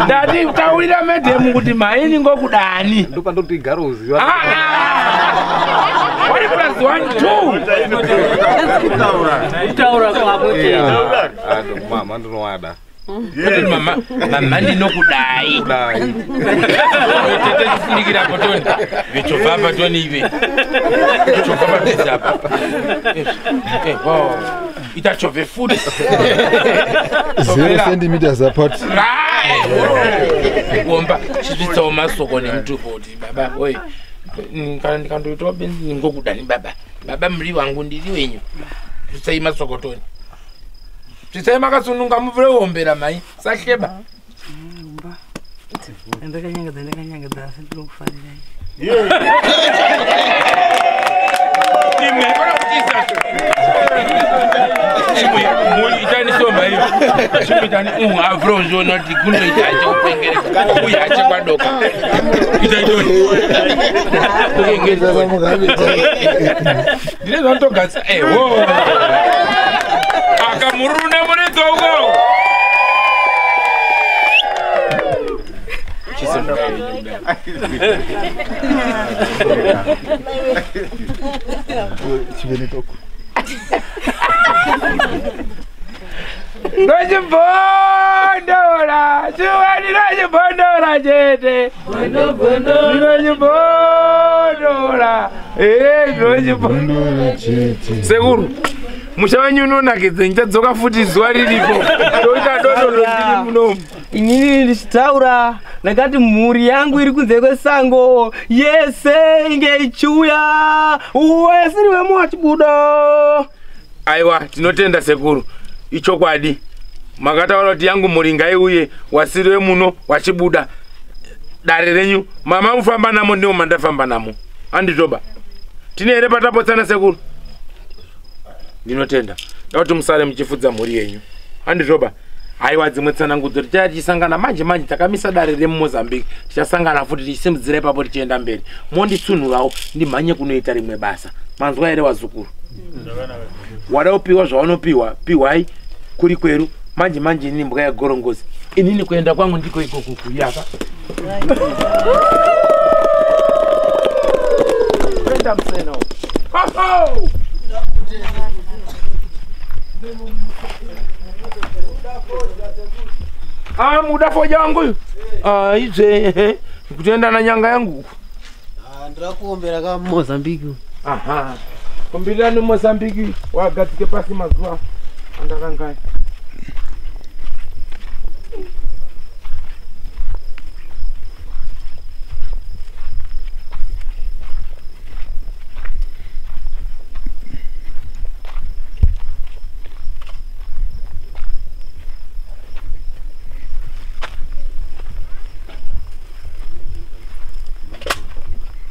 Speaker 1: Ndati taurira medhemu kuti maini ngokudani.
Speaker 8: Ndopandoti garo uziva.
Speaker 1: 1 + 1 2.
Speaker 12: Kutaura kwako chete.
Speaker 8: Mama ndinowada.
Speaker 1: Mama, mama ndinokudai. Tete chifunikira potoni. Vichobva patoni iwe. Vichobva padhuze apa. Ita chove futi.
Speaker 5: 0 centimeters apart.
Speaker 1: Kuomba chisvitsawo masoko nemutupo kuti baba oye. Kana ndikandoitawo benzi ngokudani baba. Baba muri wangu ndiri wenyu. Svitsai masoko toni. Svitsai makasununga muvhure uombera mai. Sahleba.
Speaker 6: Ndakanyangedza asi ndinokufarirai.
Speaker 1: Imwe ikona kutisa. Imwe itani somba iyo. Chimwe itani avro nzona kuti kunoita ache kupengereka. Uye ache kwadoka. Ita itoni. Ndine zvandogatsa. Ewo. Akamurune muridzo uko. Ndochibondora, chiwani ndochibondora chete. Ndochibondora, ndochibondora
Speaker 5: chete.
Speaker 1: Sekuru, musha wenyu unonakidza, ndichadzoka futi zuva riripo. Ndoita dodo ndiri munomu.
Speaker 11: Inini ndichitaura ndakati mhuri yangu iri kunze kwesango yese inge ichiuya wesiri wemu wachibuda.
Speaker 1: Aiwa, tinotenda sekuru. Ichokwadi. Makataura kuti yangu mhuri ngaiuye wasiri wemuno wachibuda. Dare renyu mama mufamba namo ndiwo mandafamba namo. Handizvoba. Tine here patapotsana sekuru? Ndinotenda. Ndakuti musare muchifudza mhuri yenyu. Handizvoba. Aiwa dzimwe tsanangudzo tichisangana manje manje takamisa dare remuMozambique. Tichasangana futi tichisimudzira ipapo tichienda mberi. Monditsunhurawo ndimhanye kunoita rimwe basa. Manzwa here wazukuru? Wada kupiwa zvaunopiwa, piwai kuri kweru. Manje manje inini mbuka yagorongozi. Inini kuenda kwangu ndiko ikoko kuyaka. Kupinda musena uku. Ho! Ah, muda foja wangu uyu? Ah, izve kutoenda na nyanga yangu uku.
Speaker 13: Ndirakuombera ka Mozambique.
Speaker 1: Aha. Kumbirira neMozambique wagadzike pasi mazuva andakangaya.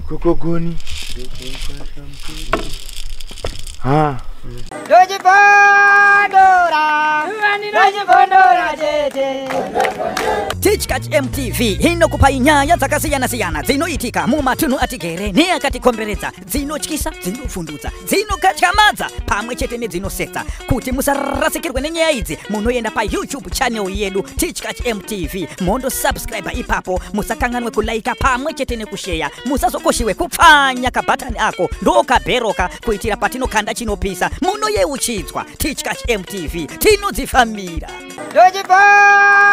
Speaker 1: Kokogoni. Ha.
Speaker 15: Tichkach MTV inokupai nyaya dzakasiyana-siyana dzinoitika mumatunhu atigere neakatikomberedza, dzinotyisa, dzinofundutsa, dzinokatyamadza pamwe chete nedzinosetsa. Kuti musarasikirwe nenyaya idzi, munoenda paYouTube channel yedu Tichkach MTV, mondosubscribe ipapo. Musakanganwe kulaika pamwe chete nekusheya. Musazokoshiwe kupfanya kabhatani ako ndokabheroka kuitira patinokanda chinopisa munoyeuchidzwa. Tichkach MTV tinodzifambira.
Speaker 16: Ndochipandora.